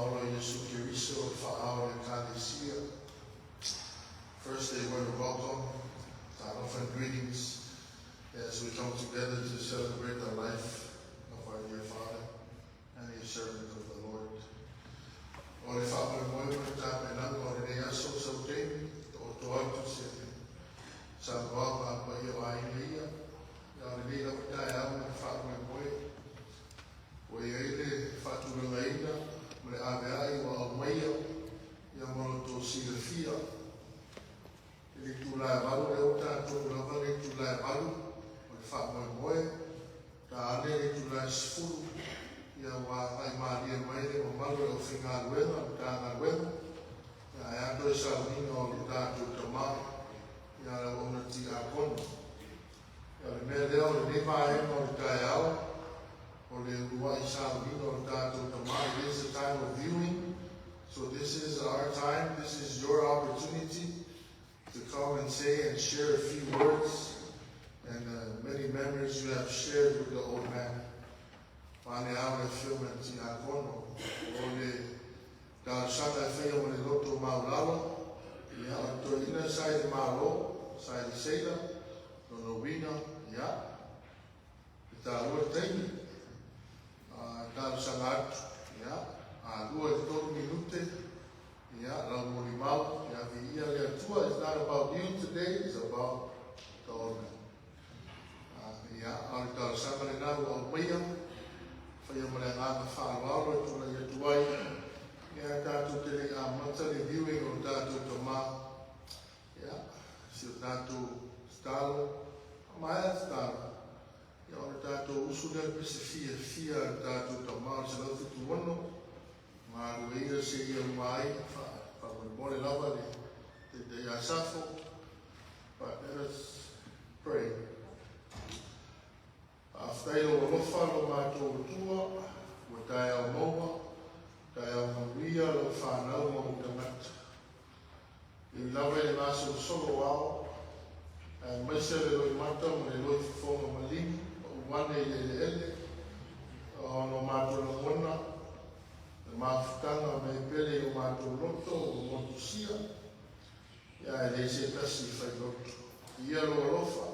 Faaola o Iesu Keriso o le Faaao o le Ekalesia. First, they want to welcome talofa and greetings as we come together to celebrate the life of our dear father and a servant of the Lord. O le faamoemoe ma le tapenaga o lenei aso o sau taimi, taoto atu se saunoaga a paia o aiga ia. Ia o lenei lava taeao ma le faamoemoe, ua i ai le faatulagaina ma le aveai ua aumaia ia mo lo outou silafia. I le itula e 8 lea ua tatou lava le itula e 8 o le faamoemoe, ta ane le itula e 10 ia ua agai malie mai le mamalu o le aufaigaluega o le Matagaluega ia ae a toe sauniga o le tatou tama ia le auauna tiakono. Ia o le mea lea o lenei vaega o le taeao o le uluai sauniga o le tatou tama. It is a time of viewing, so this is our time, this is your opportunity to come and say and share a few words and many memories you have shared with the old man. Pane ao le afioga i le tiakono o le talosaga e faia ma le loto maualalo ia o le toeaina sa i le Malo, sa i le seila, lona uiga ia e taua le taimi a talosaga atu ia a 2 i le 3 minute ia lau molimau ia viia le Atua. It's not about you today, it's about the old man. Ia o le talosaga lena ua aumaia faia ma le agaga faaaloalo e tulai atu ai ia tatou te le amata le viewing o tatou tama ia si o tatou tatalo maea tatalo ia ona tatou usu lea pese fiafia le tatou tama o le 176 galue ia seia uma ai faamolemole lava le taitai Asafo. But let us pray. Faafetai lou alofa lo matou Atua ua taeao maua taeao manuia lau fanau ma ou tagata. E ui lava i le gasolosolo o ao, aemaise le loimata ma le loifofoga maligi o uane i le eleele, ona o matou lagona, le mafutaga me pele i o matou loto o motusia, ia e le se tasi i failoto. Ia lou alofa,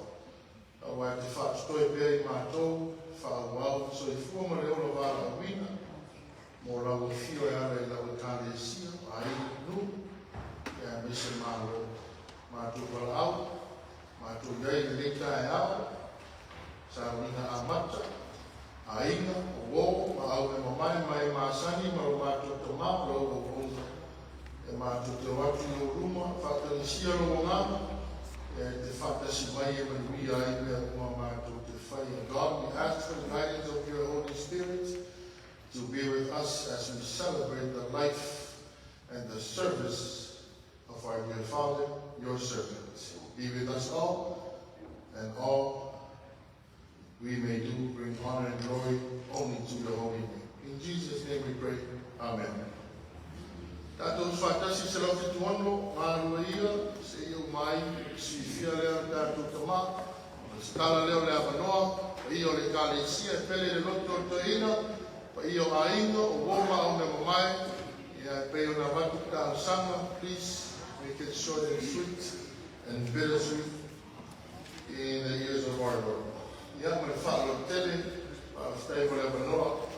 aua e te faatotoe pea i matou, faaauau soifua ma le ola valaauina, mo lau afio e ala i lau Ekalesia, aiga nuu, ia aemaise Malo. Matou valaau, matou iai lenei taeao, sauniga amata, aiga, o uo, ma au e mamae ma e masani ma lo matou tama o lau auauna. E matou te o atu i ou luma, faatagisia lou agaga, ia e te faatasi mai e manuia ai mea uma matou te faia. God, we ask for the guidance of your Holy Spirit to be with us as we celebrate the life and the service of our dear Father, your servant. Be with us all, and all we may do bring honor and glory only to your holy name. In Jesus' name we pray. Amen. Tatou faatasi 176 galue ia seia uma ai silafia lea tatou tama. O le tatala lea o le avanoa paia o le Ekalesia e pele i le loto o le toeaina paia o aiga o uo ma au mea mamae ia e pei ona avatu talosaga. Please make it short and sweet and bittersweet in the ears of our Lord. Ia ma le faaaloalo tele faafetai mo le avanoa.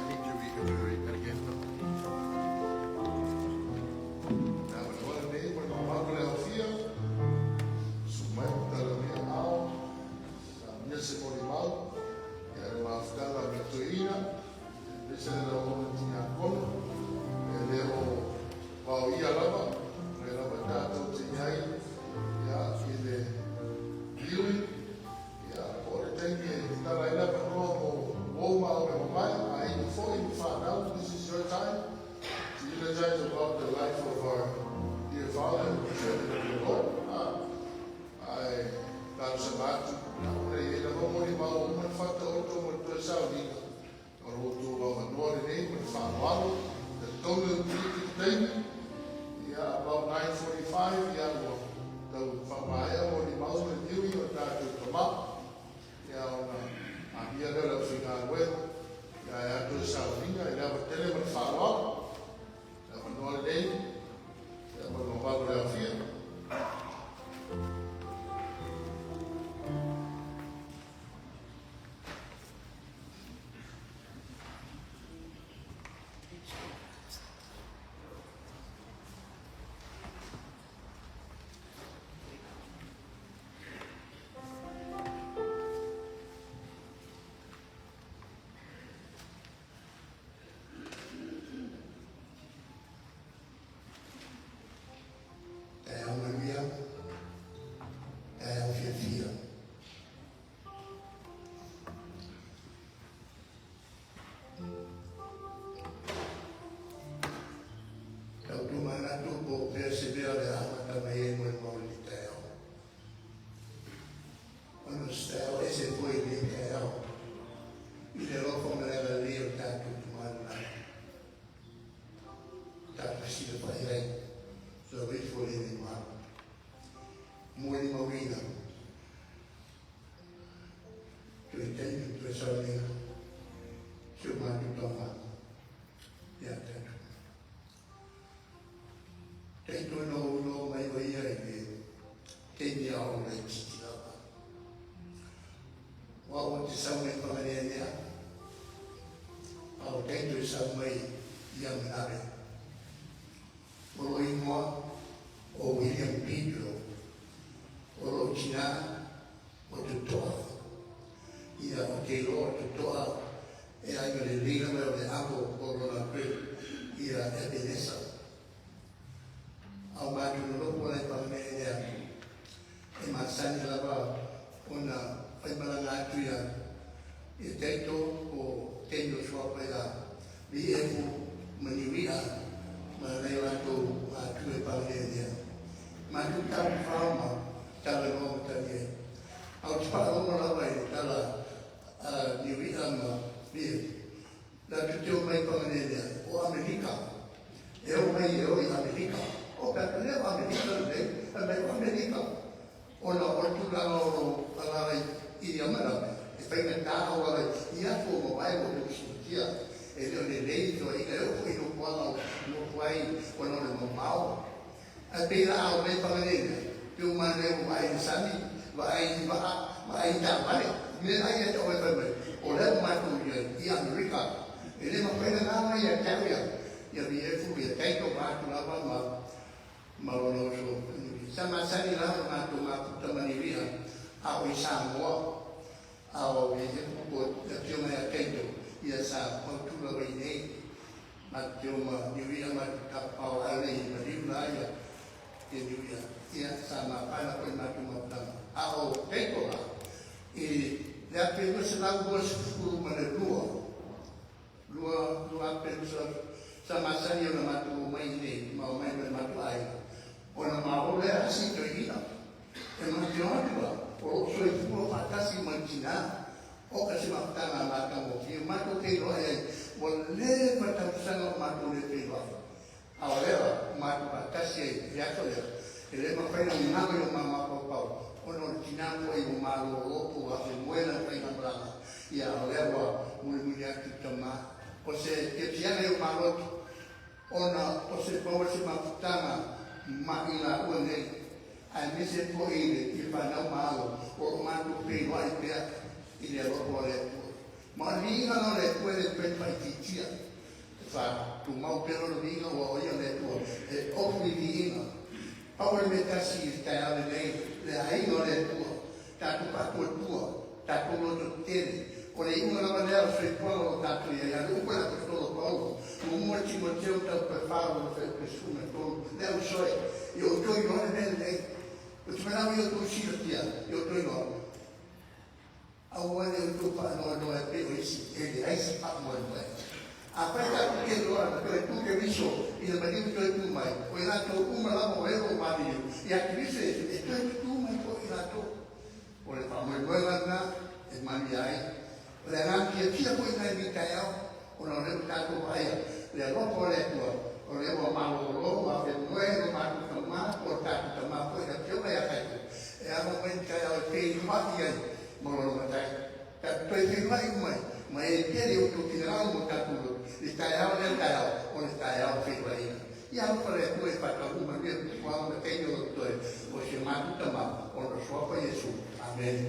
I need to read read that again. Na manoa lenei mo le mamalu o le aofia, susu mai ma tala mai aao, saunia se molimau, ia le mafutaga a le toeaina, aemaise le auauna tiakono, e le o vaoia lava, o lea lava tatou te i ai ia, i le viewing, ia, po o le taimi e tatala ai le avanoa mo uo ma ao e mamae, aiga foi ma fanau. This is your time to eulogize about the life of our dear father and servant of the Lord. Ae talosaga atu, ona e i ai lava molimau ua uma ona faataoto mo le toe sauniga, o lo outou avanoa lenei ma le faaaloalo, talitonu e utiuti le taimi, ia, about 9:45, ia, ua tau faamaea molimau ma le viewing o le tatou tama, ia, ona amia lea o le aufaigaluega, ia, e ato le sauniga i le ava tele ma le faaaloalo. Le avanoa lenei, ia, ma le mamalu o le aofia. Taeao manuia, taeao fiafia. Tau tumanatu po o fea se mea o le a amata mai ai mo le mau i le taeao. Ona o se taeao ese foi lenei taeao i le alofa ma le agalelei o le tatou Tama i le Lagi. Tatou fesilafai ai soifua le malo. Molimauina toe taimi toe sauniga si o matou tama ia tatou. Taito no no mai o ia i le taimi a o laitiiti lava. O au te sau mai Faganeanea, a o taito e sau mai i Amanave. O lo ingoa o William Pedro, o lo tina o Totoa. Ia o te iloa o Totoa e aiga lelei lava o le avo o lona great ia Ebenesa. Au matou nonofo la i Faganeanea e masani lava ona faimalaga atu ia ia Taito po o teimi o suafa ia Viefu ma Niuia ma nai o latou matua e paganelea. Matou tafafao ma talanoa ma tali ai. Ae ou te faalogo lava i le tala a Niuia ma Viefu, latou te omai i Paganelea, o Amerika. E omai e o i Amerika. O pe a lea o Amerika lenei, fai mai o Amerika. Ona o le tulaga o lou alaala i ia manava, e faigata auala i aso ua mavae ua outou silafia, e le o lelei feoaiga e oo foi i nofoaga o nofo ai ona o le mamao. Ae pei la a omai i Fagalii lea, pei ua manaia ua vaai i le sami, vaai i vaa, vaai i taavale, mea la ia te oe fai mai, o lea ua matou i ai i Amerika. E le mafai ona na mai ia te au ia, ia Viefu, ia Taito vaeatu lava ma ma lona uso Niuia. Sa masani la ona matou mafuta ma Niuia a o i Samoa, a o Viefu po o le afioga ia Taito, ia sa mautu lava i inei. Matou te o ma Niuia matou tafafao ale i maliu la ia ia Niuia, ia sa mapana foi matou mafutaga. A o Taito la, i le 1922, Lua, 2200, sa masani ona matou omai i inei, ma omai ma le matou aiga, ona malo lea a si toeaina. E manatu atu la, o loo soifua faatasi ma le tina, oka se mafutaga a matagofie, matou feiloai ai, ua leva tausaga o matou le feiloai. A o lea ua matou faatasi ai i le aso lea, e le mafai ona galo i o ma mafaufau, ona o le tina foi ua malolo po ua afemoe lana faigamalaga, ia a o lea ua mulimuli atu i tama. O se fiafiaga i o ma loto, ona o se maua se mafutaga ma i laua nei, aemaise foi i le i fanau ma alo, o lo o matou feiloai pea i le alofa o le Atua. Ma o le viiga la o le Atua e le mafai ona faaitiitia. E faatumau pea lona viiga aua o ia le Atua e ofu i viiga. Pau o le mea tasi i le taeao lenei, le aiga o le Atua, tatou faatuatua, tatou loto tetele. O le iuga lava lea o le soifuaga o lo o tatou i ai. A o le upu a le Aposetolo Paulo, muamua i Timoteo mataupu e fa lona fuaiupu e 13, le ausoe, ia outou iloa le mea lenei. Ou te manao ia outou silafia, ia outou iloa. Aua ne i outou faanoanoa e pei o isi e leai se faamoemoe. Afai tatou te iloa na toe tu Keriso i le maliu toe tu mai, o i latou uma lava o e o lo o maliliu ia Keriso Iesu e toe tutū mai foi i latou. O le faamoemoega lena e manuia ai. O le agaga fiafia foi lena i lenei taeao, ona o lea ua tatou vaaia le alofa o le Atua, o lea ua malolo ma afemoe lo matou tama, po o le tatou tama foi le Afioga ia Taito, e alo mai le taeao e feiloai ai ma lona matai. Tatou toe feiloai uma ai ma e tele o outou finagalo mo tatou loto, le taeao lea taeao, o le taeao feiloaiga. Ia alofa le Atua e faataunuu manuia fuafuaga ma taimi o lo totoe o si o matou tama, ona suafa Iesu. Amene.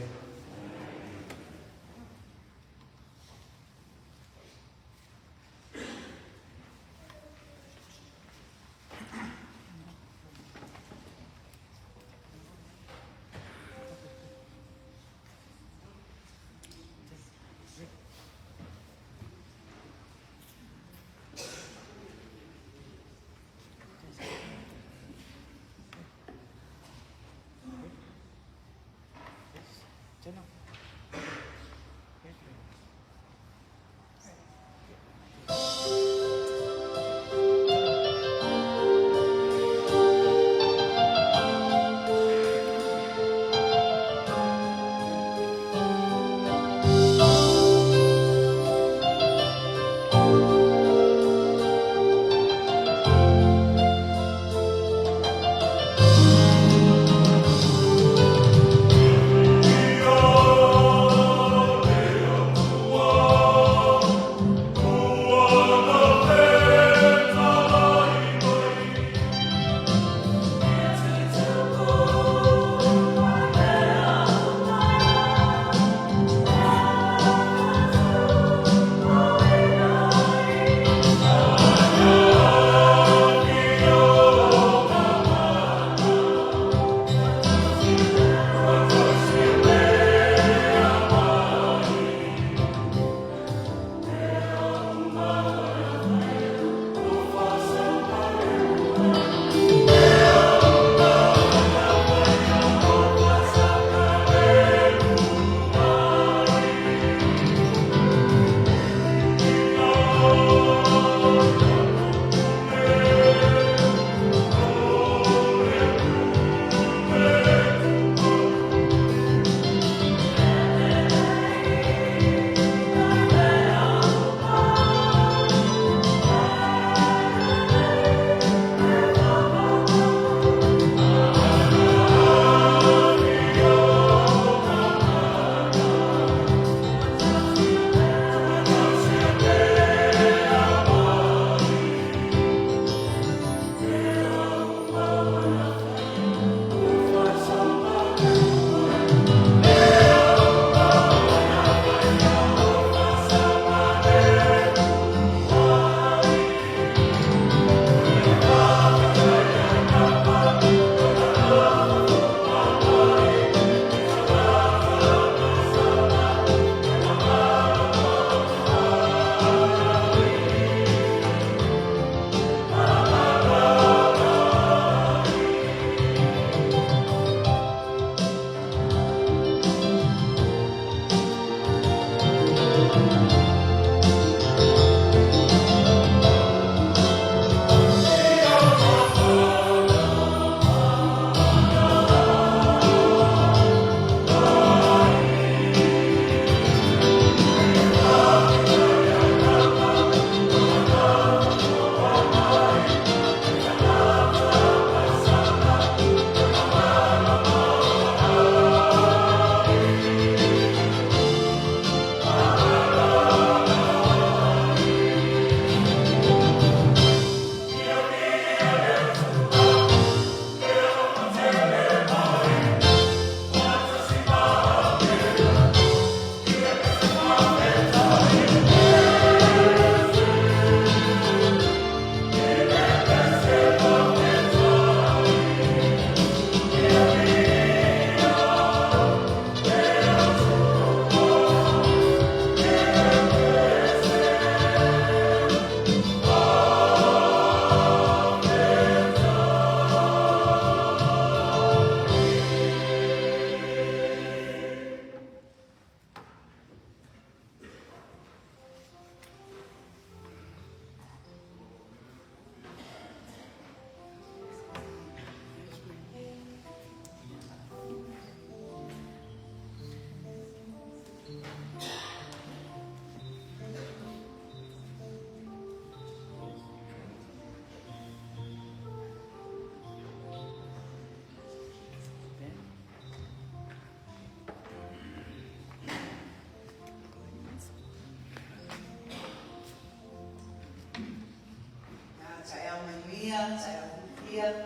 manuia, taeao fiafia.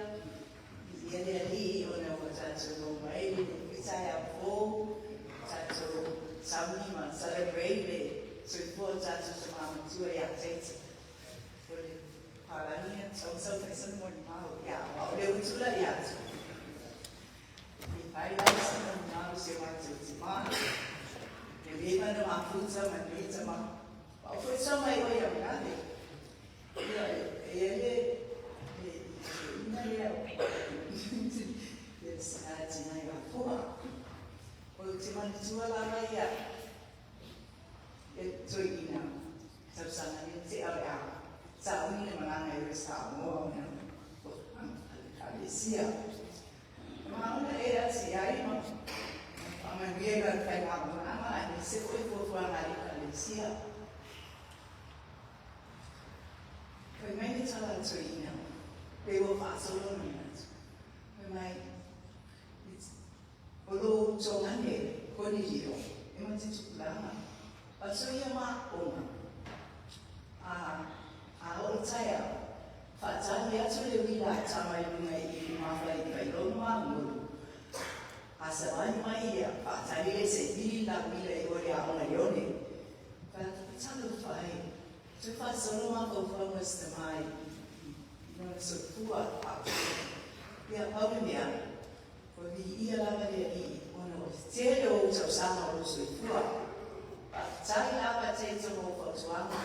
Viia le Alii ona ua tatou maua mai lenei taeao fou, tatou sauni ma celebrate le soifua o tatou tama matua ia Taita. O le palagi ia tau sau fai sana molimau, ia, a o lea ua tulai atu. E fai lava se molimau i si o matou tama, e leva ona mafuta ma lenei tama. A o foi sau mai oe ia Manave. Ia, e i ai le le ina lea o le tina i Afoa. O te manatua lava ia le toeaina tausaga lea tea o le a sauni le malaga i o Samoa ona o Ekalesia. Maona e ati ai ma faamanuia i lana faigamalaga aemaise foi fuafuaga a le Ekalesia. Fai mai le tala a le toeaina, pe ua faasolo le manatu. Fai mai, O lou togane Konilio e ma te tupulaga, aso ia ma ona, a, a oo taeao, faatali atu le uila a tama i luga i i mafa i Pailonu ma Gulu. A savali mai ia, faatali le se vili la uila i o le aoga i one. Talofa e, toe faasolo mafaufauga se tama i lona soifua faapea. Ia, pau le mea, Ua viia lava le Alii ona o le tele o ou tausaga o lou soifua. Faafetai lava Taito mo ou fautuaga.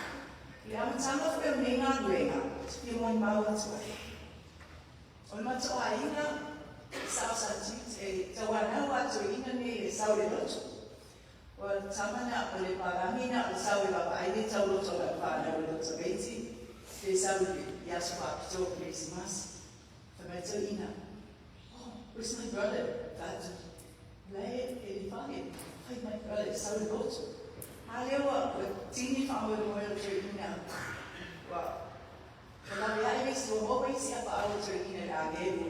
I le amataga foi o lenei galuega, ou te fia molimau atu ai. O le matou aiga i Sao Sa Tiute, e tauanau a toeaina nei e sau i le lotu. O le tama na o le palagi na o sau e vaavaai le tauloto a lau fanau i Lotoveiti, pe sau i aso faapitoa o Kerisimasi. Fai mai toeaina, Oh, where's my brother? Fai atu, La e e le fale. Fai my brother, sau i lotu. A lea ua ua tini faamoemoe o le toeaina, ua ua laveai le isi, ua maua isi apaau o toeaina i le agelu,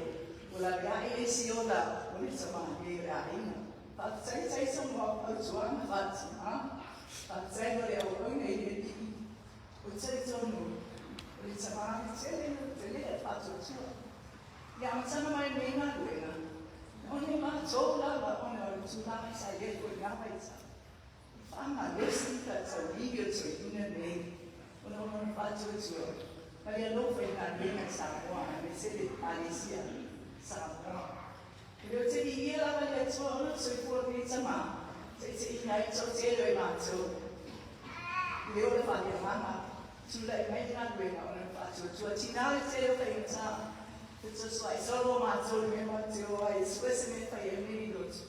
ua laveai le isi ola o le tama nei o le aiga. Faafetai Taito mo au fautuaga faatima. Faafetai mo le auauna i le Alii. Ou te talitonu, o le tama le tele tele le faatuatua. I amataga mai lenei galuega, o le matou lava ona o le tulaga sa i ai foi i lena vaitau, i faamalosi ka tauivi o le toeaina lenei ona o lona faatuatua ma le alofa i galuega i Samoa aemaise le Ekalesia Samoa. E le o te viia lava le Atua ona o le soifua o lenei tama, taitaiina ai le toatele o i matou i le ola faaleagaga. Tulai mai le galuega ona o le faatuatua tina le tele o faigata. Fesoasoai solo o matou i le mea matou te o ai e sue se mea e fai ai lenei lotu.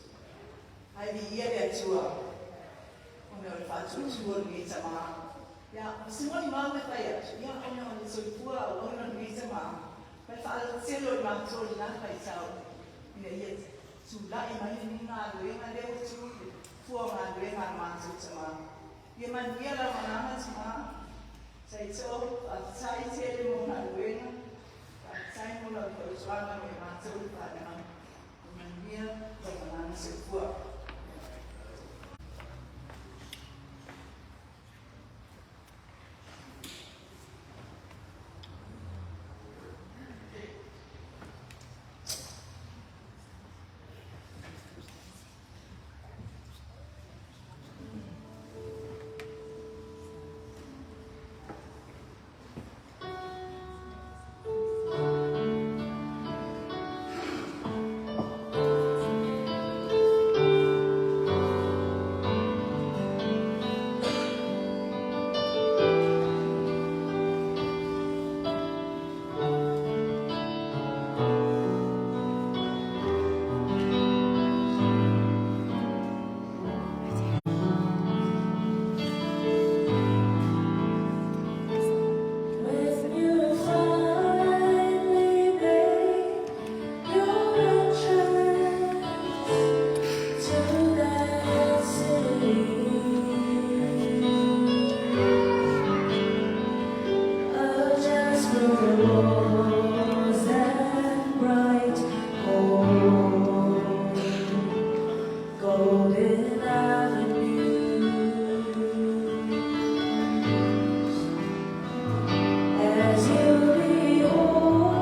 Ae viia le Atua ona o le faatuatua o lenei tama. Ia, o se molimau e fai atu, ia, ona o le soifua auauna o lenei tama, ma le faalototele o i matou i lena vaitau, ina ia tulai mai lenei galuega lea ua tu i le fua o galuega a lo matou tama. Ia manuia lau agaga tama. Taito, faafetai tele mo galuega, faafetai mo lau fautuaga mo i matou i fanau. Ia manuia lau agaga soifua. When you finally make your entrance to that city of jasper walls and bright gold, golden avenues, as you behold.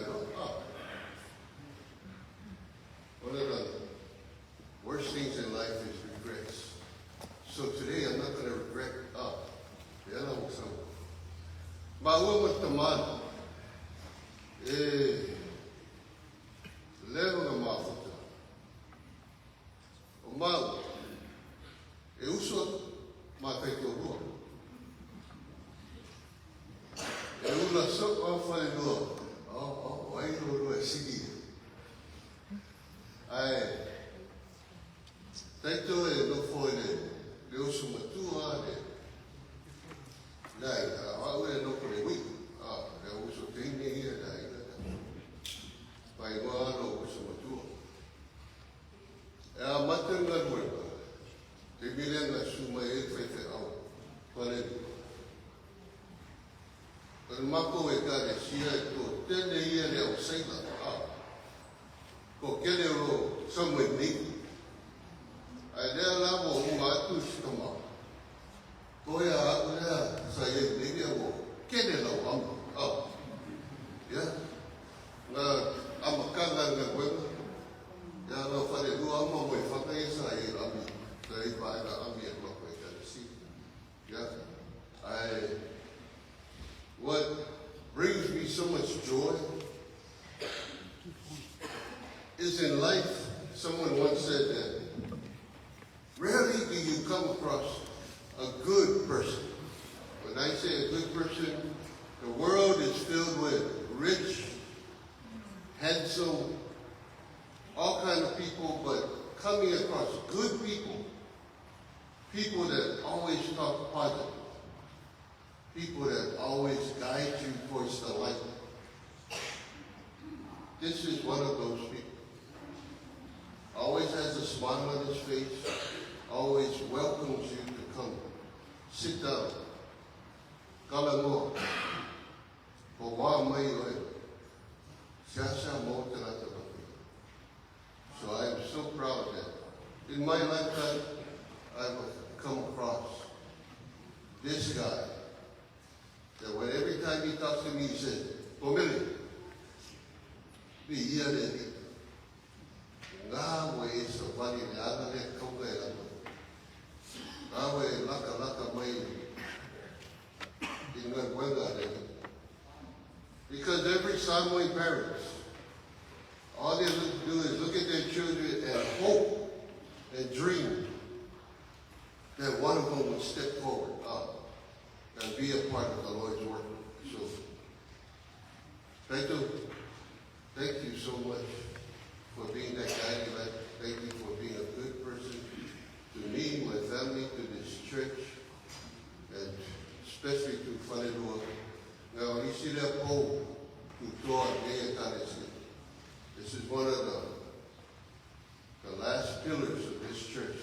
le ah. One of the worst things in life is regrets. So today I'm not going to regret up. Maua ma tamana e leva nga mafuta. O mau e uso ma taito rua. E ula so a whare rua. Oh, ai rua rua e sigi. Ai, taito e nofo e le uso matua le lai, a au e nofo le ui. Ah, le uso teine ia lai. Pai ngoa lo uso matua. E a mate ngā rua. Te mire ngā suma e whai au. Whare rua. O le mako e ka le sia e tō tene ia le au seila. Ah. Ko kele o somewhere nei. Ai lea la mo unga atu si tama. Ko ia aku lea sa ia nei ia mo kele lau ama. Ah. Ia. Ngā amakanga ngā wena. Ia ngā whare rua ama mo e whaka ia sa ia ami. Sa ia paega ami e mako e ka le si. Yeah. What brings me so much joy is in life, someone once said that rarely do you come across a good person. When I say a good person, the world is filled with rich, handsome, all kind of people, but coming across good people, people that always talk positive, people that always guide you towards the light. This is one of those people. Always has a smile on his face, always welcomes you to come. Sit down. Kala noa. Ko wā mai oe. Sia sia mo te rata papi. So I am so proud that in my lifetime I've come across this guy. That when every time he talks to me, he says, Pomele, bi ia le ni. Ngā we e sa wani le ana le kaunga e lama. Ngā we e laka laka mai i ngā wenga le ni. Because every Samoan parents, all they do is look at their children and hope and dream that one of them would step forward up and be a part of the Lord's work. So, thank you. Thank you so much for being that guiding light. Thank you for being a good person to me, my family, to this church, and especially to Whareroa. Now, isi lea pou tu toa nei e kālesi. This is one of the last pillars of this church.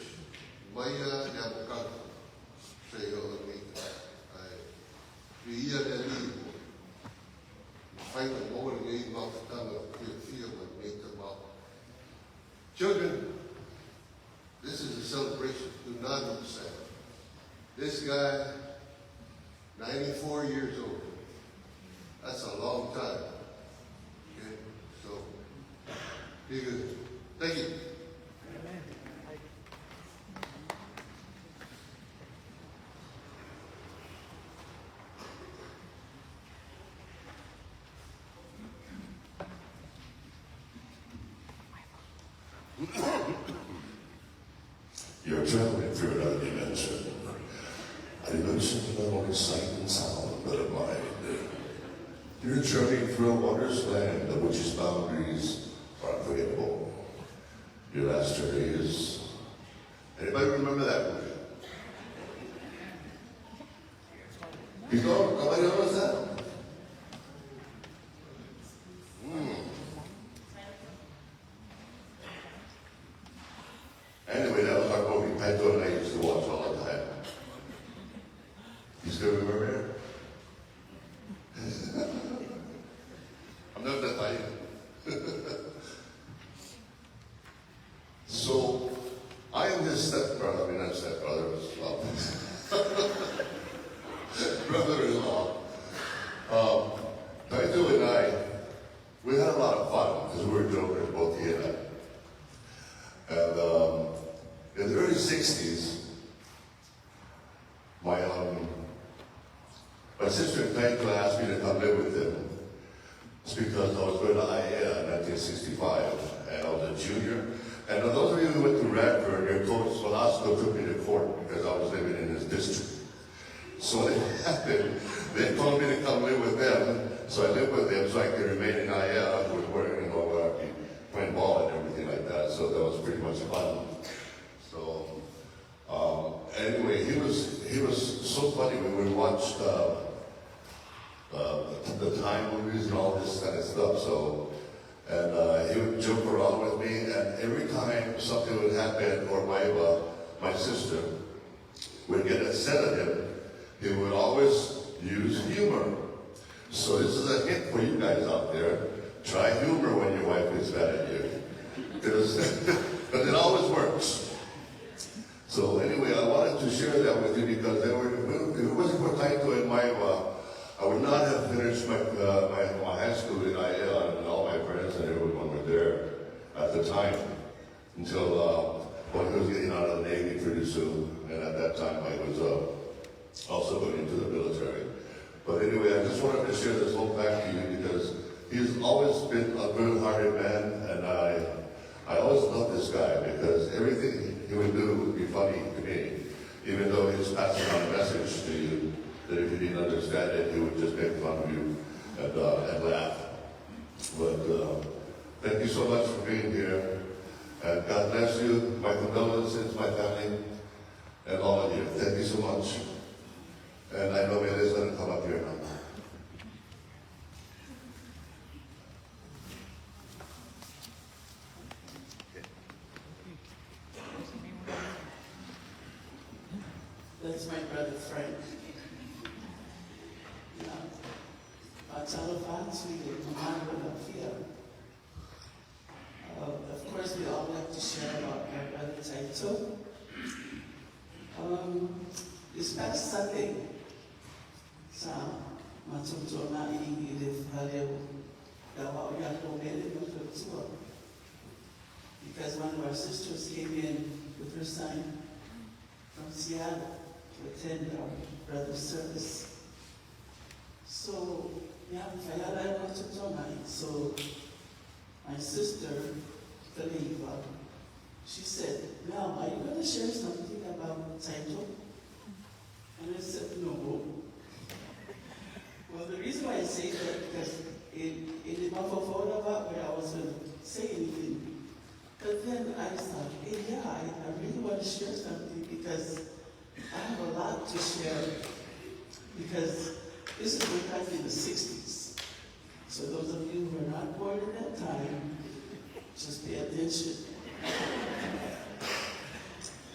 Maia le amokanga. Se o le meita. Ai, vi ia le ali. Whainga mō le nei mafutanga fia fia ma meita mao. Children, this is a celebration. Do not be sad. This guy, 94 years old. That's a long time. Okay, so be good. Thank you. You're traveling through another dimension. A dimension not only sight and sound, but of mind. You're journeying through a wondrous land of which its boundaries are unforgettable. Your last journey is... Anybody remember that movie? You know, nobody knows that? Anyway, that was our movie. Pedro and I used to watch all the time. You still remember it? I'm not that tired. So, I am his stepbrother. I mean, not stepbrother, it's love. Brother-in-law. had a lot of fun because we were jokers, both he and I. And in the early 60s, my sister Taito asked me to come live with him. It's because I was going to Aiea in 1965, and I was a junior. And for those of you who went to Radford, your coach Velasco took me to court because I was living in his district. So what happened, they told me to come live with them, so I lived with them so I could remain in Aiea, where, you know, where I'd be playing ball and everything like that. So that was pretty much fun. So anyway, he was so funny. We would watch the time movies and all this kind of stuff. So, and he would joke around with me, and every time something would happen, or my sister would get upset at him, he would always use humor. So this is a hint for you guys out there. Try humor when your wife gets mad at you. Because but it always works. So anyway, I wanted to share that with you because they were, if it wasn't for Taito and Maiva, I would not have finished my high school in Aiea, and all my friends and everyone were there at the time until well, he was getting out of the Navy pretty soon, and at that time I was also going into the military. But anyway, I just wanted to share this whole fact to you because he's always been a good-hearted man, and I always loved this guy because everything he would do would be funny to me, even though he was passing on a message to you that if you didn't understand it, he would just make fun of you and laugh. But thank you so much for being here, and God bless you. My condolences, my family, and all of you. Thank you so much. And I know Mele's going to come up here now. That's my brother Frank. Of course, we all like to share about my brother Taito. This past Sunday, because one of our sisters came in with her son from Seattle to attend our brother's service. So, yeah, so my sister, Kaliva, she said, "Mel, are you going to share something about Taito?" And I said, "No." Well, the reason why I say that, because in where I was going to say anything. But then I thought, hey, yeah, I really want to share something because I have a lot to share. Because this is way back in the 60s. So those of you who are not born at that time, just pay attention.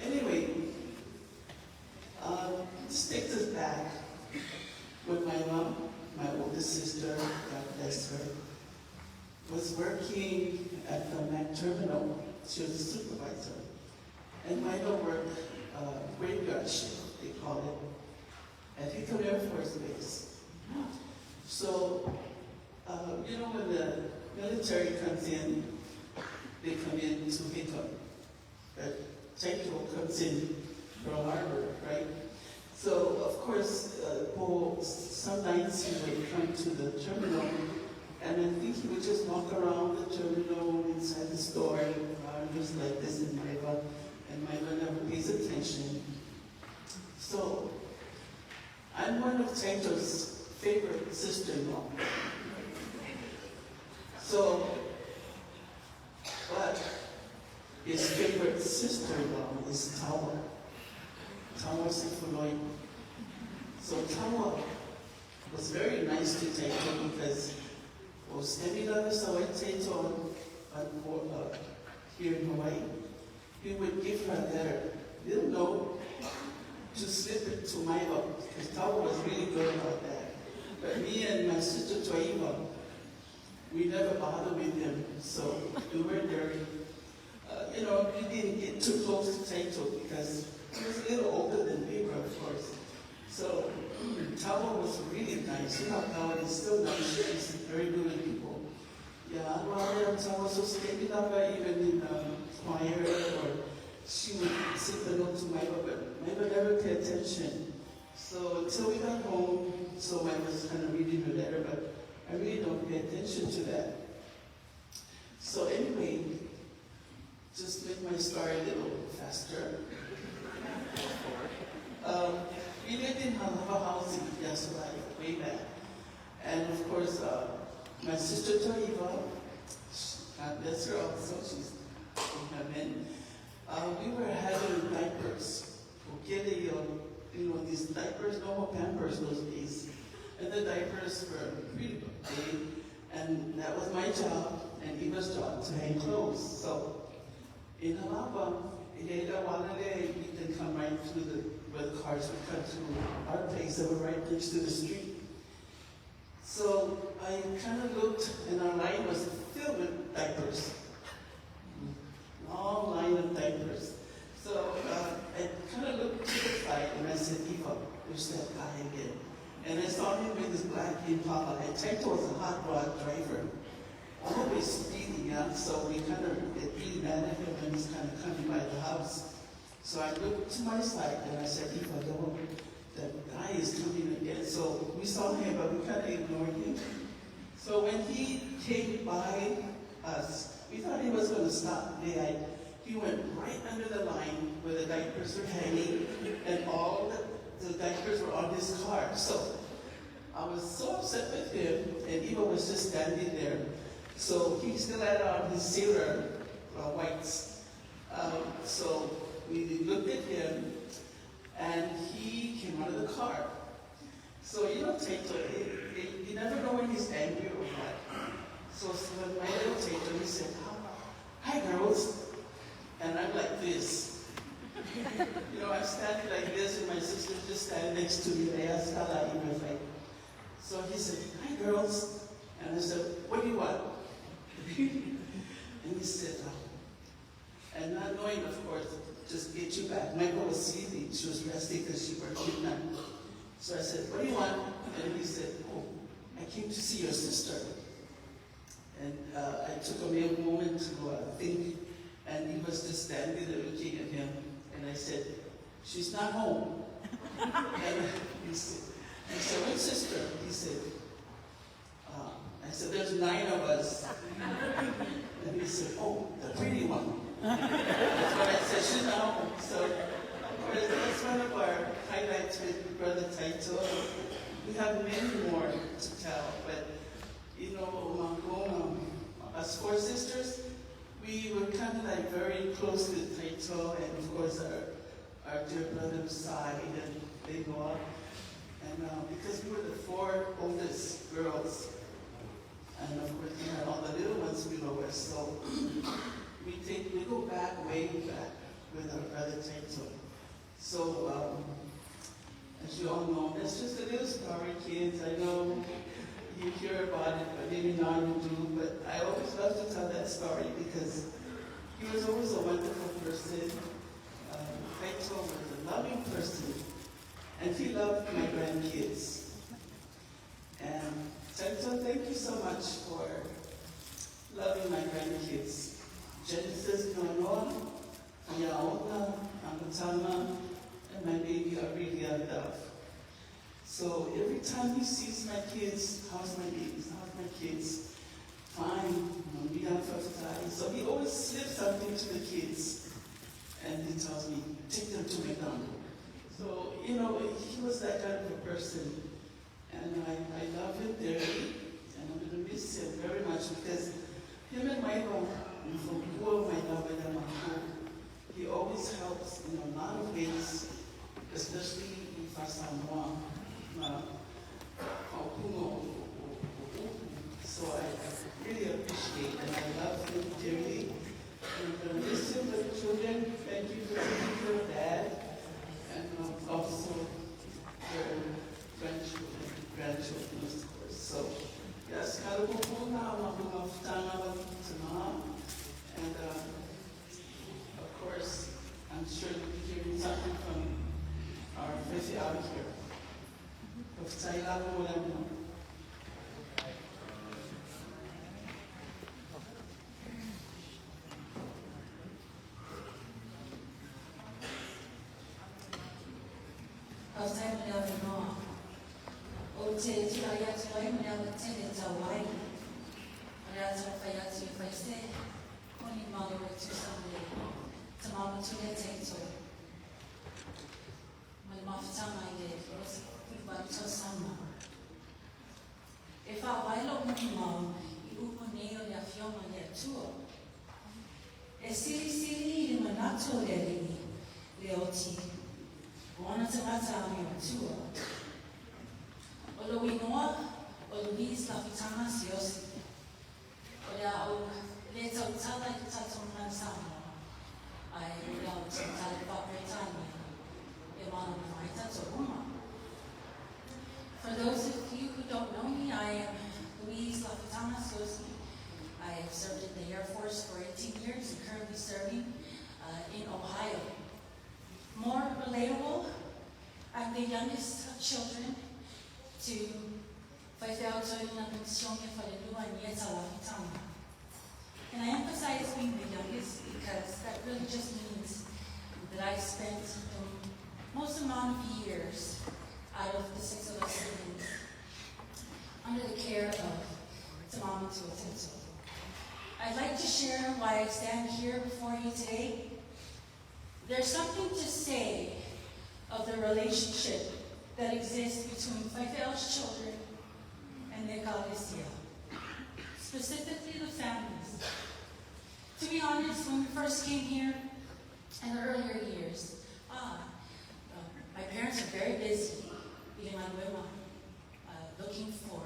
Anyway, this takes us back when my mom, my oldest sister, God bless her, was working at the Mac terminal. She was a supervisor. And Milo worked graveyard shift, they call it, at Hickam Air Force Base. So, you know, when the military comes in, they come in to Hickam. But Taito comes in Pearl Harbor, right? So, of course, some nights he would come to the terminal, and I think he would just walk around the terminal inside the store, just like this in Maiva, and Maiva never pays attention. So, I'm one of Taito's favorite sister-in-law. So, but his favorite sister-in-law is Tawa. Tawa Sefuloi. So Tawa was very nice to Taito because here in Hawaii, he would give her a letter, little note, to slip it to Maiva, because Tawa was really good about that. But me and my sister Toiva, we never bothered with him, so we were very, you know, we didn't get too close to Taito because he was a little older than we were, of course. So Tawa was really nice. You know, Tawa is still nice. She's very good with people. Yeah, Tawa so even in the choir, or she would sing the note to Maiva, but Maiva never paid attention. So until we got home, so I was kind of reading her letter, but I really don't pay attention to that. So anyway, just make my story a little faster. We lived in Halawa housing, yes, right, way back. And of course, my sister Taiva, God bless her also, she's in heaven. We were having diapers. Okay, you know, these diapers, no more Pampers those days. And the diapers were pretty big. And that was my job and Eva's job to hang clothes. So in Halawa, you can come right through where the cars would come to our place, they were right next to the street. So I kind of looked, and our line was filled with diapers. Long line of diapers. So I kind of looked to the side, and I said, Eva, there's that guy again. And I saw him with his black Impala. And Taito was a hot rod driver, always speeding, yeah? So we kind of get really mad at him when he's kind of coming by the house. So I looked to my side and I said, Eva, that guy is coming again. So we saw him, but we kind of ignored him. So when he came by us, we thought he was going to stop. He went right under the line where the diapers were hanging, and all the diapers were on his car. So I was so upset with him, and Eva was just standing there. So he still had on his sailor whites. So we looked at him, and he came out of the car. So you know, Taito, you never know when he's angry or what. So when my little Taito, he said, hi girls. And I'm like this. You know, I'm standing like this, and my sister's just standing next to me. So he said, hi girls. And I said, what do you want? And he said, oh. And not knowing, of course, just get you back. Michael was sleeping. She was resting because she worked midnight. So I said, what do you want? And he said, oh, I came to see your sister. And I took a moment to think, and he was just standing there looking at him. And I said, she's not home. And he said, which sister? He said, I said, there's 9 of us. And he said, oh, the pretty one. That's what I said, she's not home. So, of course, that's one of our highlights with Brother Taito. We have many more to tell, but, you know, us 4 sisters, we were kind of like very close with Taito, and of course our dear brother Sai and Legoa. And because we were the 4 oldest girls, and of course we had all the little ones below us, so we go back, way back with our brother Taito. So, as you all know, that's just a little story, kids. I know you hear about it, but maybe now you do. But I always love to tell that story because he was always a wonderful person. Taito was a loving person, and he loved my grandkids. And Taito, thank you so much for loving my grandkids. Genesis Nonoa, Ayaona, Amatama, and my baby Aurelia Dove. So every time he sees my kids, how's my babies, how's my kids? Fine, So he always slips something to the kids, and he tells me, take them to McDonald's. So, you know, he was that kind of a person. And I love him dearly, and I'm going to miss him very much because him and Michael, he always helps in a lot of ways, especially in Fasamoa. So I really appreciate and I love him dearly. And I'm going to miss him with the children. Thank you for taking care of Dad, and also their grandchildren, of course. So, yes, and of course, I'm sure you'll be hearing something from our Fefi out here. Faafetai mo le avanoa. Ou te tulai atu ai ma le ava tele e tau ai. O le a taumafai atu e fai se moni mau e tusa ma le tama matua lea Taito ma le mafutaga i le 28 tausaga. E faavae lou molimau i upu nei o le Afioga i le Atua. E silisili i le manatu o le Alii le oti o ona tagata amiomatua. O lou igoa o Louise Lafitaga Siaosi. O le a ou le tautala i le tatou gagana Samoa, ae o le a ou tautala i le Faa-Peretania e malamalama ai tatou uma. For those of you who don't know me, I am Louise Lafitaga Siaosi. I have served in the Air Force for 18 years and currently serving in Ohio. More relatable, I'm the youngest of children to faifeau toeaina Penisione Falelua and Ieta Lafitaga. And I emphasize being the youngest because that really just means that I spent the most amount of years out of the six of us siblings under the care of Tamama Taito. I'd like to share why I stand here before you today. There's something to say of the relationship that exists between Faifeau's children and the Ekalesia, specifically the families. To be honest, when we first came here in the earlier years, my parents were very busy i le galuega, looking for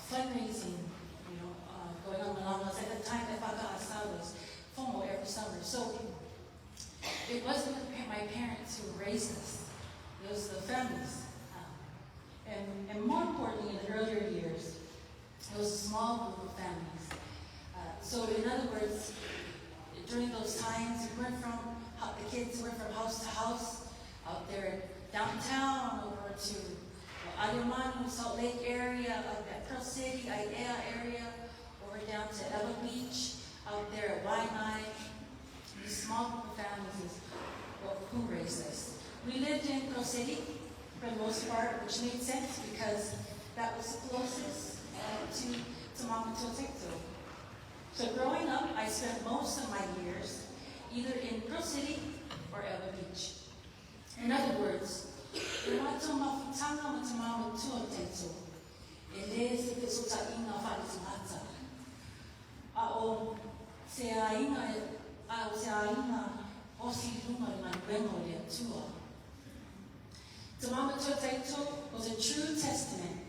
fundraising, going on malagas. At the time, EFKS was FOMO every summer. So it wasn't my parents who raised us. It was the families. And more importantly, in the earlier years, it was a small group of families. So in other words, during those times, we went from, the kids went from house to house, out there downtown, over to Aliamanu, Salt Lake area, up at Pearl City, Aiea area, over down to Eva Beach, out there at Waianae. These small group of families is who raised us. We lived in Pearl City for the most part, which made sense because that was the closest to Mama Taito. So growing up, I spent most of my years either in Pearl City or Eva Beach. In other words, o le matou mafutaga ma tama matua Taito, e le se fesootaiga faaletagata. A o se aiga, a o se aiga osi i luga o le galuega o le Atua. Tama Matua Taito was a true testament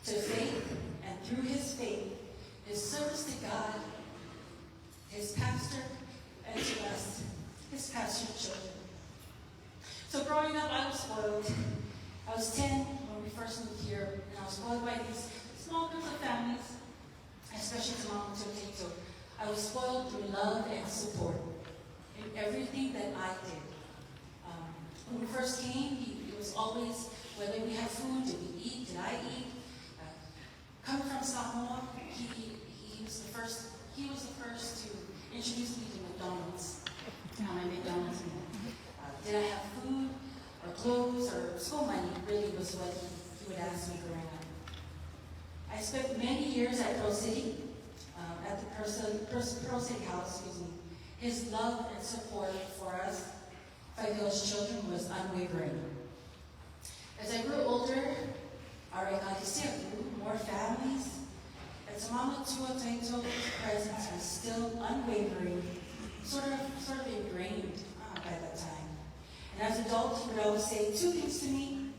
to faith, and through his faith, his service to God, his pastor, and to us, his pastor children. So growing up, I was spoiled. I was 10 when we first moved here, and I was spoiled by these small groups of families, especially Tama Matua Taito. I was spoiled through love and support in everything that I did. When we first came, it was always whether we had food, did we eat, did I eat? Coming from Samoa, he was the first. He was the first to introduce me to McDonald's. My McDonald's meal. Did I have food or clothes or school money? Really was what he would ask me growing up. I spent many years at Pearl City, at the Pearl City House, excuse me. His love and support for us, Faifeau's children, was unwavering. As I grew older, our ekalesia grew, more families, and Tama Matua Taito's presence was still unwavering, sort of ingrained by that time. And as adults, he would always say two things to me,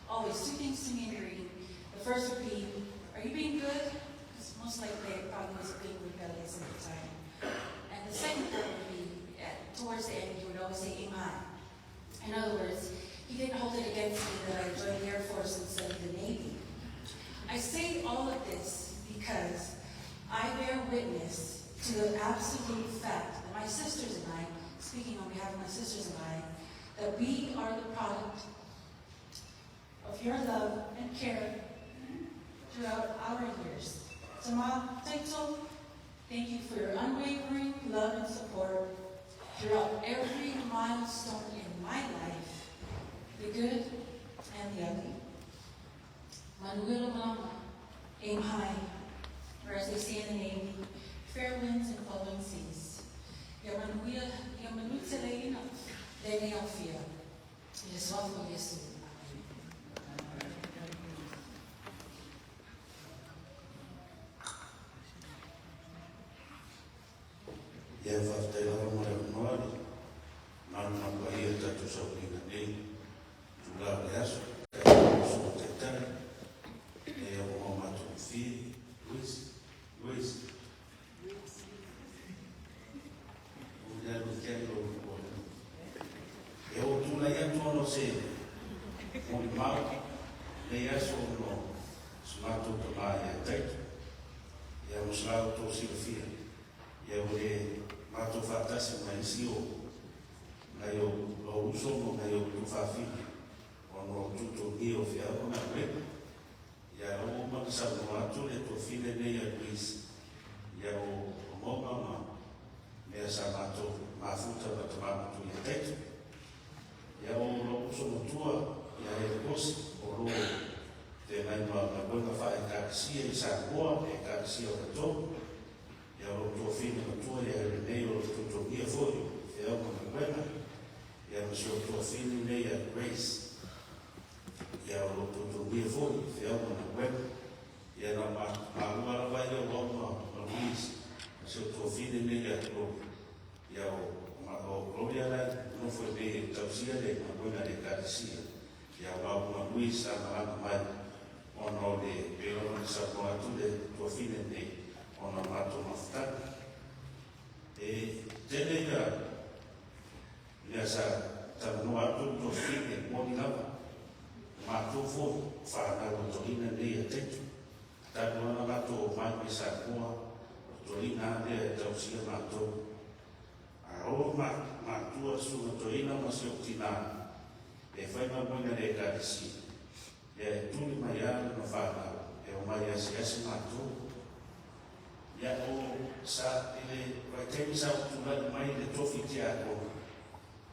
always two things to me in greeting. The first would be, are you being good? Because most likely I probably was being rebellious at the time. And the second part would be, towards the end, he would always say, aim high. In other words, he didn't hold it against me that I joined the Air Force instead of the Navy. I say all of this because I bear witness to the absolute fact that my sisters and I, speaking on behalf of my sisters and I, that we are the product of your love and care throughout our years. Tama Taito, thank you for your unwavering love and support throughout every milestone in my life, the good, and the ugly. Manuia le malama, aim high, or as they say in the Navy, fair winds and following seas. Ia manuia, ia manuteleina, lenei aofia. I le suafa o Iesu. Amene. Ia, faafetai lava mo le avanoa i le manumanu paia i le tatou sauniga nei i itula o le aso. Faafetai atu i lau Susuga Taitai i lenei avanoa matagofie. Louise, Louise. Ua le alu ake ai lou popolega. Ia, ua tulai atu ona o se molimau i lenei aso ona o si matou tama ia Taito. Ia, mo se la outou silafia, ia ua le matou faatasi ma isi o nai ou lou uso ma nai ou tuafafine ona o tutogia o feau ma galuega. Ia, la ua uma ona saunoa atu le tuafine nei a Louise, ia o lagona ma mea sa matou mafuta ma tama matua ia Taito. Ia, o lou uso matua ia Elekosi o lo o feagai ma galuega faa-Ekalesia i Samoa, Ekalesia o Katou. Ia, o lou tuafine matua ia Renee o lo o tutogia foi o feau ma galuega. Ia, ma si ou tuafine nei ia Grace. Ia, o lo o tutogia foi o feau ma galuega. Ia, na malua lava ia o au ma Louise, ma si ou tuafine nei ia Gloria. Ia, o Gloria la e nofo i nei e tausia le galuega a le Ekalesia. Ia, o maua ma Louise sa malaga mai ona o le pei lava ona saunoa atu le tuafine nei ona o matou mafutaga. E tele ia mea sa talanoa atu le tuafine, moni lava, o matou foi o fanau a toeaina nei a Taito. Talu lava ona matou omai mai Samoa, o toeaina lava lea e tausia matou. A o matua susuga toeaina ma si ou tina e fai galuega i le Ekalesia, ia e tuli mai lava lona fanau e omai e asiasi matou. Ia o sa i le vaitaimi sa ou tulai mai i le tofi tiakono,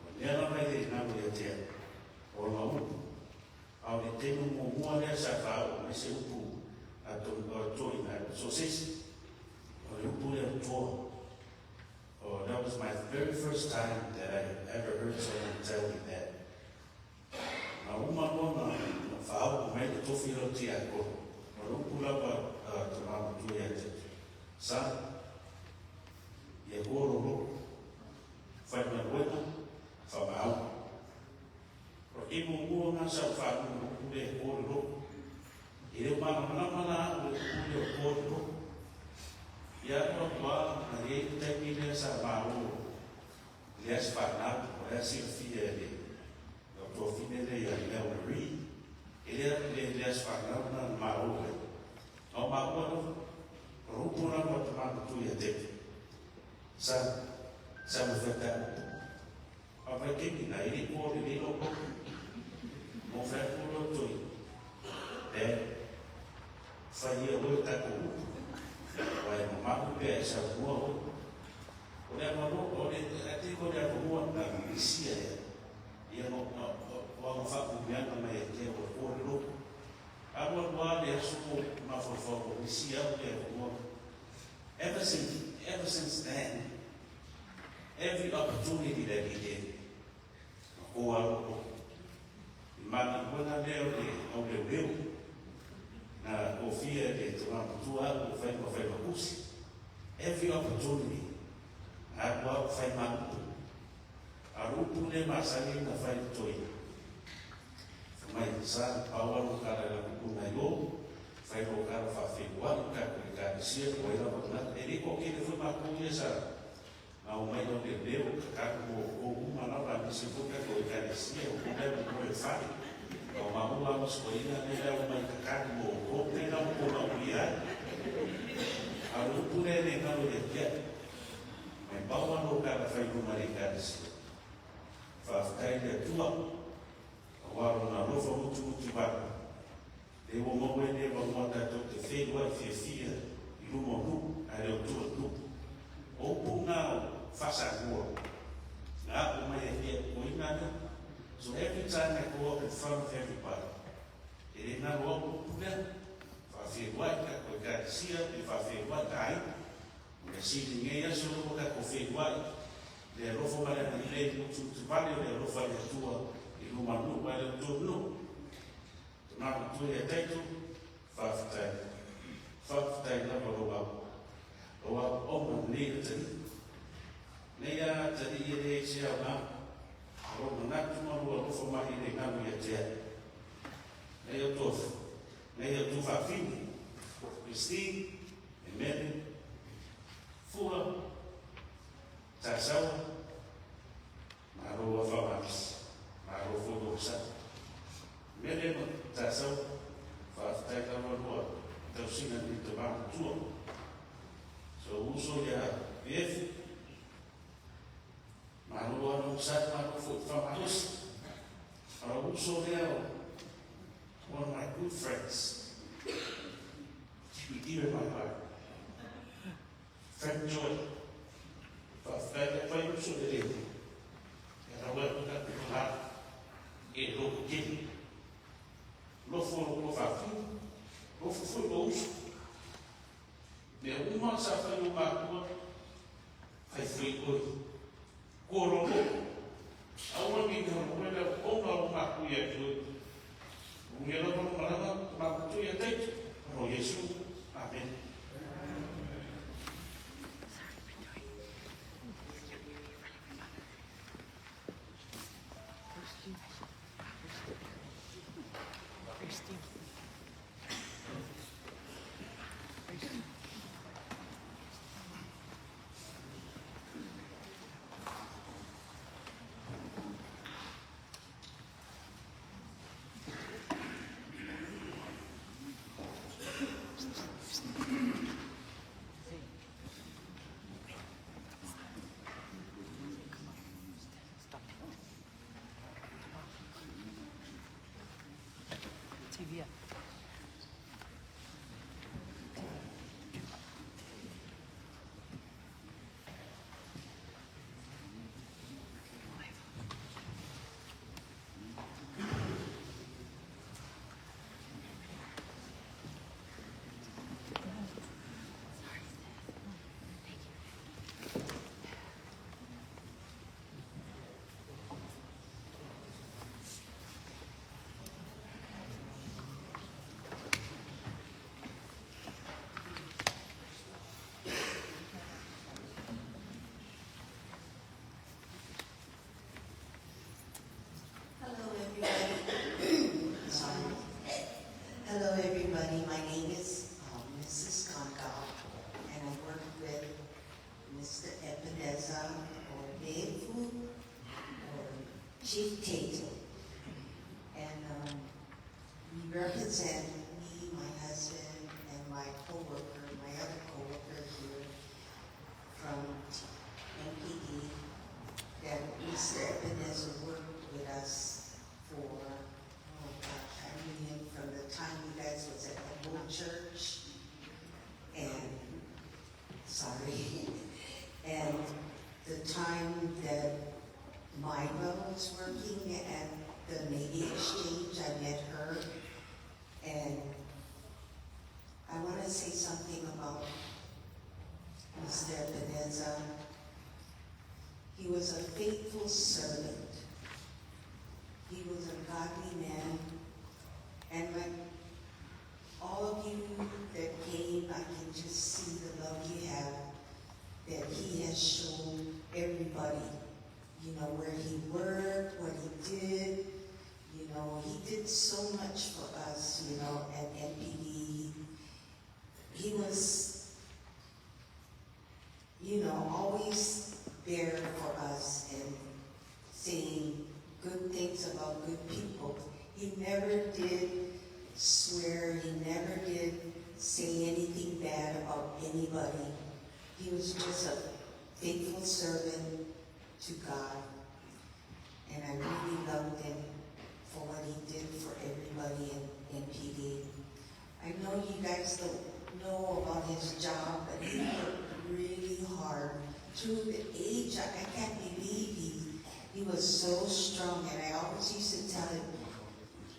o le mea lava e le galo ia te au, o lona upu, a o le taimi muamua lea sa faaoo mai se upu a toeaina so o se isi, o le upu lea o toa. Oh, that was my very first time that I ever heard someone tell me that. Na uma loa na faaoo mai le tofi lea o tiakono, o le upu lava a tama matua ia te au, Son, ia koa lou loto, faigaluega, faamaoni. O le taimi muamua lena sa ou faalogo i le upu lea e koa le loto. E le o malamalama la au i le upu lea o koa le loto. Ia alu alu lava, na i ai le taimi lea sa malo i le asi fanau, o la e silafia e le tuafine lea ia Mel Marie, e le le asi fanau lena na malo ai. Na o maua lava, o le upu lava a tama matua ia David, sa sa ma fai ta upu. A vaitaimi na, e le i koa lelei lou loto. Na ou fai atu loa toi, Dad, fai ia oe le tatou upu, aua e mamalu pe a e saunoa oe. O le avanoa, o le, I think o le avanoa na misia ea, ia ma, ma, o ana faamuliaga mai ia te au e koa le loto. Alu alu lava le aso o mafaufau ua misia au le avanoa. Ever since, ever since then, every opportunity that he gave me, na kō alo loto. I mānapuana lea o le auleuleu, na kōfia e le tama matua au e fai ma faimakusi. Every opportunity, na alu au fai ma upu. A o le upu lea masani na fai le toeaina. Fai mai, sa, pau lava lou tala i lau upu nai o, fai lou tala faafeiloai i tatou Ekalesia, o ai lava tagata. E le toatele foi matou ia sa na omai lau leoleo, tatalo mo outou uma lava, aemaise foi tatou Ekalesia, o outou lea ua moe i fale. A o maua lava si toeaina lea lea omai tatalo mo outou, pei la ua outou lauia ai. A o le upu lea e le galo ia te au, mai pau lava lou tala fai i luma i le Ekalesia. Faafetai i le Atua, aua Lona alofa mutumutu vave, lea ua maua ai le avanoa tatou te feiloai fiafia i luma o nuu, ae le o tua i nuu. O upu na o Faa-Samoa, na aʻo mai ai ia o ina lea. So every time I go up in front of everybody. E le galo au upu lea, faafeiloai i tatou Ekalesia pe faafeiloai i aiga. O le sili i lenei aso lea ua tatou feiloai i le alofa ma le agalelei mutimutivale o le alofa i le Atua i luma o le nuu ae le o outou nuu. Tama matua ia Taito, faafetai. Faafetai lava lou au. Lou auauna lenei atalii. Nei a atalii e leai se aoga. O lou manatu ma lou alofa mai e le galo ia te au. Nei o tua, nei o tuafafine, Christine, e Mele, Fua, Tasaua, malo ua faamalosi, malo foi lou sao. Mele ma Tasaua, faafetai lava lua tausiga i le tama matua. So uso ia Viefu, malo lava lou sao, malo foi le faamalosi. O lou uso lea o one of my good friends. Keep you dear in my heart. Frank Joy. Faafetai le fai uso le le. E rawe aku tatou tagata e loko tele. Lofo o lou tuafafine, lofo foi lou uso. Mea uma sa fai o matua, fai foi oe. Kua lolo. Aua ne i holo le ona o matua ia te oe. Manuia lava le malaga, tama matua ia Taito. O Iesu. Amen. Hello, everybody. Sorry. Hello, everybody. My name is Mrs. Congal, and I work with Mr. Epeneza, or Befu, or Chief Tato. And we represent me, my husband, and my coworker, my other coworker here from MPD, that Mr. Epeneza worked with us for, oh gosh, I knew him from the time you guys was at the old church, and, sorry, and the time that Myra was working at the Navy Exchange, I met her, and I want to say something about Mr. Epeneza. He was a faithful servant. He was a godly man. And like all of you that came, I can just see the love you have, that he has shown everybody, you know, where he worked, what he did. You know, he did so much for us, you know, at NPD. He was, you know, always there for us and saying good things about good people. He never did swear, he never did say anything bad about anybody. He was just a faithful servant to God. And I really loved him for what he did for everybody in NPD. I know you guys don't know about his job, but he worked really hard. To the age, I can't believe he was so strong. And I always used to tell him,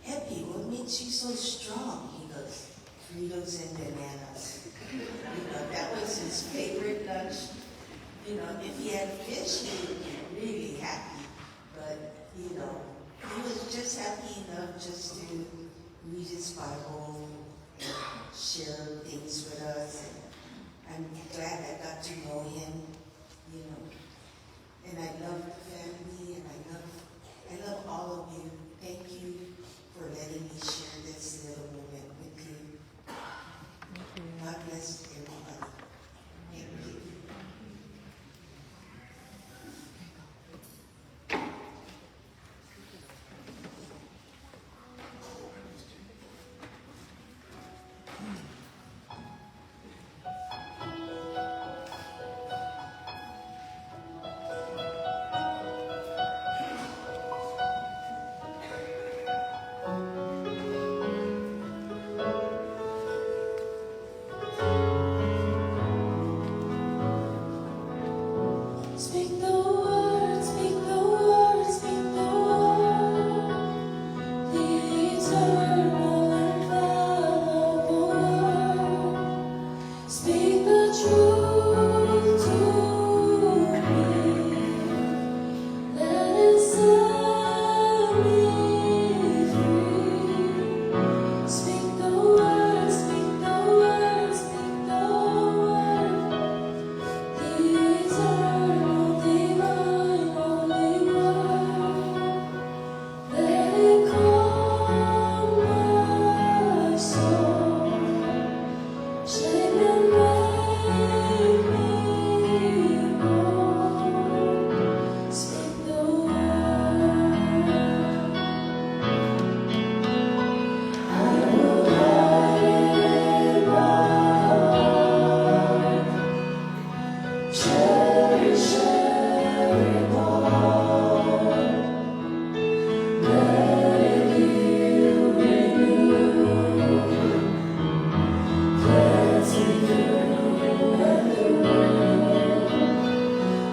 Epi, what makes you so strong? He goes, Fritos and bananas. You know, that was his favorite lunch. You know, if he had fish, he would be really happy. But, you know, he was just happy enough just to read his Bible and share things with us. And I'm glad I got to know him, you know. And I love the family, and I love all of you. Thank you for letting me share this little moment with you. God bless everybody. Thank you. Speak the word, speak the word, speak the word. The eternal, infallible word. Speak the truth to me. Let it set me free. Speak the word, speak the word, speak the word. The eternal, divine, holy word. Let it calm my soul, shape and make me whole. Speak the word. I will hide it in my heart. Cherish every part. Let it heal, renew, cleanse me through and through.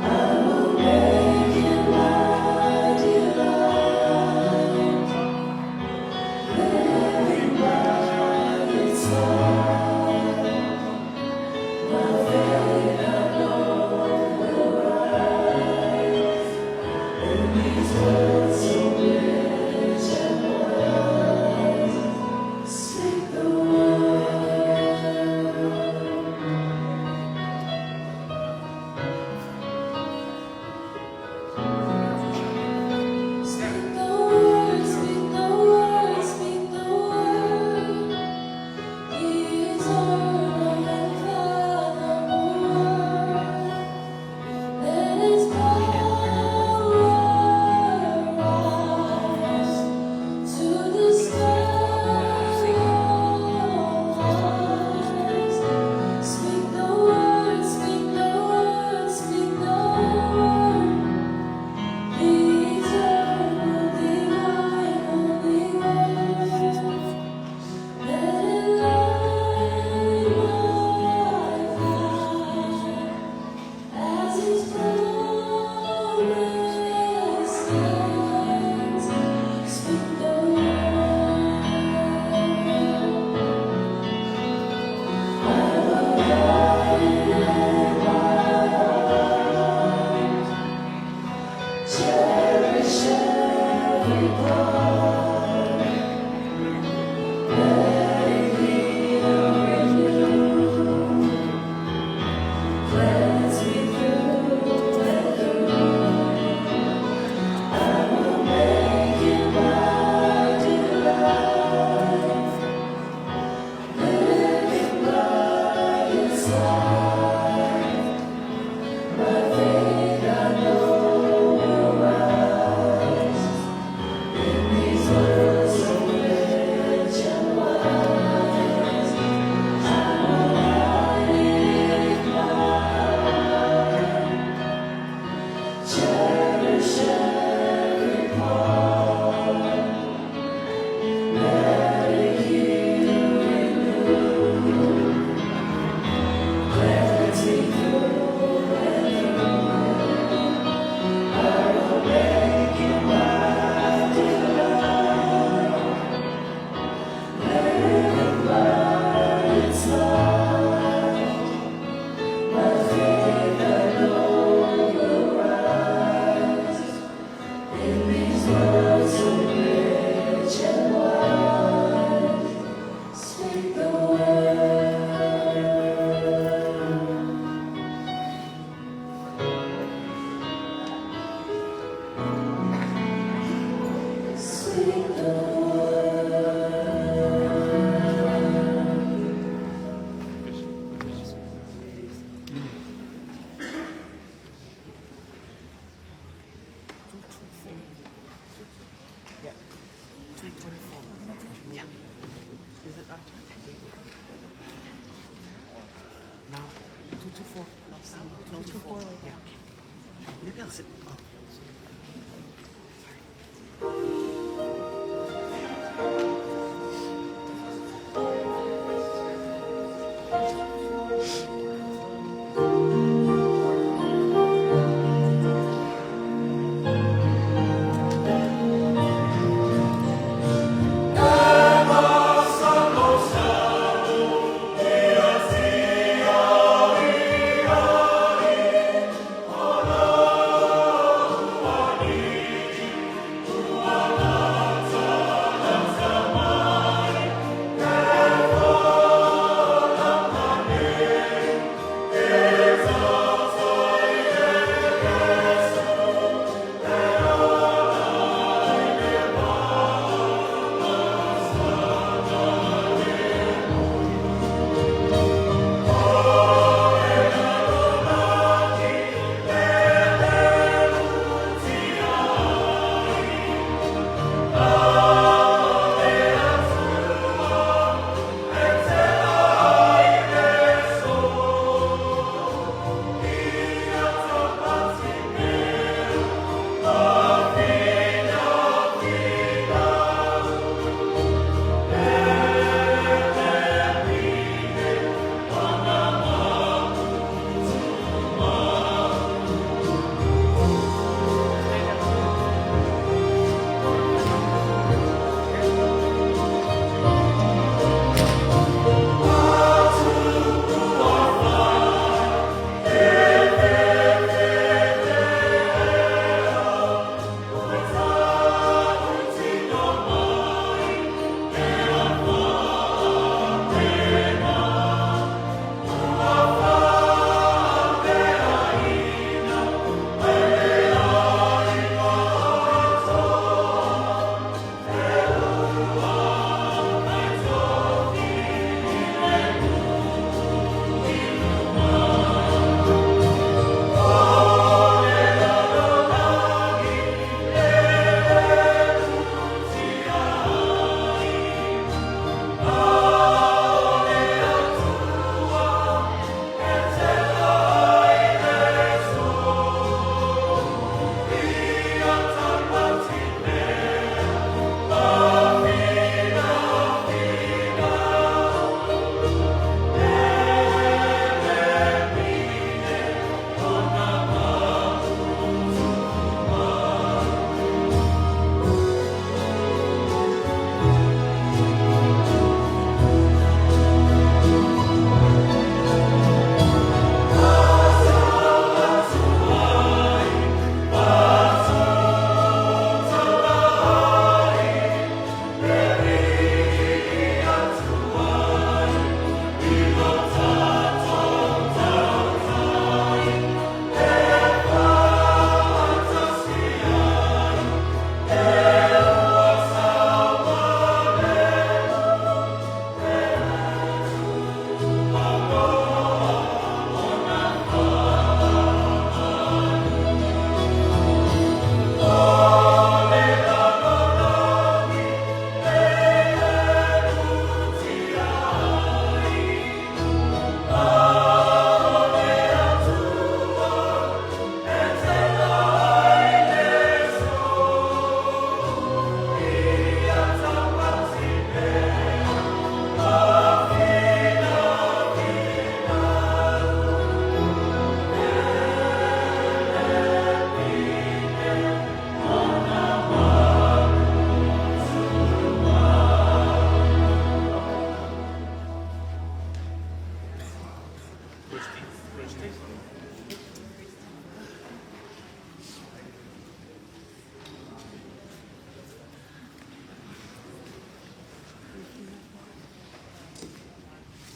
I will make it my delight, living by its side. My faith I know will rise in these words so rich and wise. Speak the word. Speak the word, speak the word, speak the word. The eternal, infallible word. Let its power rise to dispel all lies. Speak the word, speak the word, speak the word. The eternal, divine, holy word. Let it light my path. As His promise stands, speak the word. I will hide it in my heart, cherish every part. Let it heal, renew. Cleanse me through and through. I will make it my delight, living by its side. My faith I know will rise in these words so rich and wise. I will hide it in my heart, cherish every part. Let it heal, renew, cleanse me through and through. I will make it my delight, Yeah, okay. Maybe I'll sit. Oh.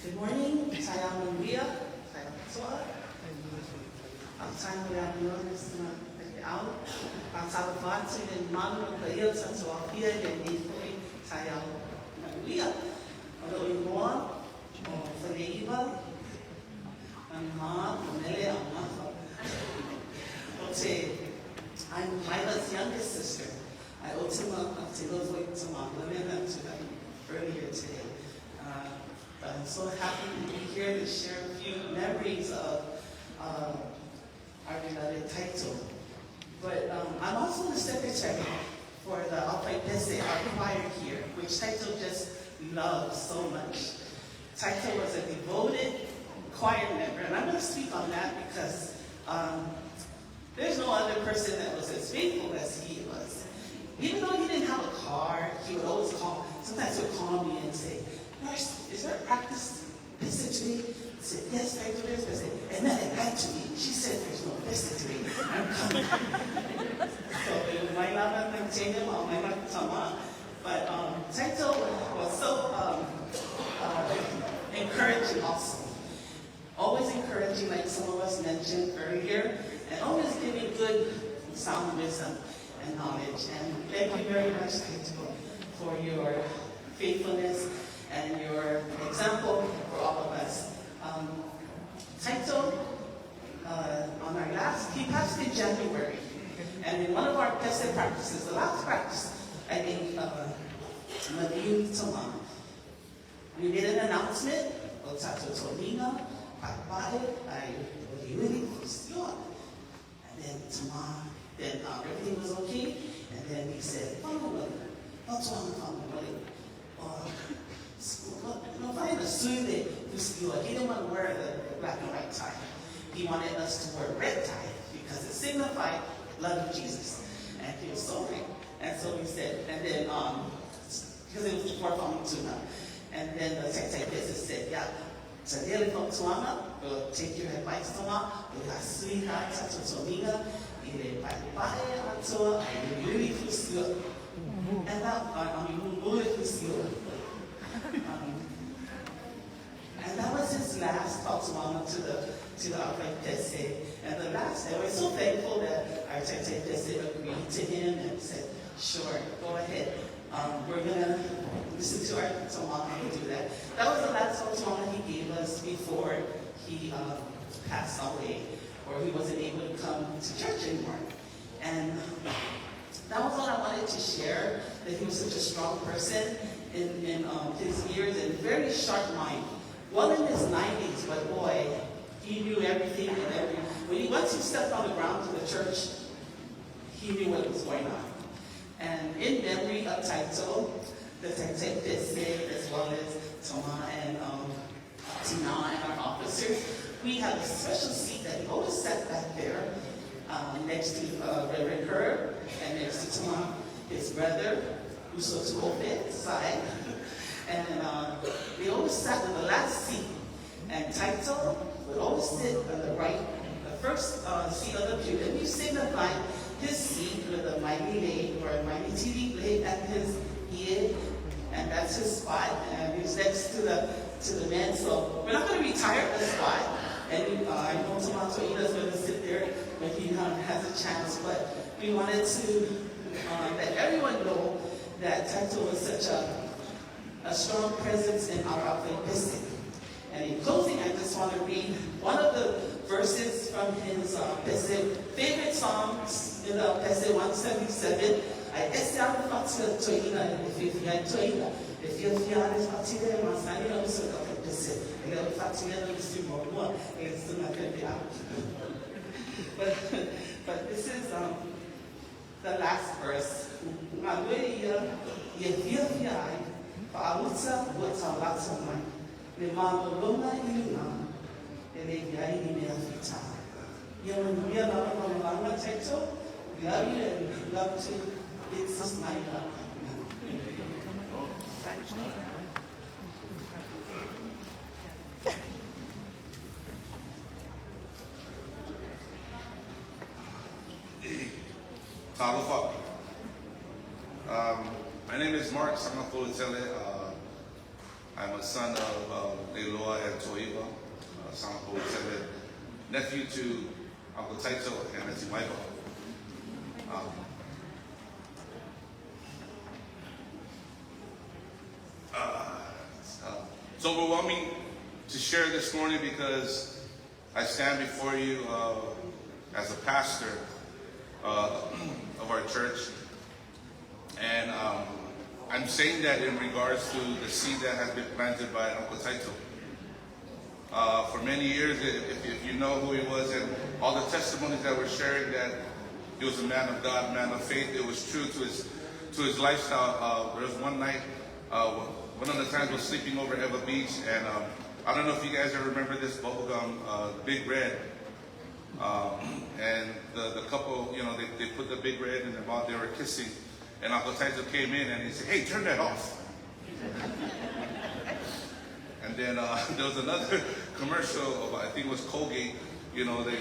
Good morning. Taia Maria. Taia Toa. Au le na te au. A tala whātu le manu o ka ia tatou afia i le nei foi taia Maria. O lo ingoa o Whaleiwa, Anha, Mele au Mafa. O te, I'm Maila's youngest sister. I otima a te lovo i tama to that earlier today. I'm so happy to be here to share a few memories of our beloved Taito. But I'm also the secretary for the Aufai Pese, our choir here, which Taito just loves so much. Taito was a devoted choir member, and I'm going to speak on that because there's no other person that was as faithful as he was. Even though he didn't have a car, he would always call. Sometimes he would call me and say, Nurse, is there a practice visit today? I said, yes, Taito, there's visit. And then it lied to me. She said, there's no visit today. I'm coming. So, my love and my But Taito was so encouraging also. Always encouraging, like some of us mentioned earlier, and always giving good, sound wisdom and knowledge. And thank you very much, Taito, for your faithfulness and your example for all of us. Taito, on our last, he passed in January. And in one of our pese practices, the last practice, I think, Maliu Tama, we made an announcement, O Tato Tolina, Pai Ai Uri Fusiwa. And then Tama, then everything was okay. And then he said, oh, He didn't want to wear the black and white tie. He wanted us to wear red tie because it signified love of Jesus. And he was so right. And so he said, and then, because it was before Famatuna, and then the Taitai Pese said, yeah, we'll take your advice, Tama, and that, and that was his last Fautuaga to the Aufai Pese. And the last, and we're so thankful that our Taitai Pese agreed to him and said, sure, go ahead. We're going to listen to our Tama and do that. That was the last Fautuaga he gave us before he passed away, or he wasn't able to come to church anymore. And that was all I wanted to share, that he was such a strong person in his years and very sharp mind. Well in his 90s, but boy, he knew everything and every. When he once he stepped on the ground to the church, he knew what was going on. And in memory of Taito, the Taitai Pese, as well as Toma and Tina and our officers, we have a special seat that he always sat back there, next to Reverend Herb and next to Toma, his brother, Uso Tuofe, side. And they always sat in the last seat. And Taito would always sit on the right, the first seat on the pew. And you signify his seat with a mighty leg or a mighty TV leg at his ear. And that's his spot. And he's next to the men. So we're not going to retire the spot. And I know Tomato Ida is going to sit there when he has a chance. But we wanted to let everyone know that Taito was such a strong presence in our Aufai Pese. And in closing, I just want to read one of the verses from his Pese favorite songs in the Pese 177. I ese alu fatile toina e fifia toina e fifia le fatile masani na uso ka Pese e le fatile na uso mo e suna pepe. But this is the last verse. Ngalue ia ye fifia ai fa'auta ua taulata mai le malolonga i luga e le iai ni mea fita. Ia manuia lava malolanga Taito, we love you and love to it's just my love. Talofa. My name is Mark Sagapolutele. I'm a son of Leiloa and Toiva, Sagapolutele, nephew to Uncle Taito and Auntie Maiva. It's overwhelming to share this morning because I stand before you as a pastor of our church. And I'm saying that in regards to the seed that has been planted by Uncle Taito. For many years, if you know who he was and all the testimonies that were sharing that he was a man of God, man of faith, it was true to his lifestyle. There was one night, one of the times was sleeping over at Ewa Beach, and I don't know if you guys ever remember this bubblegum, Big Red. And the couple, you know, they put the Big Red in their mouth, they were kissing, and Uncle Taito came in and he said, "Hey, turn that off." And then there was another commercial of, I think it was Colgate, you know, they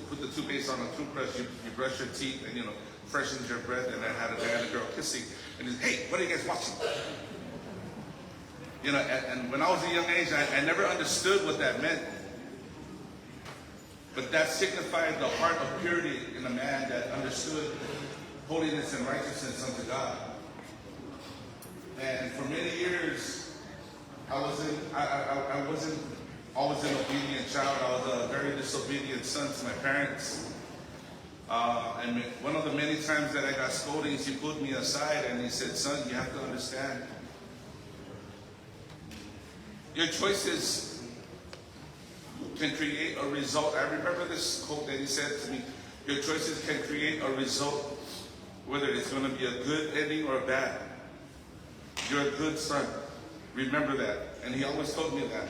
put the toothpaste on a toothbrush, you brush your teeth and, you know, freshens your breath, and then had a guy and a girl kissing. And he said, "Hey, what are you guys watching?" You know, and when I was a young age, I never understood what that meant. But that signified the heart of purity in a man that understood holiness and righteousness unto God. And for many years, I wasn't always an obedient child. I was a very disobedient son to my parents. And one of the many times that I got scoldings, he pulled me aside and he said, "Son, you have to understand. Your choices can create a result." I remember this quote that he said to me, "Your choices can create a result, whether it's going to be a good ending or a bad. You're a good son. Remember that." And he always told me that.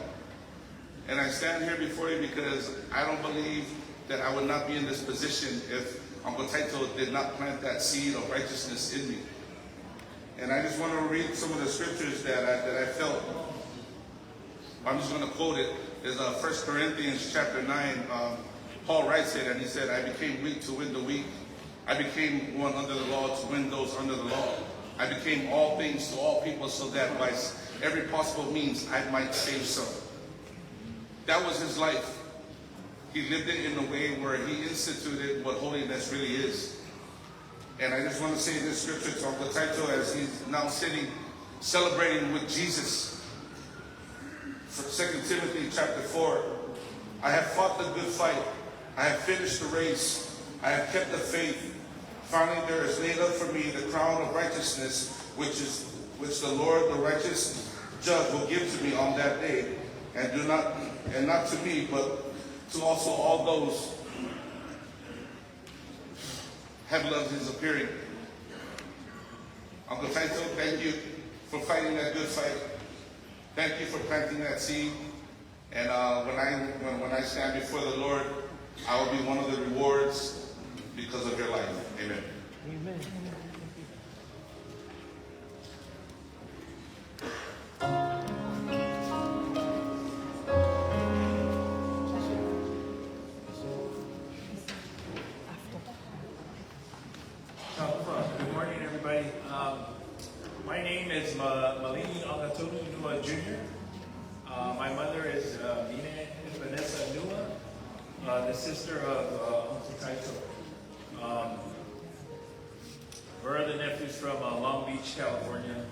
And I stand here before you because I don't believe that I would not be in this position if Uncle Taito did not plant that seed of righteousness in me. And I just want to read some of the scriptures that I felt. I'm just going to quote it. It's 1 Corinthians chapter 9. Paul writes it, and he said, "I became weak to win the weak. I became one under the law to win those under the law. I became all things to all people so that by every possible means I might save some." That was his life. He lived it in a way where he instituted what holiness really is. And I just want to say this scripture to Uncle Taito as he's now sitting, celebrating with Jesus. 2 Timothy chapter 4, "I have fought the good fight. I have finished the race. I have kept the faith. Finally, there is laid up for me the crown of righteousness, which the Lord, the righteous judge, will give to me on that day. And not to me, but to also all those have loved his appearing." Uncle Taito, thank you for fighting that good fight. Thank you for planting that seed. And when I stand before the Lord, I will be one of the rewards because of your life. Amen. Amen. Good morning, everybody. My name is Malini Angatonu Nua Jr. My mother is Vanessa Nua, the sister of Uncle Taito. We're the nephews from Long Beach, California,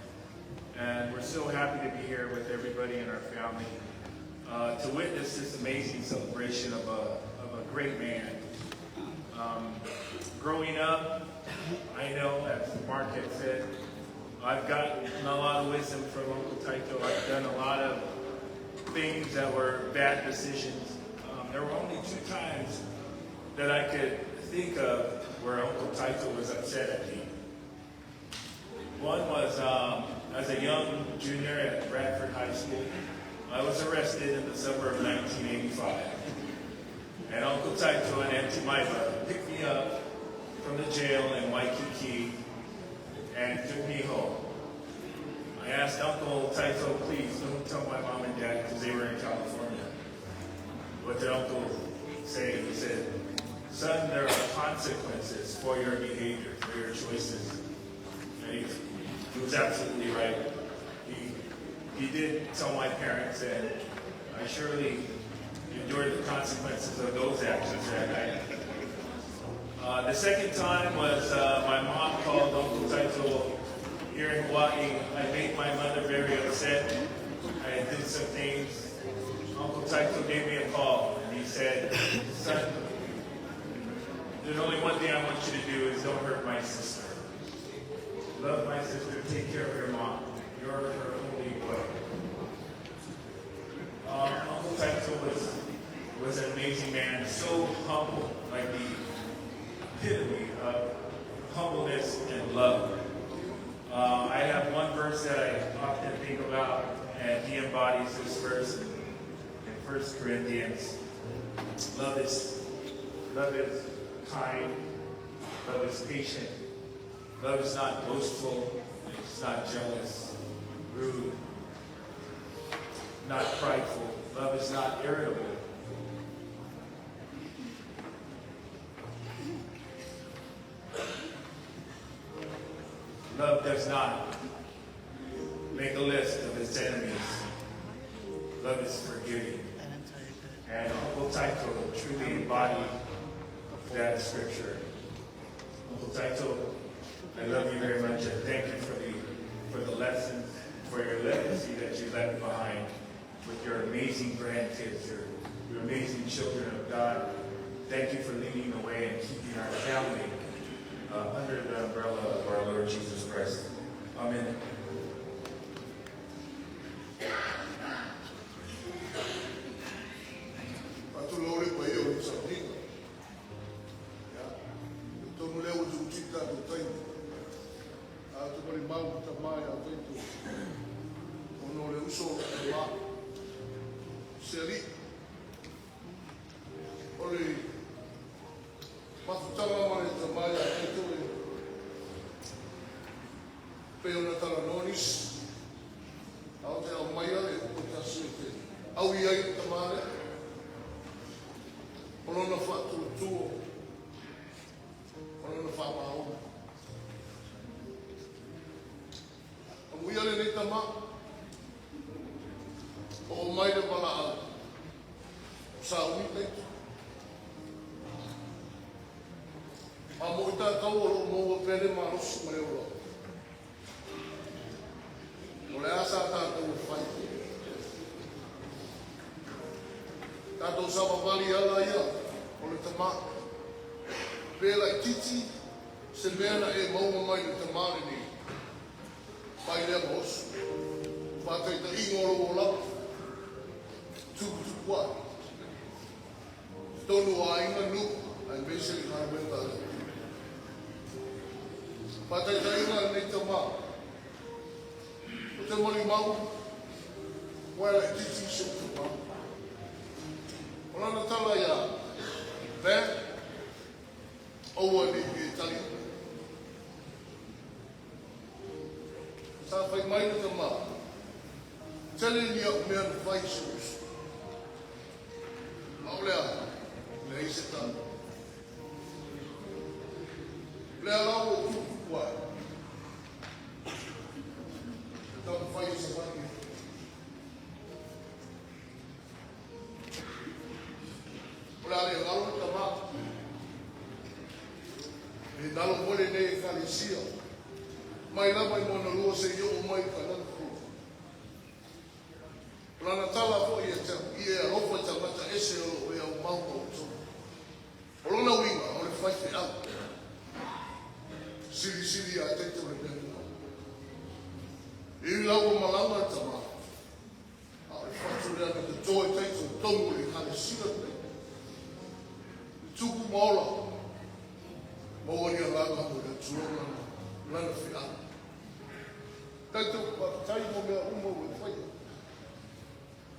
and we're so happy to be here with everybody in our family to witness this amazing celebration of a great man. Growing up, I know, as Mark had said, I've gotten a lot of wisdom from Uncle Taito. I've done a lot of things that were bad decisions. There were only 2 times that I could think of where Uncle Taito was upset at me. One was as a young junior at Bradford High School. I was arrested in the summer of 1985. And Uncle Taito and Auntie Maiva picked me up from the jail in Waikiki and took me home. I asked Uncle Taito, please don't tell my mom and dad, because they were in California. What did Uncle say? He said, "Son, there are consequences for your behavior, for your choices." And he was absolutely right. He did tell my parents, and I surely endured the consequences of those actions that night. The second time was my mom called Uncle Taito here in Hawaii. I made my mother very upset. I did some things. Uncle Taito gave me a call, and he said, "Son, there's only one thing I want you to do is don't hurt my sister. Love my sister, take care of your mom. You're her only boy." Uncle Taito was an amazing man, so humble, like the epitome of humbleness and love. I have one verse that I often think about, and he embodies this verse in 1 Corinthians. Love is kind, love is patient, love is not boastful, it's not jealous, rude, not prideful. Love is not irritable. Love does not make a list of its enemies. Love is forgiving. And Uncle Taito truly embodied that scripture. Uncle Taito, I love you very much, and thank you for the lessons, for your legacy that you left behind with your amazing grandkids, your amazing children of God. Thank you for leading the way and keeping our family under the umbrella of our Lord Jesus Christ. Amen. Mai lava i mona lua se i o mai ka lana fua. Lana tala fo i e te i e alofa te mata ese o e au mau o tō. O lona winga o le whai te au. Siri siri a te te o le mea mua. I lau o malanga te maa. A o le whatu rea na te tō e teito tongu le kale sira te. Le tupu maola. Maua ni a langa mo le tuonga lana whiau. Taito tai mo mea uma o e whaia.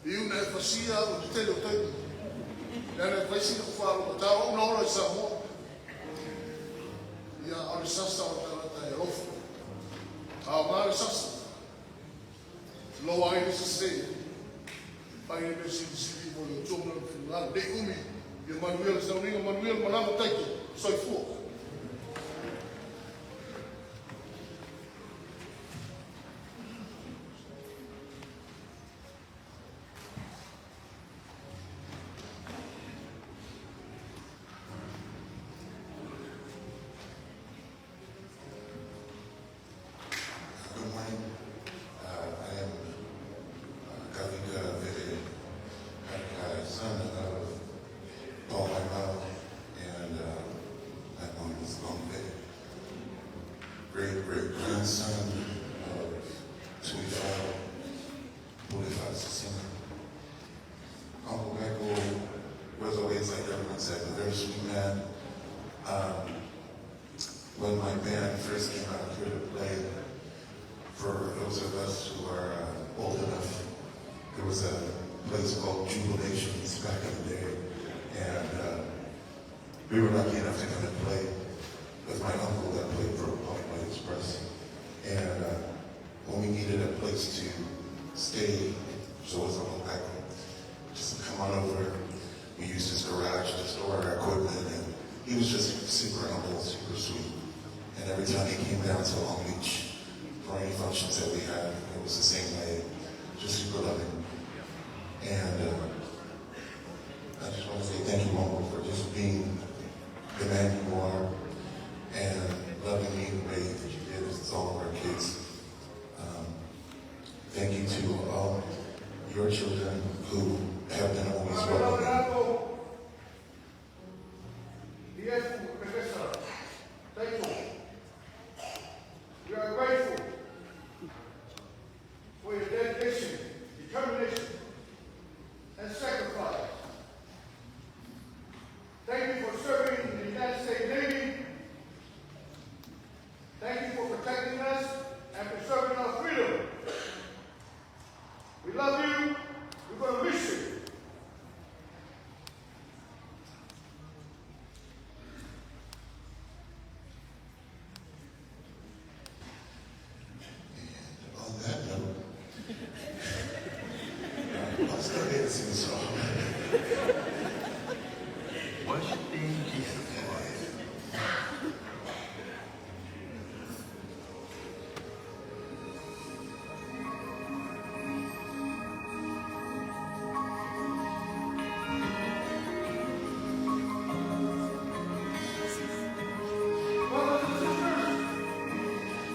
I una e whasia o te tele o taito. Nana e whaisi o whaaro ma tāo una ora i Samoa. Ia au le sasa o tangata e alofa. A o maa le sasa. Loa ai le sase. Pai e me sili sili mo le o tuamana le whingalo. Nei umi. Ia manuia le sauninga, manuia le malanga taito. Soifua. Good morning. I am Kavika Vere Karikai, son of Paul Haimao and Gombe, great-great-grandson of Tuifao Pulifasasina. When my band first came out here to play, for those of us who are old enough, there was a place called Jubilations back in the day, and we were lucky enough to come and play with my uncle that played for Polymite Express. And when we needed a place to stay, so it wasn't all back, just come on over. We used his garage to store our equipment, and he was just super humble, super sweet. And every time he came down to Long Beach for any functions that we had, it was the same way, just super loving. And I just want to say thank you, Uncle, for just being the man you are and loving me the way that you did as all of our kids. Thank you to all your children who have been always welcoming. Thank you. We are grateful for your dedication, determination, and sacrifice. Thank you for serving in the United States Navy. Thank you for protecting us and preserving our freedom. We love you. We're going to miss you. And on that note, I'll start dancing the song. Worshiping Jesus Christ.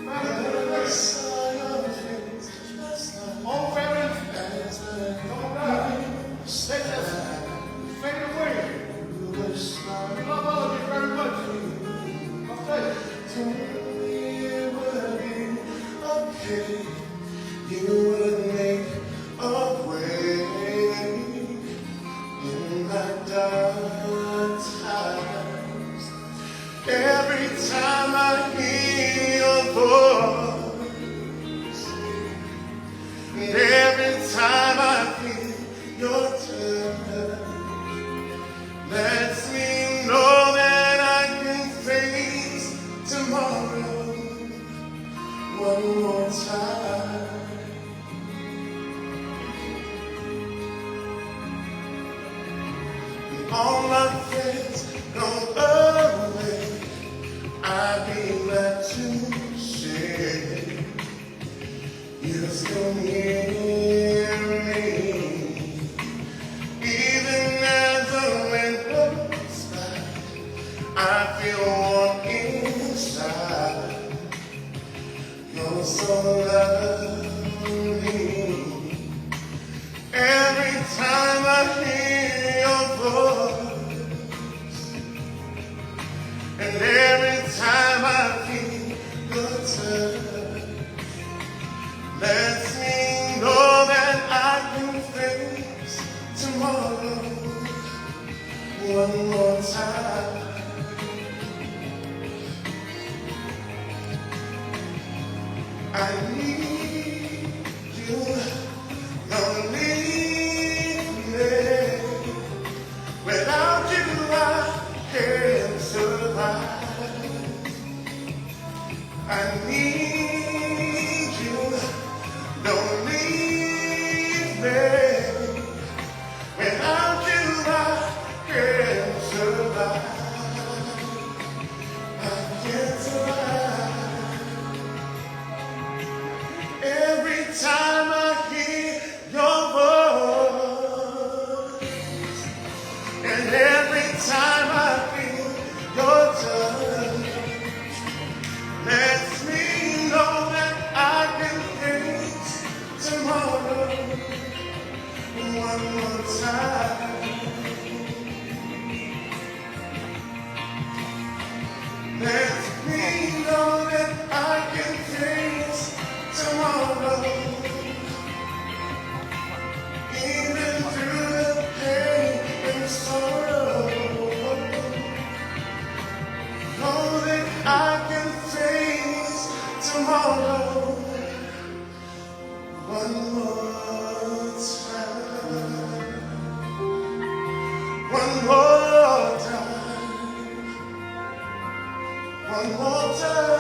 Brothers and sisters, family and friends, all families, don't die. Let us fade away. We love all of you very much. Okay. Okay, you would make a way in the dark times. Every time I hear your voice, and every time I feel your touch, lets me know that I can face tomorrow one more time. And all my friends go away, I'd be glad to say you're still near me. Even as the wind blows by, I feel warm inside. You're so lovely. Every time I hear your voice, and every time I feel your touch, lets me know that I can face tomorrow one more time. I need you, don't leave me. Without you, I can't survive. I need you, don't leave me. Without you, I can't survive. I can't survive. I can face tomorrow. One more time. One more time. One more time.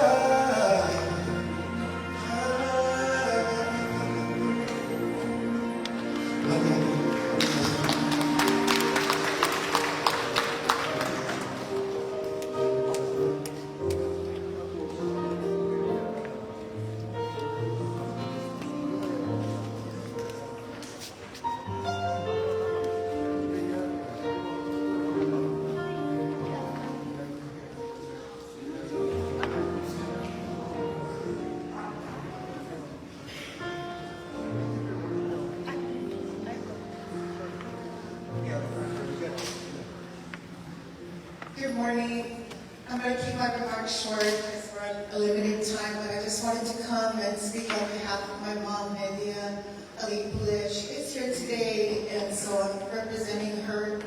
Good morning. I'm going to keep my remarks short because we're on a limited time, but I just wanted to come and speak on behalf of my mom, Media Ali'ipule. She is here today, and so I'm representing her.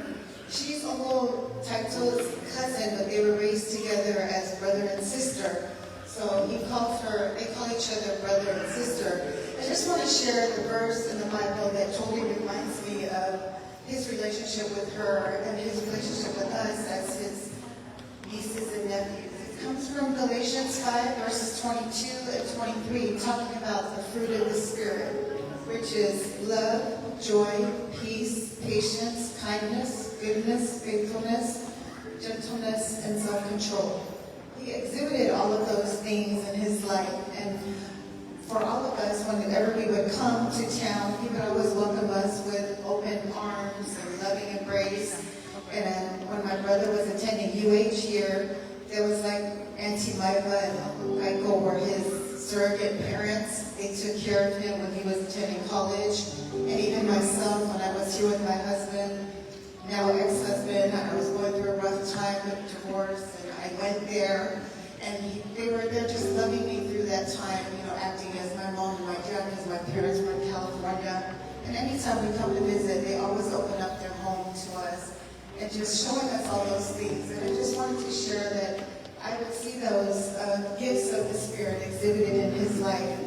She's Uncle Taito's cousin, but they were raised together as brother and sister. So he calls her, they call each other brother and sister. I just want to share the verse in the Bible that totally reminds me of his relationship with her and his relationship with us as his nieces and nephews. It comes from Galatians 5, verses 22 and 23, talking about the fruit of the Spirit, which is love, joy, peace, patience, kindness, goodness, faithfulness, gentleness, and self-control. He exhibited all of those things in his life, and for all of us, whenever we would come to town, he would always welcome us with open arms and loving embrace. And when my brother was attending UH here, there was like Auntie Maiva and Uncle Kaiko were his surrogate parents. They took care of him when he was attending college. And even myself, when I was here with my husband, now ex-husband, I was going through a rough time with divorce, and I went there, and they were there just loving me through that time, you know, acting as my mom and my dad, because my parents were in California. And anytime we come to visit, they always open up their home to us and just showing us all those things. And I just wanted to share that I would see those gifts of the Spirit exhibited in his life.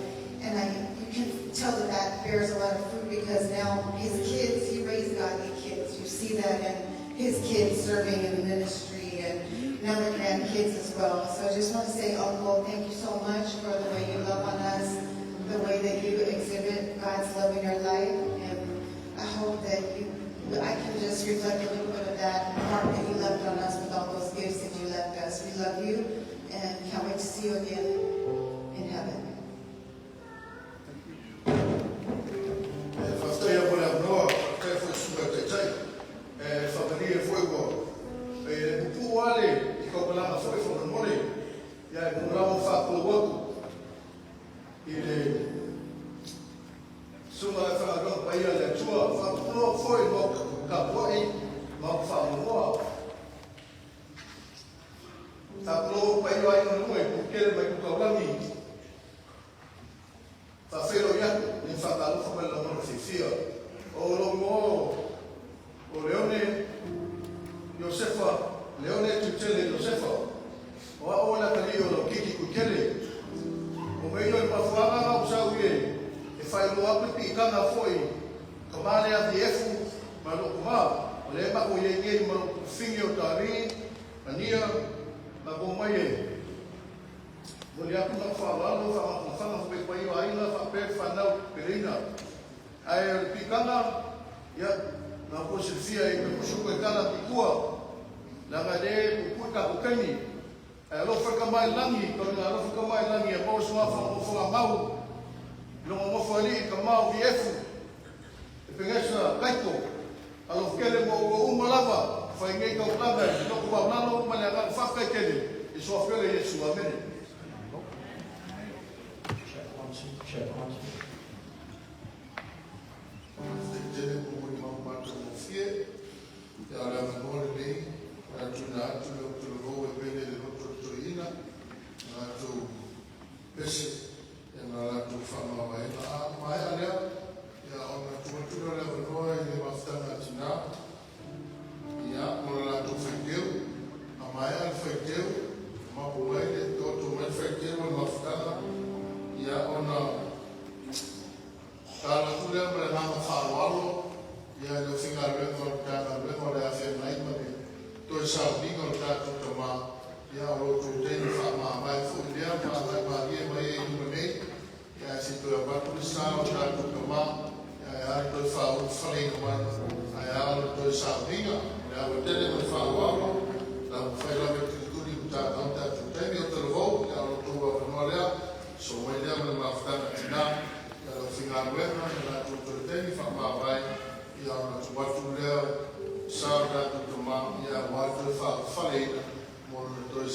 And you can tell that that bears a lot of fruit, because now his kids, he raised godly kids. You see that in his kids serving in the ministry, and now the grandkids as well. So I just want to say, Uncle, thank you so much for the way you love on us, the way that you exhibit God's love in your life. And I hope that I can just reflect a little bit of that mark that you left on us with all those gifts that you left us. We love you and can't wait to see you again in heaven. Mai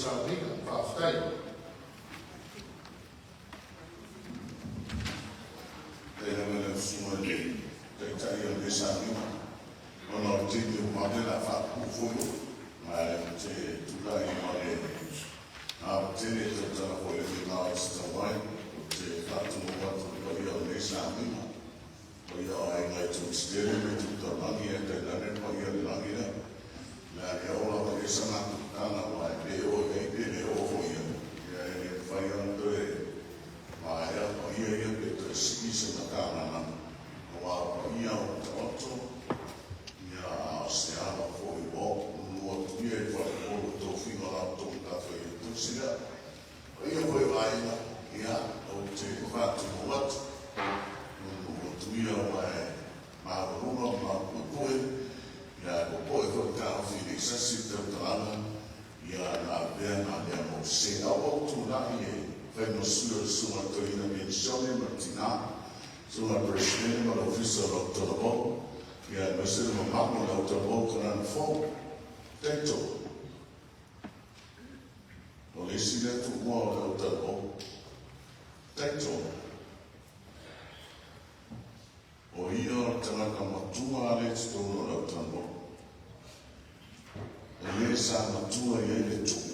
sauniga. Faafetai. E lava le usuga i le taitai o lenei sauniga, ona o le taimi ua vave o le a faapupuu foi oe. Ae ou te tulai ma le ava tele e tautala foi i le faiga e tatau ai. Ou te faatulou atu i le paia o lenei sauniga, paia o aiga i Tu Tele ma Tu Taulagi, ae tainane le paia o le lagi lea. O le a le oo lava i ai sa matou tala, aua e pe oo i ai pe le oo foi i ai, ia e le mafai ona toe maea paia ia pe toe sii se matagaluega, aua o paia ua taoto, ia a o se ala foi ua oo nunu atu ia i faleupolu o tofiga o la outou matafaioi tausi lea. Paia foi o aiga, ia, ou te faatulou atu, nunu atu ia aua e maualuga ma maupuepue, ia ae popoe foi le taofi ne i sasi le tautalaga, ia na avea na mea mo se. A ua ou tulai e fai ma sui o le Susuga i le Toeaina Penisione ma le Tina, Susuga i le Peresetene ma le Ofisa o le Autalavou, ia aemaise le mamalu o le Autalavou Kanana Fou. Taito. O le isi lea tumua o le Autalavou. Taito. O ia o le tagata matua lea i totonu o le Autalavou. O le sa matua i ai le tuu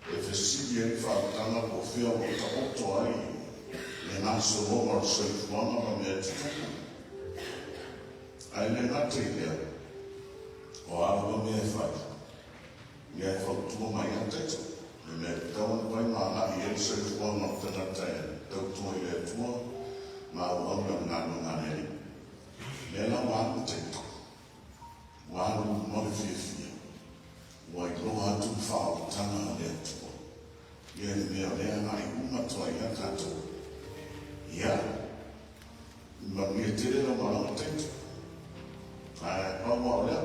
e fesili ai le faautaga po o fea ua taoto ai le gasologa o le soifuaga ma mea e tutupu. Ae le gata i lea, o a lava mea e fai, ia e fautua mai lava taito, le mea e tatau ona fai ma agai i ai le soifuaga o le tagata e tautua i le Atua ma auauna i le galuega a le Alii. O lea la ua alu taito, ua alu ma le fiafia, ua iloa atu le faaolataga a le Atua, ia le mea o lea e agai uma atu ai lava tatou. Ia, manuia tele lau malaga taito. Ae pau lava o lea,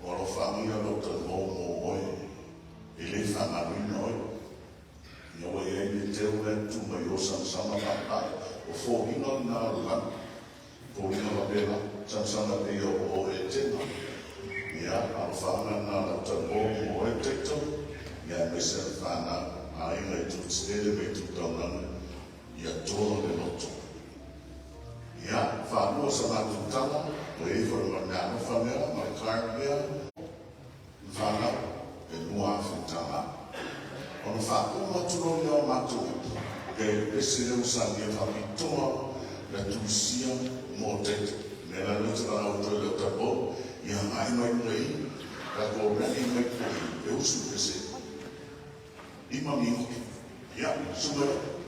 o alofaaga ia o lou talavou mo oe, e le faagaloina oe. Ina ua i ai le teu lea e tutu mai o samasama paepae, o foliga lena o le lagi. Foliga faapena, samasama pei o o Etena. Ia, alofaaga lena o lau talavou mo oe taito, ia aemaise le fanau, aiga i Tutilele ma i Tutaulaga, ia toa le loto. Ia, faalua sa matou tala, ua i ai foi ma le meaalofa lea, ma le card lea, le fanau, e $2,000. Ona faauma atu loa lea o matou upu, ia i le pese lea ua saunia faapitoa na tusia mo taito. O le mea la lea ou te valaau atu ai i lau talavou, ia agai mai luga i i, tatou ready mai tua i i, e usu le pese. 5 minute. Ia, susu mai loa.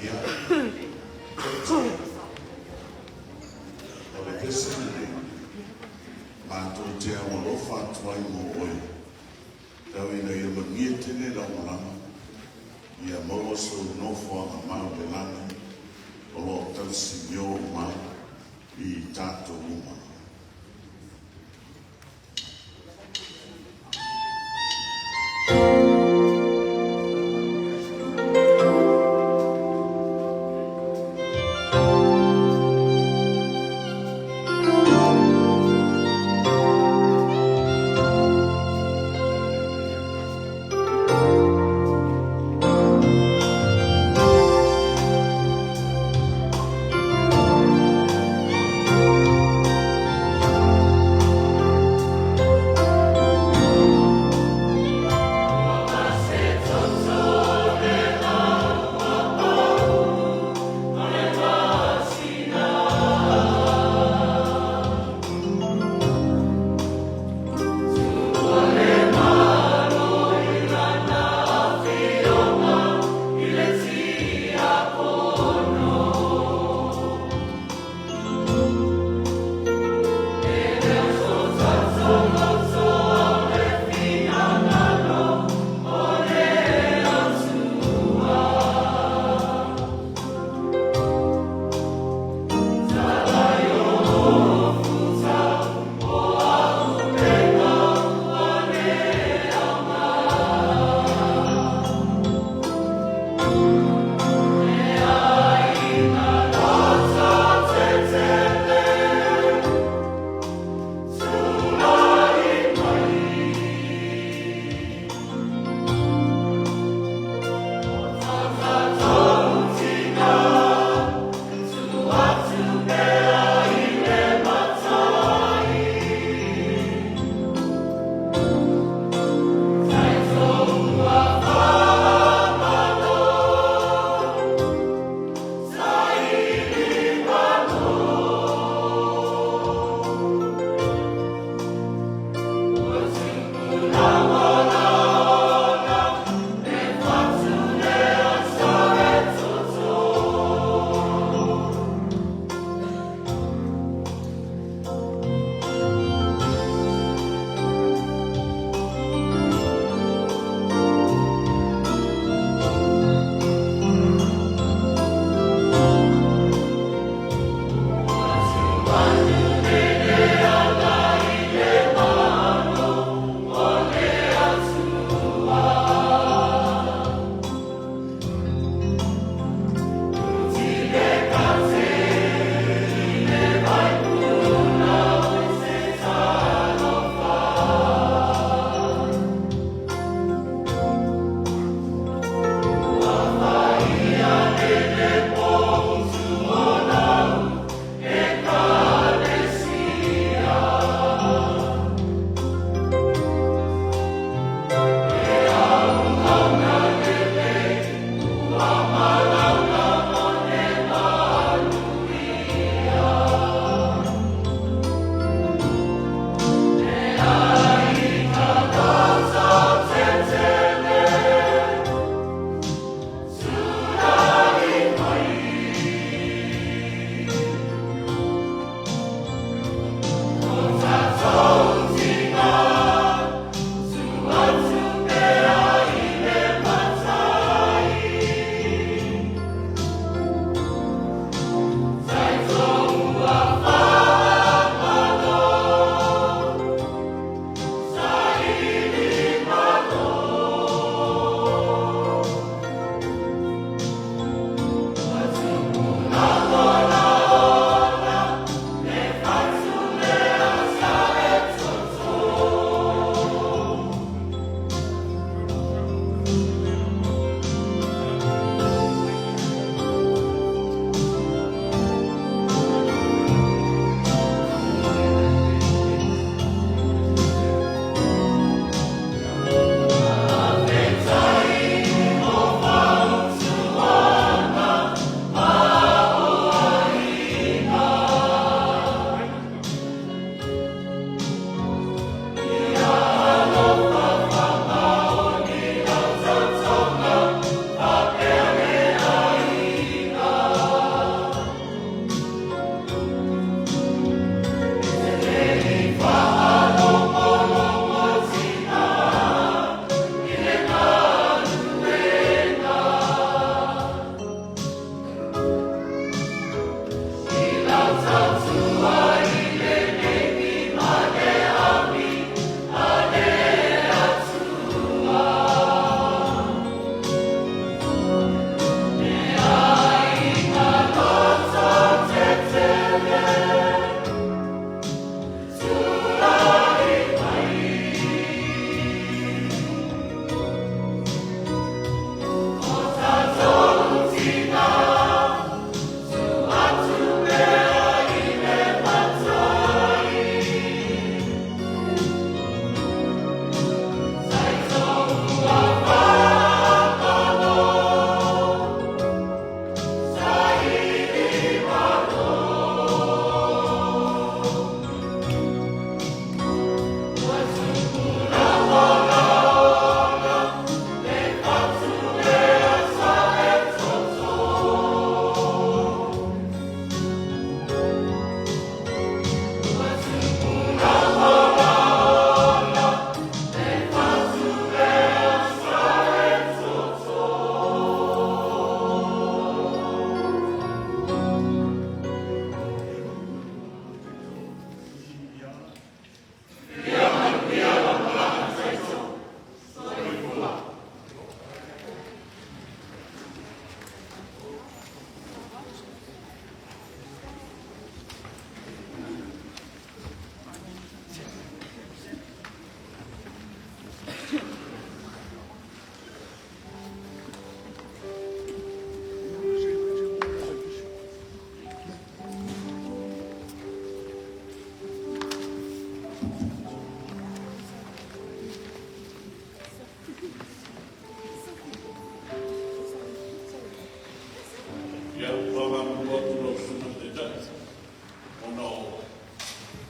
Ia, taito, o le pese lenei, matou te aualofa atu ai mo oe, tau ina ia manuia tele lau malaga, ia maua sou nofoaga mau i le lagi, o lo o tausi mio mai i tatou uma.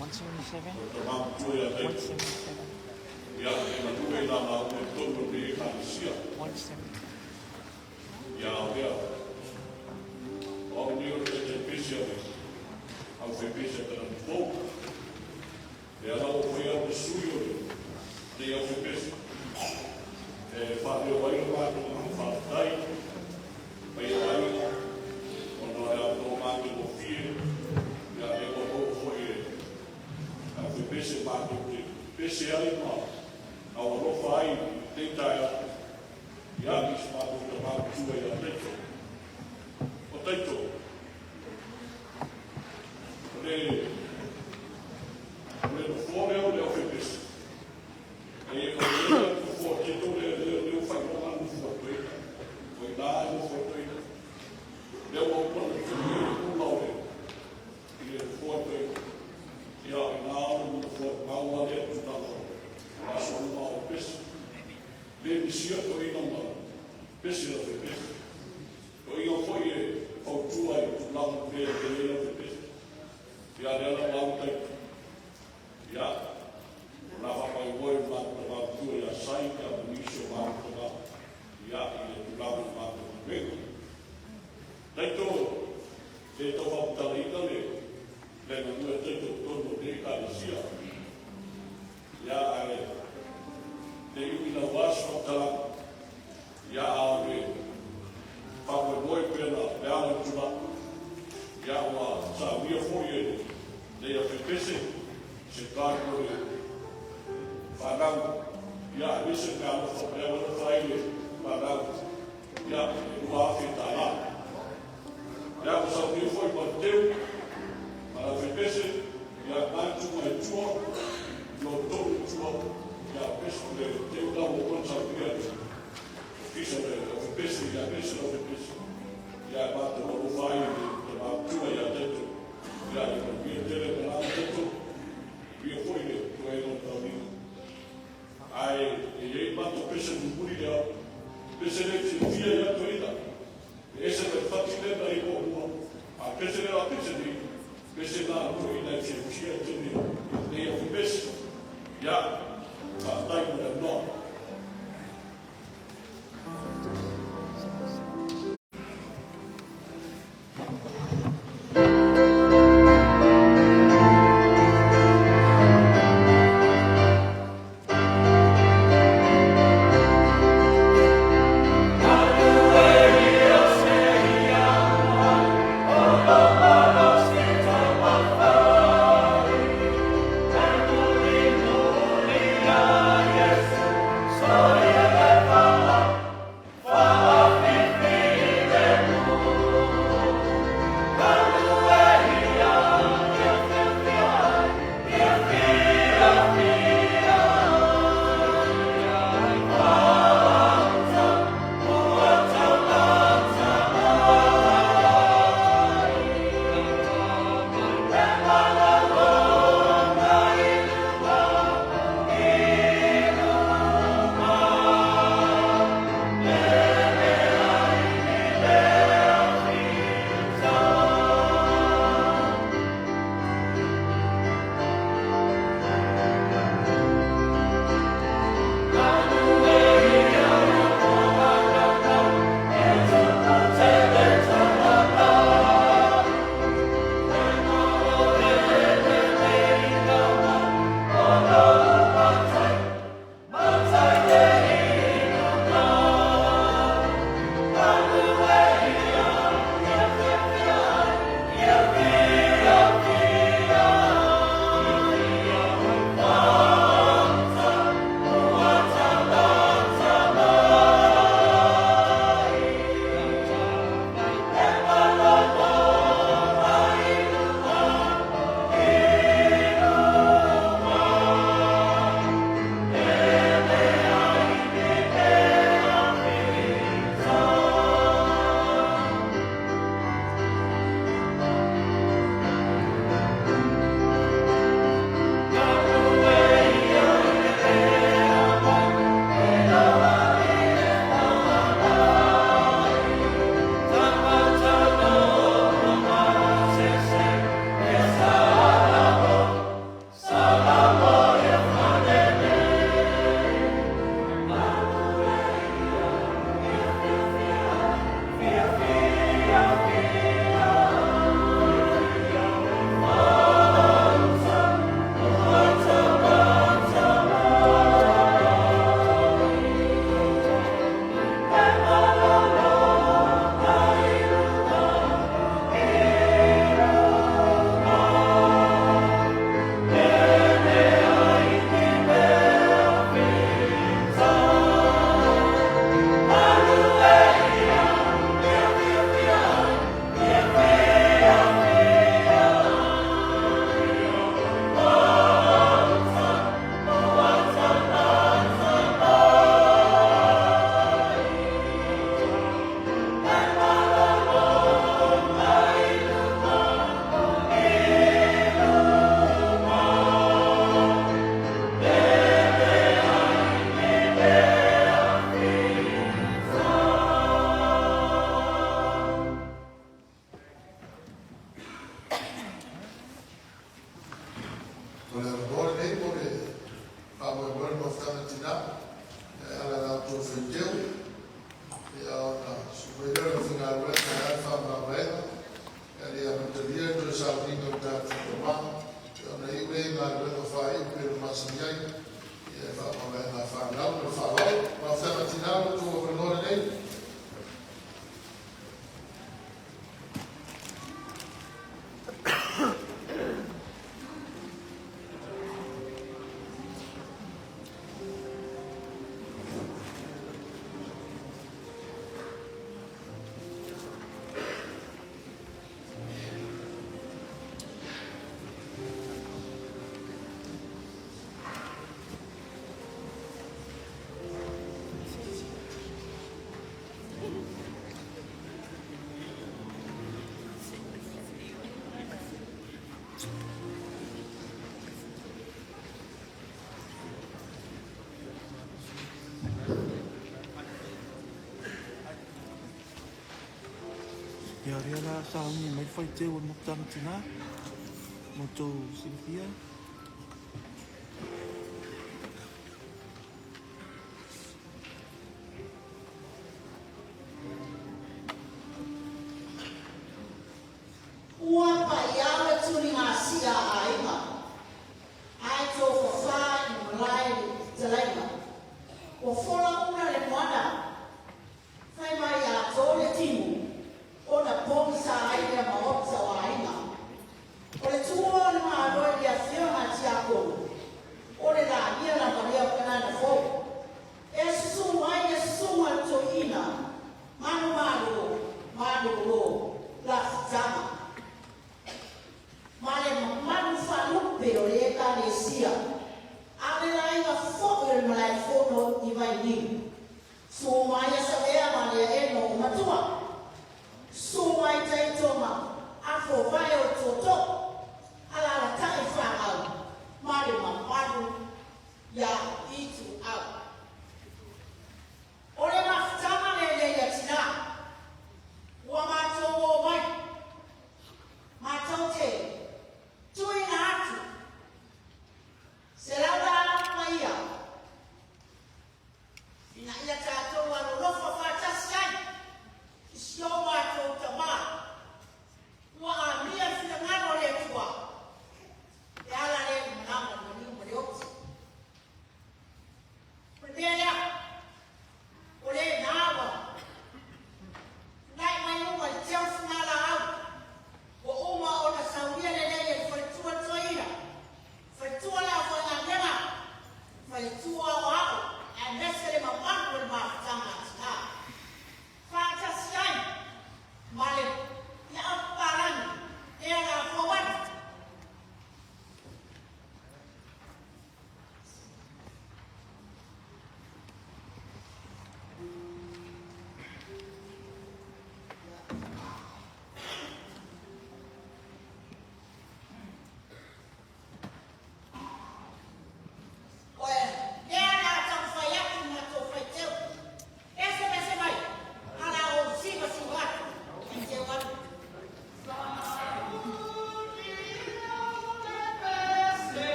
177. O le tama matua ia Taito. 177. Ia, e galue i la lauga i totonu o lenei Ekalesia. 177. Ia, o lea, o au nei o le taitai pese a le aufaipese a Talalafou. Lea la ua faia au ma sui o lenei aufaipese e faaleo ai lo matou agaga faafetai mai o aiga ona o le avanoa matagofie, ia lea ua maua foi e le aufaipese matou te pese ai ma aualofa ai i lenei taeao, ia i si matou tama matua ia Taito. O Taito, o le nofoa lea o le aufaipese, e o le nofoa Taito lea lea ua faailoga le nofoa toeaina. O i ina e nofo ai toeaina. Lea ua uma ona tuu i ai le ula o le i le nofoa toeaina. Ia, o ina o le nofoa mau lea tulaga o aso uma o pese. Le misia toeaina ma pese o le pese. Toeaina foi e fautua i tulaga o mea e lelei au pese. Ia, lea la ua alu Taito. Ia, o la faamaimoe o matou tama matua ia Sai ia ma nisi o matou tama, ia, i le tulaga o matou galuega. Taito, le tau faamatalaina le galue a Taito i totonu o lenei Ekalesia. Ia, ae le umi naua se faamatalaga, ia, a o le faamoemoe pea na le ala i tulaga, ia, ua saunia foi e lenei aufaipese se card mo le fanau, ia, aemaise le meaalofa lea ua alofa ai le fanau, ia, e $2,000. Lea ua saunia foi ma le teu ma le aufaipese, ia, na tu mai tua, lo tolu tua, ia, pese le teu la ua uma ona saunia e le ofisa o le aufaipese, ia, aemaise le aufaipese, ia, e matou alofa ai i le tama matua ia Taito. Ia, ia manuia tele malaga Taito, ia foi le toega o le tauniga. Ae e i ai matou pese mulimuli lea, pese le silafia ia toeaina. Faamoemoe le mafutaga tinā e ala i la outou faiteu ia ona susu mai lea o le aufaigaluega e a le faamavaega ae le i amatalia le toe sauniga o le tatou Tama ia ona iu lea i galuega faaiu e pei ona masani ai ia faamavaega a fanau. Ma le faaaloalo. Mafutaga a Tina, o lo outou avanoa lenei. Ia, o lea la sauni mai le faiteu o le mafutaga tinā mo tou silafia. Ua paia le tuligasia a aiga, ae tofafa i malae le fetalaiga. Ua fola ula le moana, fai mai a to le timu, ona pogisa ai lea maota o aiga. O le tuua o le Malo i le afioga a Tiakono, o le lagia lava lea o Kanana Fou. E susu mai le susuga i le Toeaina, manumalo, malolo lafutaga. Ma le mamalu faalupe o le Ekalesia, a o le laina foi o le Malaefono i Vailiu. Susu mai Savea ma le aena o Matua. Susu mai Taitoma, afo vae o toto, alaalatai fanau, ma le mamalu ia Itu Au. O le mafutaga lenei a tinā, ua matou omai, matou te tuuina atu se laulā paia ina ia tatou alolofa faatasi ai i si o matou tamā ua amia le finagalo o le Atua e ala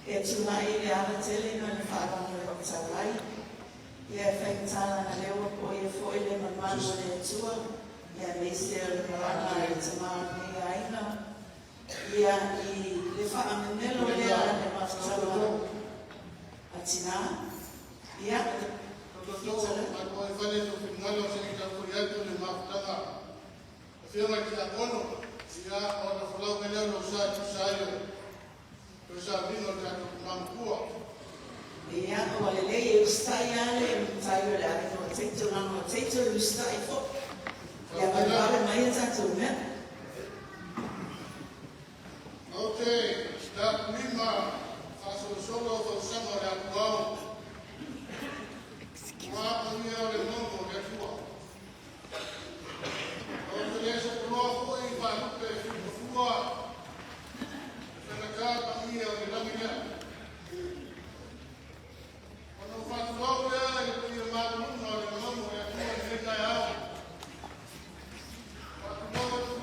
E tūnai le ala tele na le whaaranga le talai. Ia e whaitala na lewa po ia fo ile mamalu o le Atua. Ia meise o le malaga e te maa nei aina. Ia i le whaamenelo lea le mafutaga a tina. Ia, Toto, o fale so fingalo se i tau atu le mafutaga. Afioga i te akono, ia o na folau me leo lo sa tu sa yo. O sa vino le tatou mamakua. Ia, o le lei e ustai ale e mutai o le ale no teito na no teito e ustai fo. Ia vale mai e tātou mea. O te stap mima whaasolosolo o fausama o le atuau. Ua paia o le mongo o le atua. O te le sa puloa foi i whalupe whipafua. E whanaka paia o le langi lea. Ona o whatuau lea i le paia malumunga o le mongo o le atua i le taeao. Whatuau atu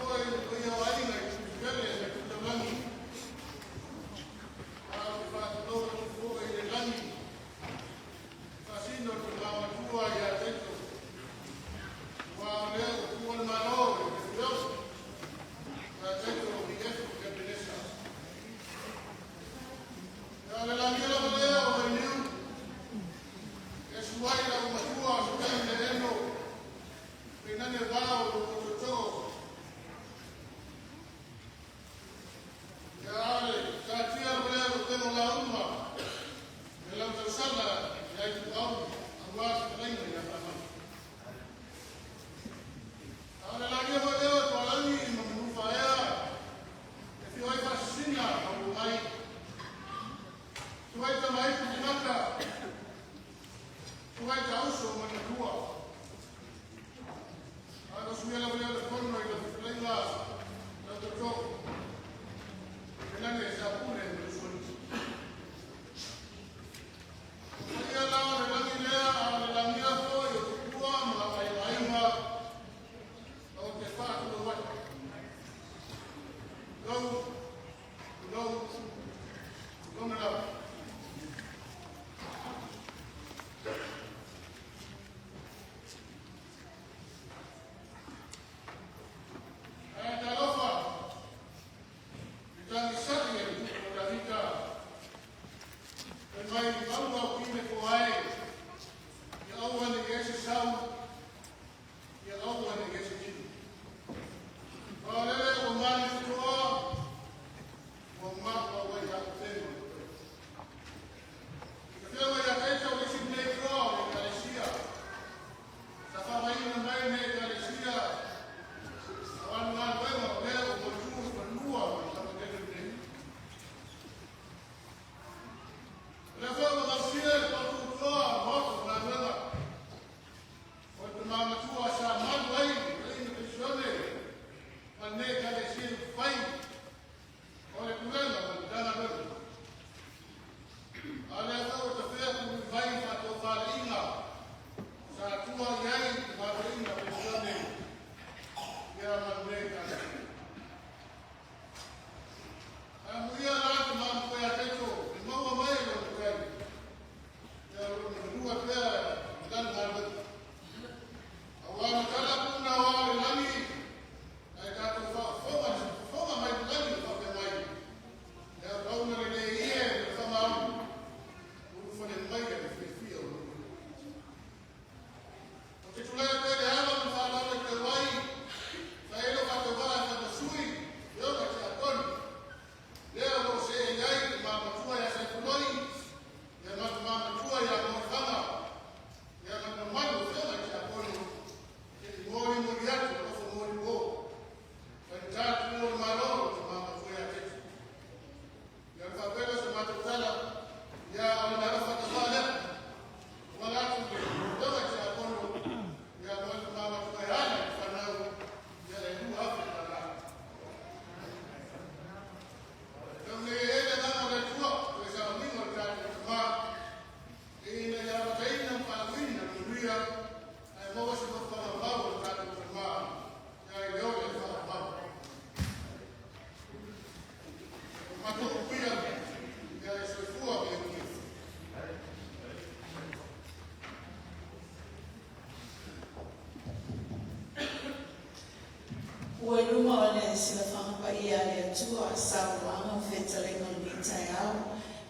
silafaga paia a le Atua saunoaga ma fetalaiga o lenei taeao,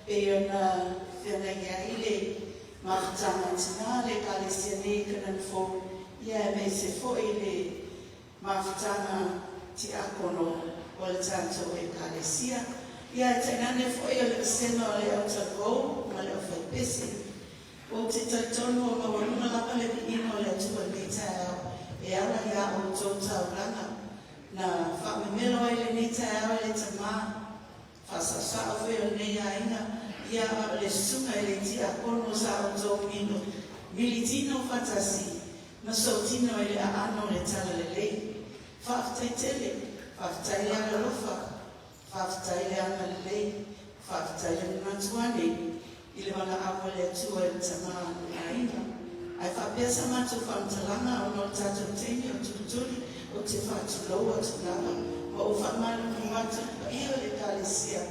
pei ona feagai ai le mafutaga a tinā a le Ekalesia nei i Kainani fou, ia aemaise foi le mafutaga tiakono o le tatou Ekalesia. Ia ae tainane foi o le vasega o le autalavou ma le aufaipese. Ou te talitonu ua maualuga lava le viiga o le Atua i lenei taeao e ala ia outou taulaga na faamemelo ai i lenei taeao e le Tama Faasaosao foi o lenei aiga, ia a o le susuga i le Tiakono sa outou mino militino faatasi ma soutino i le aano o le Talalelei. Faafetai tele, faafetai le alolofa, faafetai le agalelei, faafetai le manatu ane i le valaau a le Atua i le tama o le aiga. Ae faapea sa matou faamatalaga ona o le tatou taimi o tulituli, ou te faatulou atu lava ma ou faamalulu atu i le paia o le Ekalesia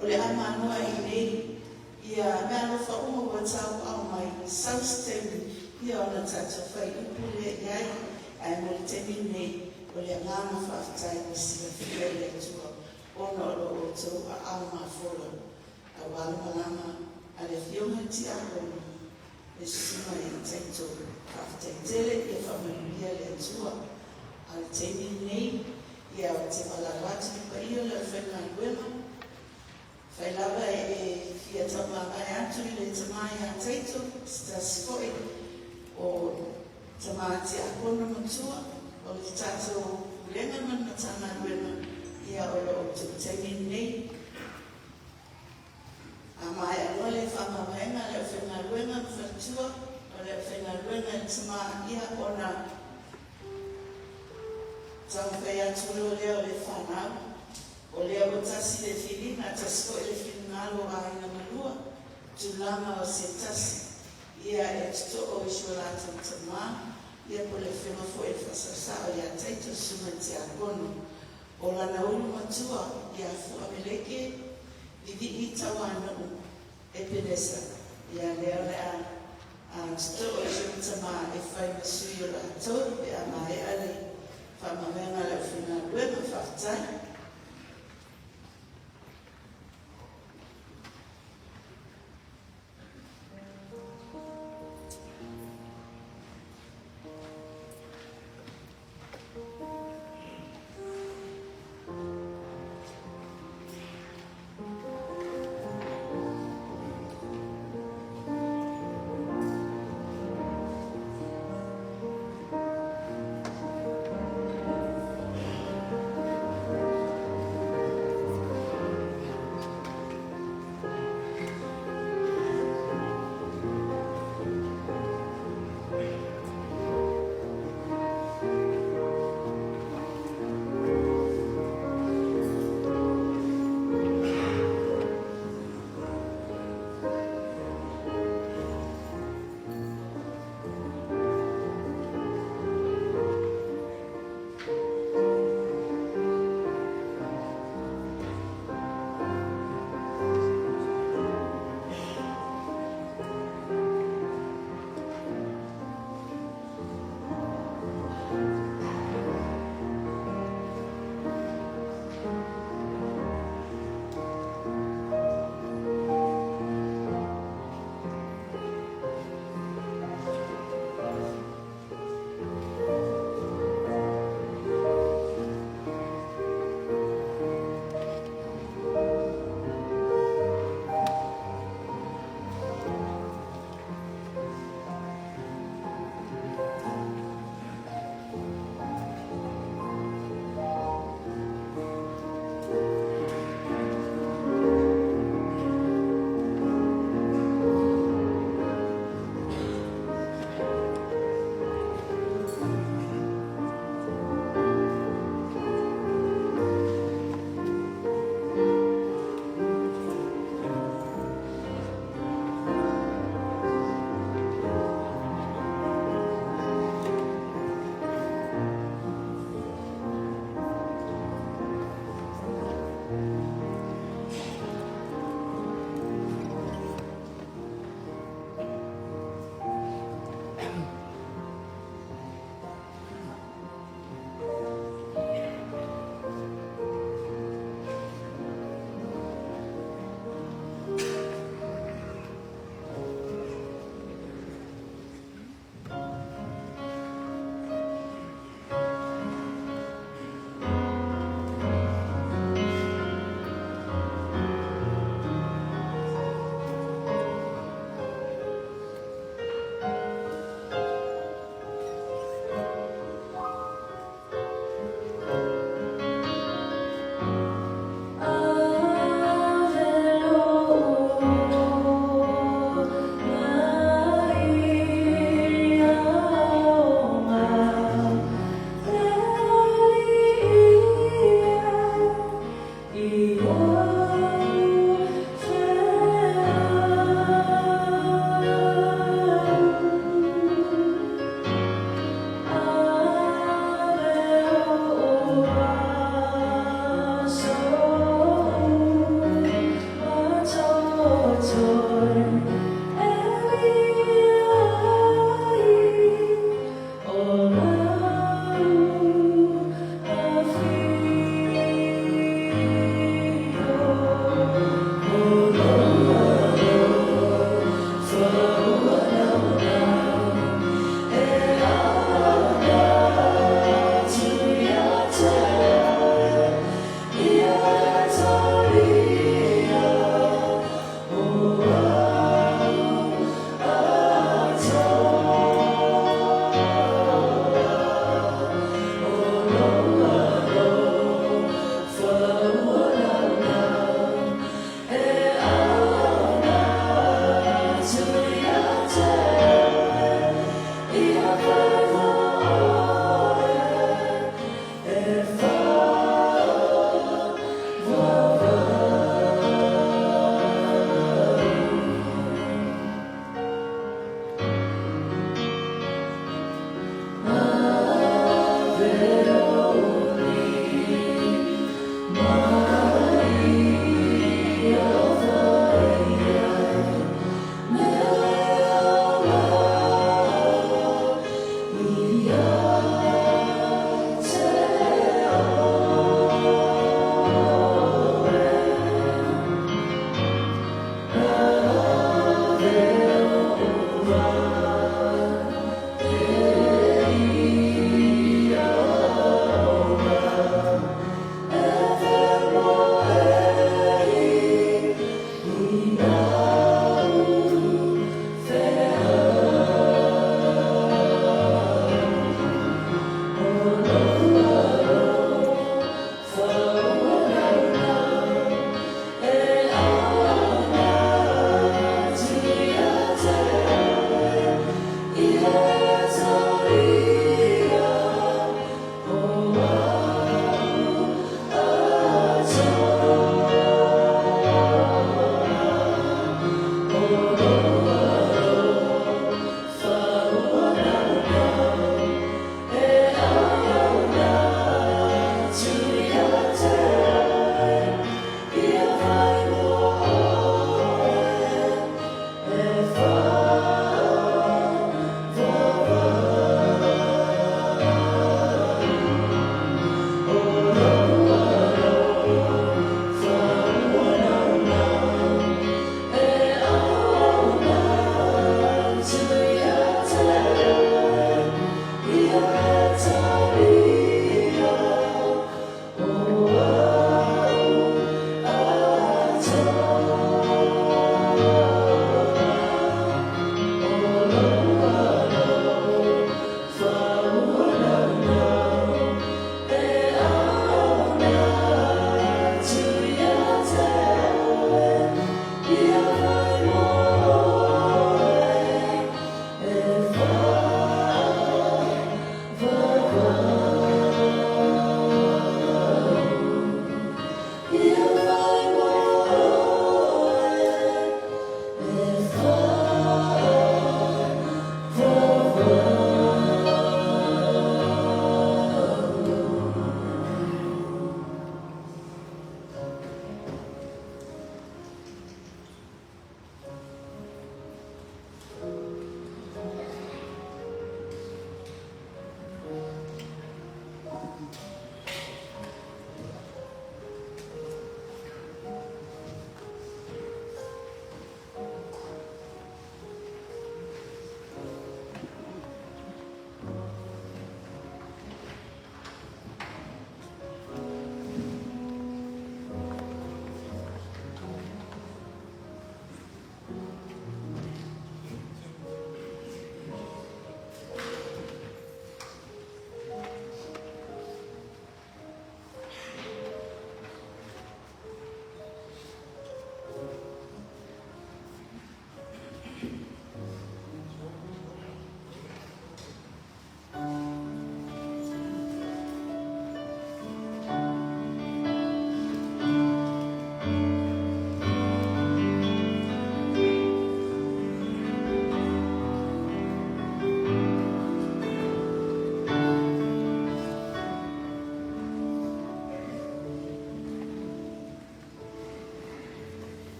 o le a manoa i inei ia meaalofa uma ua tauaao mai, sau se taimi ia ona tatou fai upu lea i ai, ae mo le taimi lenei o le agaga faafetai ua silafia e le Atua ona o lo outou aao mafola aua le malaga a le Afioga i le Tiakono, le Susuga ia Taito. Faafetai tele, ia faamanuia le Atua. A o le taimi lenei, ia ou te valaau atu i le paia o le aufaigaluega, fai lava e fia taumavae atu i le tama ia Taito, se tasi foi o tama tiakono matua o le tatou Pulega ma le Matagaluega, ia o lo outou taimi lenei. A maea loa le faamavaega a le aufaigaluega ma faletua o le aufaigaluega i le tama ia ona taumafai atu loa lea o le fanau. O lea ua tasi le filiga, tasi foi le finagalo o aiga na lua, tulaga o se tasi ia e totoo i si o latou tama, ia po o le afioga foi i le faasaosao ia Taito le susuga i le Tiakono. O lana ulu matua ia Fua Meleke Vivii Tauanuu Epenesa, ia lea o le a totoo i si ona tama e fai ma sui o latou pe a maea le faamavaega a le aufaigaluega. Faafetai.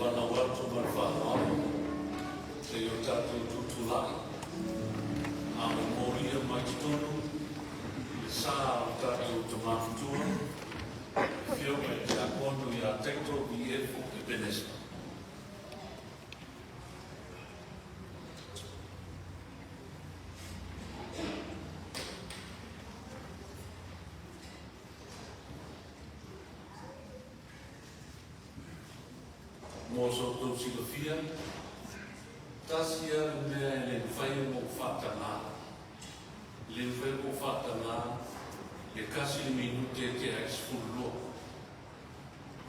valaau atu ma le faaaloalo se i o tatou tutulai a o molia mai totonu le sā o tatou tama matua, le afioga i le Tiakono ia Taito V.F. Epenesa. Mo so outou silafia, tasi lava le mea e le mafai ona ou faatagā. E le mafai ona ou faatagā le 1 le minute e tea ai le 12.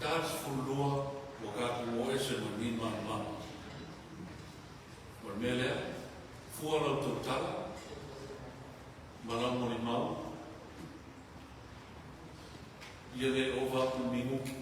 Ta le 12 ua tatou o ese ma lenei malamaga. O le mea lea, fua la outou tala ma lau molimau, ia le ova atu le minute.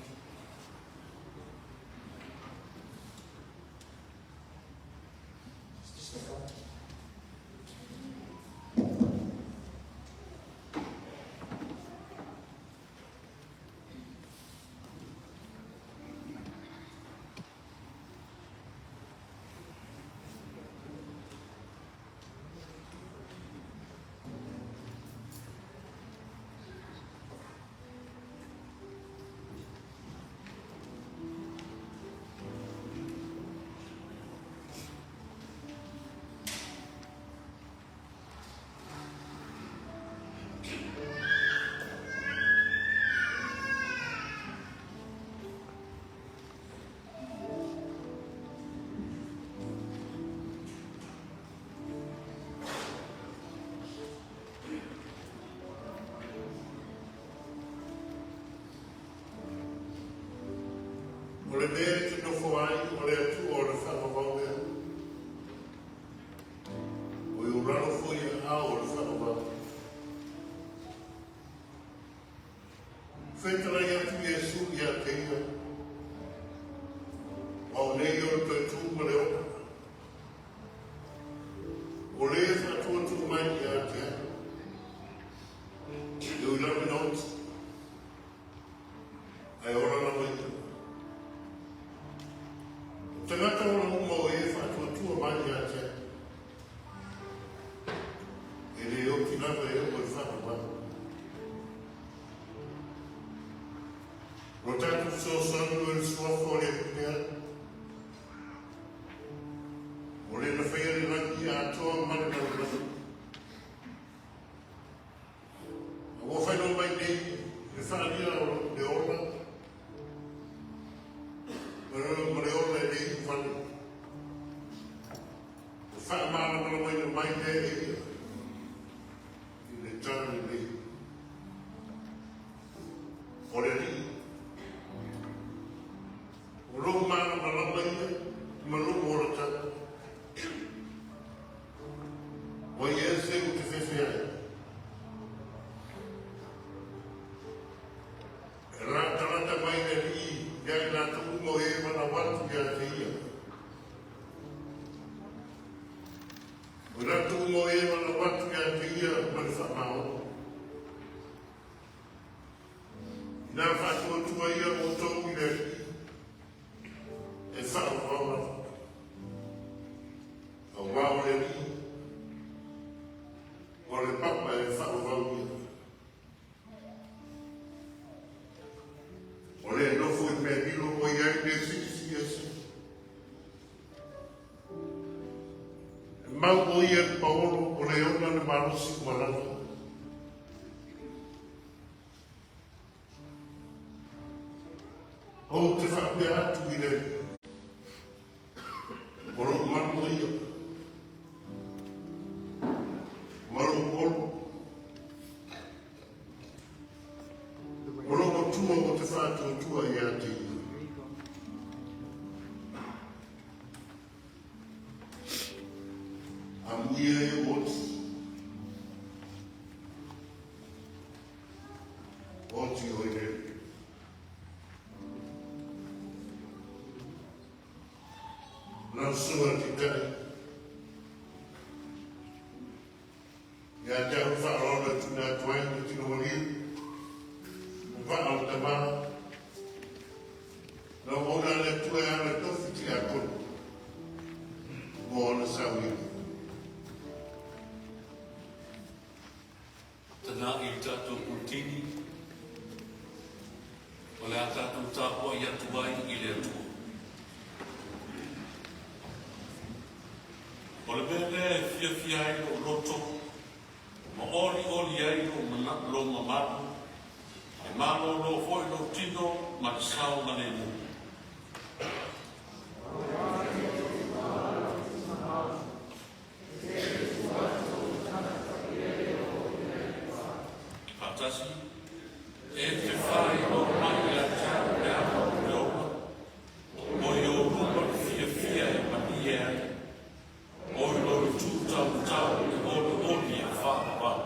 O le mea e te nofo ai o le Atua o le faavavau lea. O i ulalo foi aao o le faavavau. Fetalai atu Iesu ia te ia. O au nei o le toe tu ma le ola. O le faatuatua mai ia te au. E ui lava ina oti. Ae ola lava ia. O tagata ola uma o e faatuatua mai ia te au. E le oti lava e oo i le faavavau. O tatou fesoasoani o le suafa o le Alii, o le na faia le lagi atoa ma le lalolagi. A ua faailoa mai nei le faaalia o le ola ma le ola e le iu vale. O faamalamalamaina mai lea e ia i le tala lelei. O le Alii, o lou malamalama ia ma lou olatau. Ua ia se ou te fefe ai. E latalata mai le Alii ia i latou uma o e valaau atu ia te ia. O i latou uma o e valaau atu ia te ia ma le faamaoni. Ina faatuatua ia outou i le Alii, e faavavau lava. Aua o le Alii, o le papa e faavavau ia. O le nofo i mea lilo o i ai le silisili ese. E mau o ia le paolo o le ona le malosi ua lava. Ou te faapea atu i le Alii, o lou malu ia, ma lou olo, o lou Atua ou te faatuatua ia te ia. Amuia e oti. Oti o i le. Lau susuga i le Taitai, ia te au le faaaloalo e tuuina atu ai le tino maliu, le vaa o le tama, lau auauna a le Atua e ala i tofi. Mo ona sauniga. Tana i tātou putini, o le a tātou tāpua i atu ai i le atua. O le mea lea e fiafia ai lou loto, ma olioli ai lou mana, lou mamalu, e malōlō foi lou tino ma le saogalemu. Faatasi, e te faailoa mai ia te au le ala o le ola, o i ou luma le fiafia e malie ai, o i lou itu taumatau le olioli e faavavau.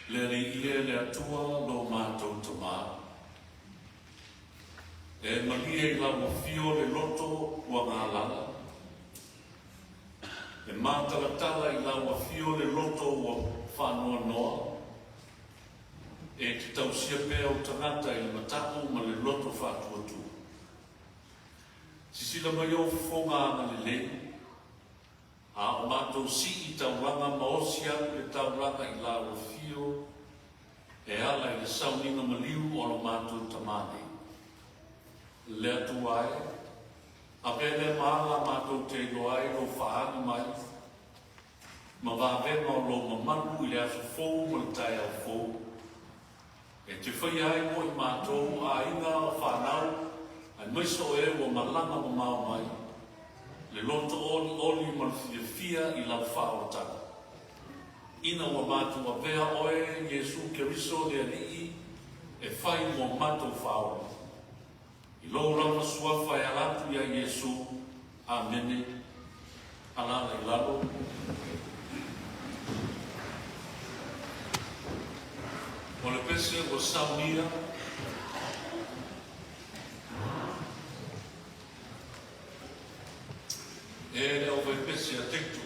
Le Alii e le Atua lo matou Tamā, e malie i lau afio le loto ua galala, e matalatala i lau afio le loto ua faanoanoa, e te tausia pea ou tagata i le matapu ma le loto faatuatua. Sisila mai ou fofoga agalelei, a o matou sii taulaga ma osi atu le taulaga i lau afio e ala i le sauniga maliu o lo matou Tamā nei. Le Atua e, avea lea ma ala matou te iloa ai lou faaali mai ma vavega o lou mamalu i le aso fou ma le taeao fou, e te faia ai mo i matou aiga o fanau aemaise o e ua malaga mamao mai, le loto olioli ma le fiafia i lau faaolataga. Ina ua matou avea oe, Iesu Keriso le Alii, e fai mo matou faaola. I lou lava suafa e ala atu iā Iesu. Amene. Alaala i lalo. O le pese ua saunia. E le aufaipese a Teito.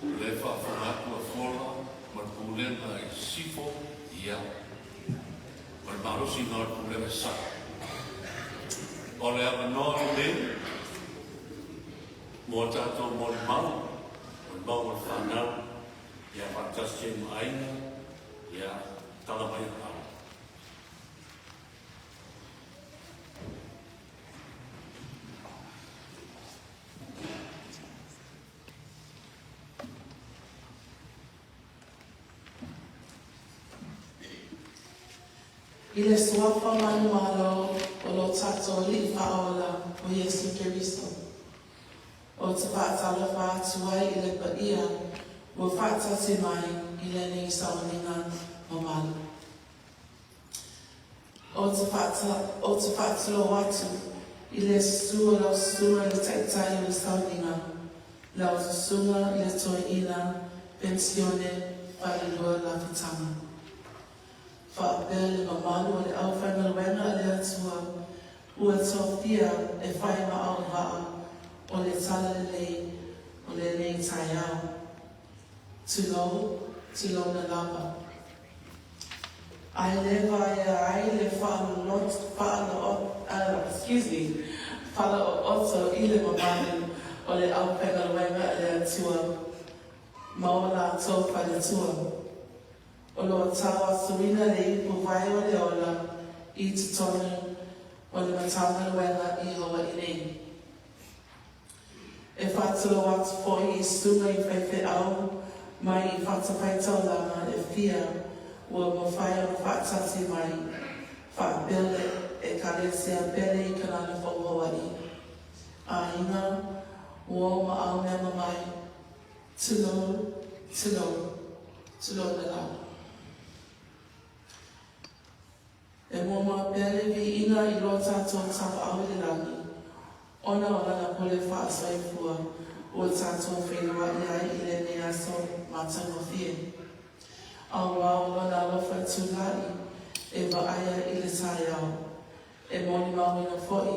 O lea e faafofoga atu a Fola ma le Pulega i Sisifo, ia, o le malosi lena o le Pulega i Sasae. O le avanoa lenei mo a tatou molimau, molimau a le fanau, ia faatasi ai ma aiga, ia tala mai au. I le suafa manumalo o lo tatou Alii Faaola o Iesu Keriso, ou te faatalofa atu ai i le paia ua faatasi mai i lenei sauniga mamalu. Ou te ou te faatulou atu i le susu o lau susuga i le Taitai o le sauniga, lau susuga i le Toeaina Penisione Falelua Lafitaga. Faapea le mamalu o le aufaigaluega a le Atua ua tofia e fai ma auvaa o le Talalelei o lenei taeao. Tulou, tulouna lava. Ae le vaea ai le excuse me, falaooto i le mamalu o le aufaigaluega a le Atua ma o latou faletua. O lo o tauasuina le ipu vai o le ola i totonu o le Matagaluega i Hawaii nei. E faatulou atu foi i susuga i faifeau mai i fatafaitaulaga e fia ua mafai ona faatasi mai faapea le Ekalesia Pele i Kanana Fou Hawaii. Aiga, uo ma aumema mai, tulou, tulou, tulouna lava. E muamua pea le viiga i lo tatou Tapaau i le lagi, ona o Lana pule faasoifua ua tatou feiloai ai i lenei aso matagofie. Auā o Lona alofa tulai e vaaia i le taeao, e molimauina foi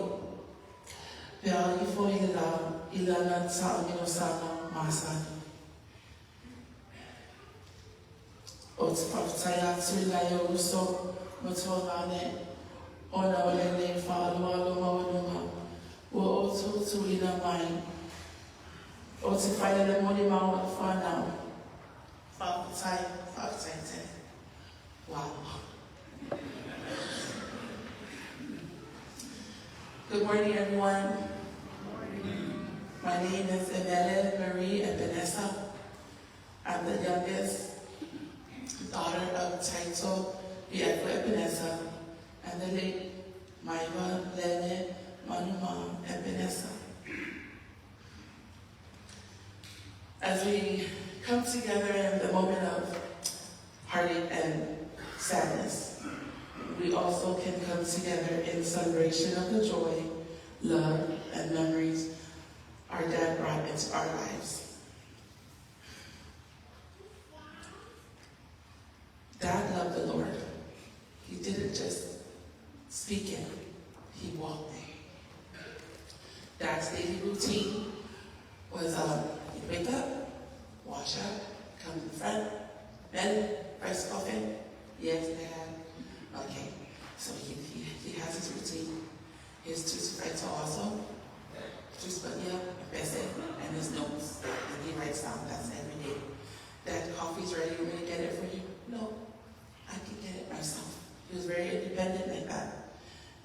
pe a ifo i le lā i Lana taamilosana masani. Ou te faafetai atu i nai ou uso ma tuagane ona o lenei faaaloalo maualuga ua outou tuuina mai. Ou te faia le molimau a le fanau. Faafetai, faafetai tele. Wow. Good morning, everyone. My name is Emele Marie Epenesa. I'm the youngest daughter of Taito Vieco Epenesa and the late Maiva Lene Manuma Epenesa. As we come together in the moment of heartache and sadness, we also can come together in celebration of the joy, love, and memories our dad brought into our lives. Dad loved the Lord. He didn't just speak it, he walked it. Dad's daily routine was he'd wake up, wash up, come in the front, bed, rice coffee. Yes, Dad. Okay. So he, he, he has his routine. His toothpaste also, toothpaste, and his notes that he writes down. That's every day. Dad, coffee's ready. You want me to get it for you? No, I can get it myself. He was very independent like that.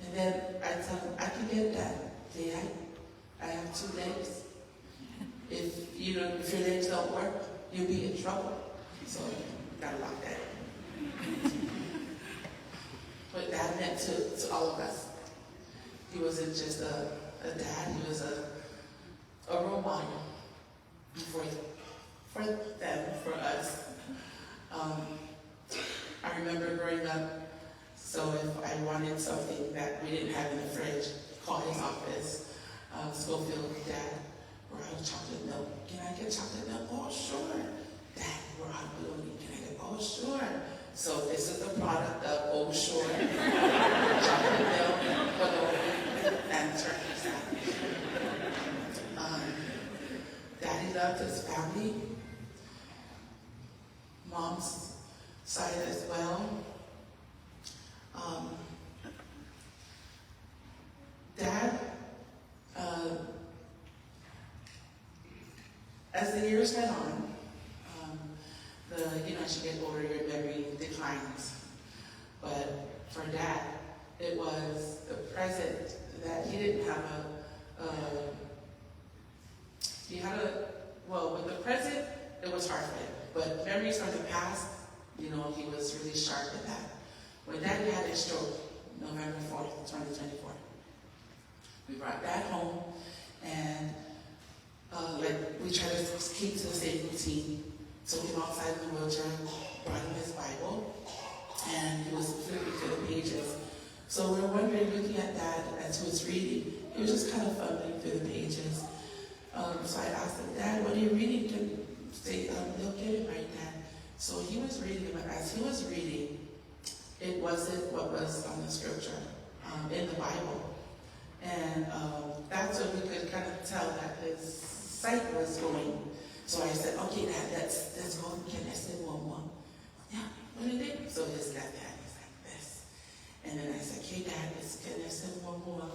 And then I tell him, I can get that. Dad, I have two legs. If you know, if your legs don't work, you'll be in trouble. So gotta lock that. What Dad meant to all of us. He wasn't just a, a dad, he was a, a role model for, for them, for us. I remember growing up, so if I wanted something that we didn't have in the fridge, call his office, Schofield, Dad, we're out of chocolate milk. Can I get chocolate milk? Oh, sure. Dad, we're out of bologna. Can I get, oh, sure. So this is the product of Oh, sure. Chocolate milk, bologna, and turkey salad. Daddy loved his family. mom's side as well. Dad, as the years went on, as you get older, your memory declines. But for Dad, it was the present that he didn't have he had a, well, with the present, it was hard for him. But memories from the past, he was really sharp at that. When Daddy had his stroke, November 4th, 2024, we brought Dad home, and we tried to keep to the same routine. Took him outside in the wheelchair, brought him his Bible, and he was flipping through the pages. So we were wondering, looking at Dad as he was reading, he was just kind of fumbling through the pages. So I asked him, Dad, what are you reading? Can say, they'll get it right, Dad. So he was reading, but as he was reading, it wasn't what was on the scripture, in the Bible. And that's when we could kind of tell that his sight was going. So I said, okay, Dad, let's go and get us in one more. Yeah, what did it? So his left hand is like this. And then I said, okay, Dad, let's get us in one more.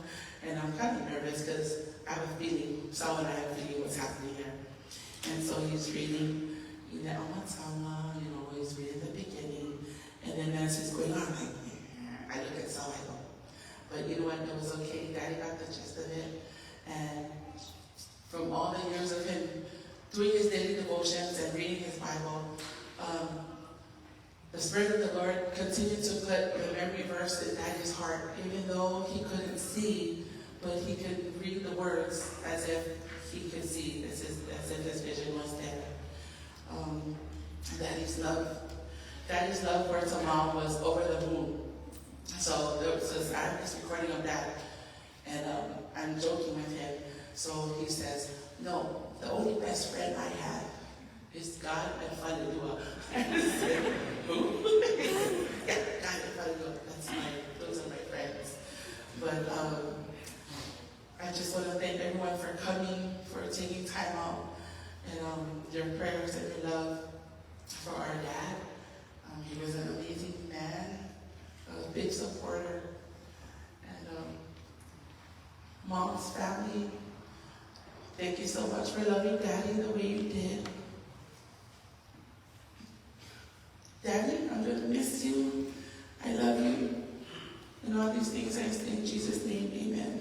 And I'm kind of nervous because I have a feeling, Saul and I have a feeling what's happening here. And so he's reading, he's reading the beginning. And then as he's going on, I'm like, yeah. I look at Saul, I go, but you know what, it was okay. Daddy got the gist of it. And from all the years of him doing his daily devotions and reading his Bible, the Spirit of the Lord continued to put the memory verse in Daddy's heart, even though he couldn't see, but he could read the words as if he could see, as if his vision was there. Daddy's love for to Mom was over the moon. So there was this, I have this recording of Dad, and I'm joking with him. So he says, no, the only best friend I have is God and Falelua. I said, who? Yeah, God and Falelua. Those are my friends. But I just want to thank everyone for coming, for taking time out, and your prayers and your love for our dad. He was an amazing man, a big supporter, and Mom's family, thank you so much for loving Daddy the way you did. Daddy, I'm going to miss you. I love you. And all these things I say in Jesus' name, amen.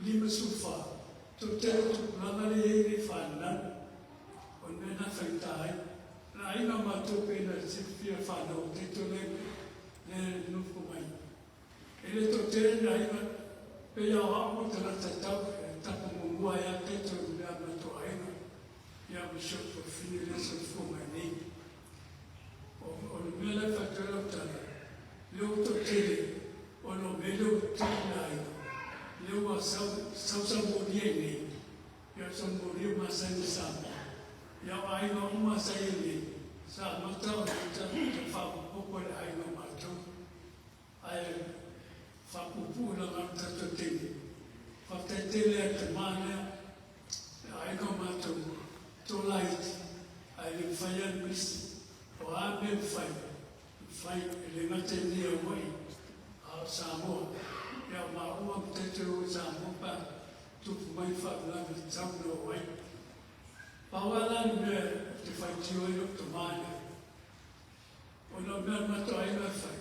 54, toatele o tupulaga lea e i ai le i fanau, o le mea lena e faigata ai. O le aiga o matou pei ona silafia e fanau a Taito lea e nonofo mai, e le toatele ni aiga, pei lava o au o le tagata e tau e tapu muamua ai lava Taito i le mea a le matou aiga, ia ma si ou tuafafine lea e soifua mai nei. O le mea la e fai atu ai lau tala, lea ua toatele ona o mea lea ua tutupu i le aiga, lea ua sausaumolia i inei, ia o le saumolia ua masani i Samoa. Ia o aiga uma sa i ai nei, sa amata ona tau faaopoopo e le aiga o matou. Ae faapuupuu leaga o le tatou taimi. Faafetai tele lava i le tama lea, le aiga o matou, toalaiti, ae le mafai lava ona misi. O a mea e mafai, e mafai, e le gata i inei i Hawaii, a o Samoa. Ia o maua ma Taito e o i Samoa pe a tupu mai ni faalavelave e tatau ona o ai. Pau lava la le mea ou te faitio ai i lou tama lea, ona o mea a le matou aiga e fai,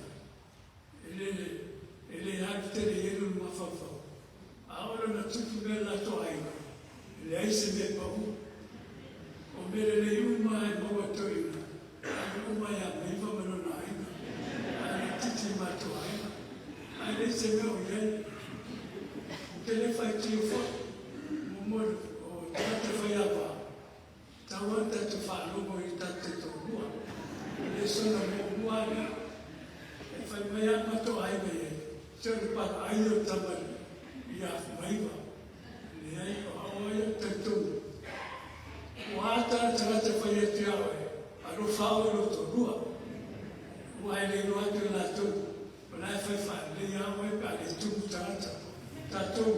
e le alu tele i ai lona mafaufau. A oo loa ina tupu mea i le latou aiga, e leai se mea e pau. O mea lelei uma lava e maua e toeaiina, e ave uma ia Maiva ma lona aiga, ae laitiiti i matou aiga. Ae leai se mea o i ai. Ou te le faitio foi, muamua o tagata faiava, Tatau lava ona tatou faalogo i o tatou toalua. E le soona muamua lava lea. E fai mai lava le matou aiga i ai, se o le palaai ia o le tama ia Maiva. Leai, o au lava ia ou te talitonu, ua ata le tagata e fai atu ia oe, alofa oe i lou toalua. Aua e le iloa atu e latou, o la e fai faalelei lava oe pe a le tumu tagata. Tatou,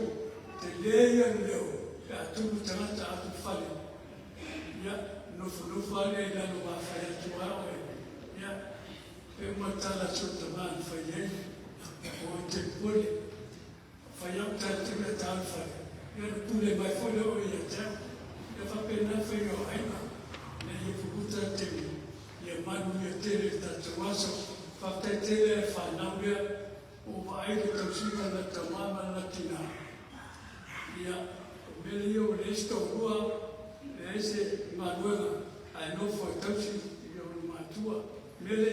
tele ia le leo pe a tumu tagata atu i fale. Ia, nofonofo lava lea i lalo ma fai atu lava oe. Ia, e uma le tala a si ou tama na fai ai, o e te pule. Fai au tala te mea tau i fale. Ia, na pule mai foi lea oe ia te au. Ia faapena le faiga o aiga. Ina ia puputa le taimi, ia manuia tele le tatou aso. Faafetai tele i le fanau lea ua vaai le tausiga a le tama ma le tina. Ia, o mea ia ua leai se toalua, leai se galuega, ae nofo e tausi i ona matua. Mele,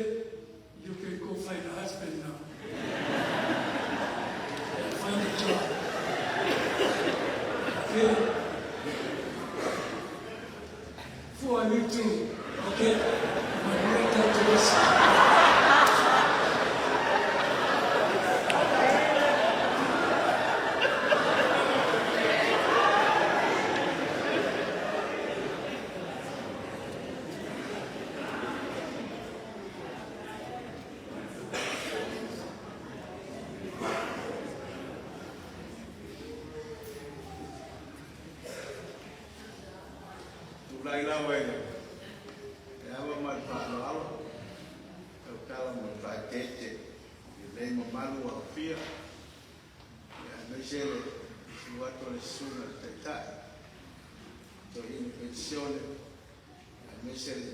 you can go find a husband now. And find a job. Okay? For you too. Okay? Manuia tatou aso. Tulai lava i le ava ma le faaaloalo, tautala ma le faaeteete i lenei mamalu aofia, aemaise le susu atu o le Susuga i le Taitai, Toeaina Penisione, aemaise le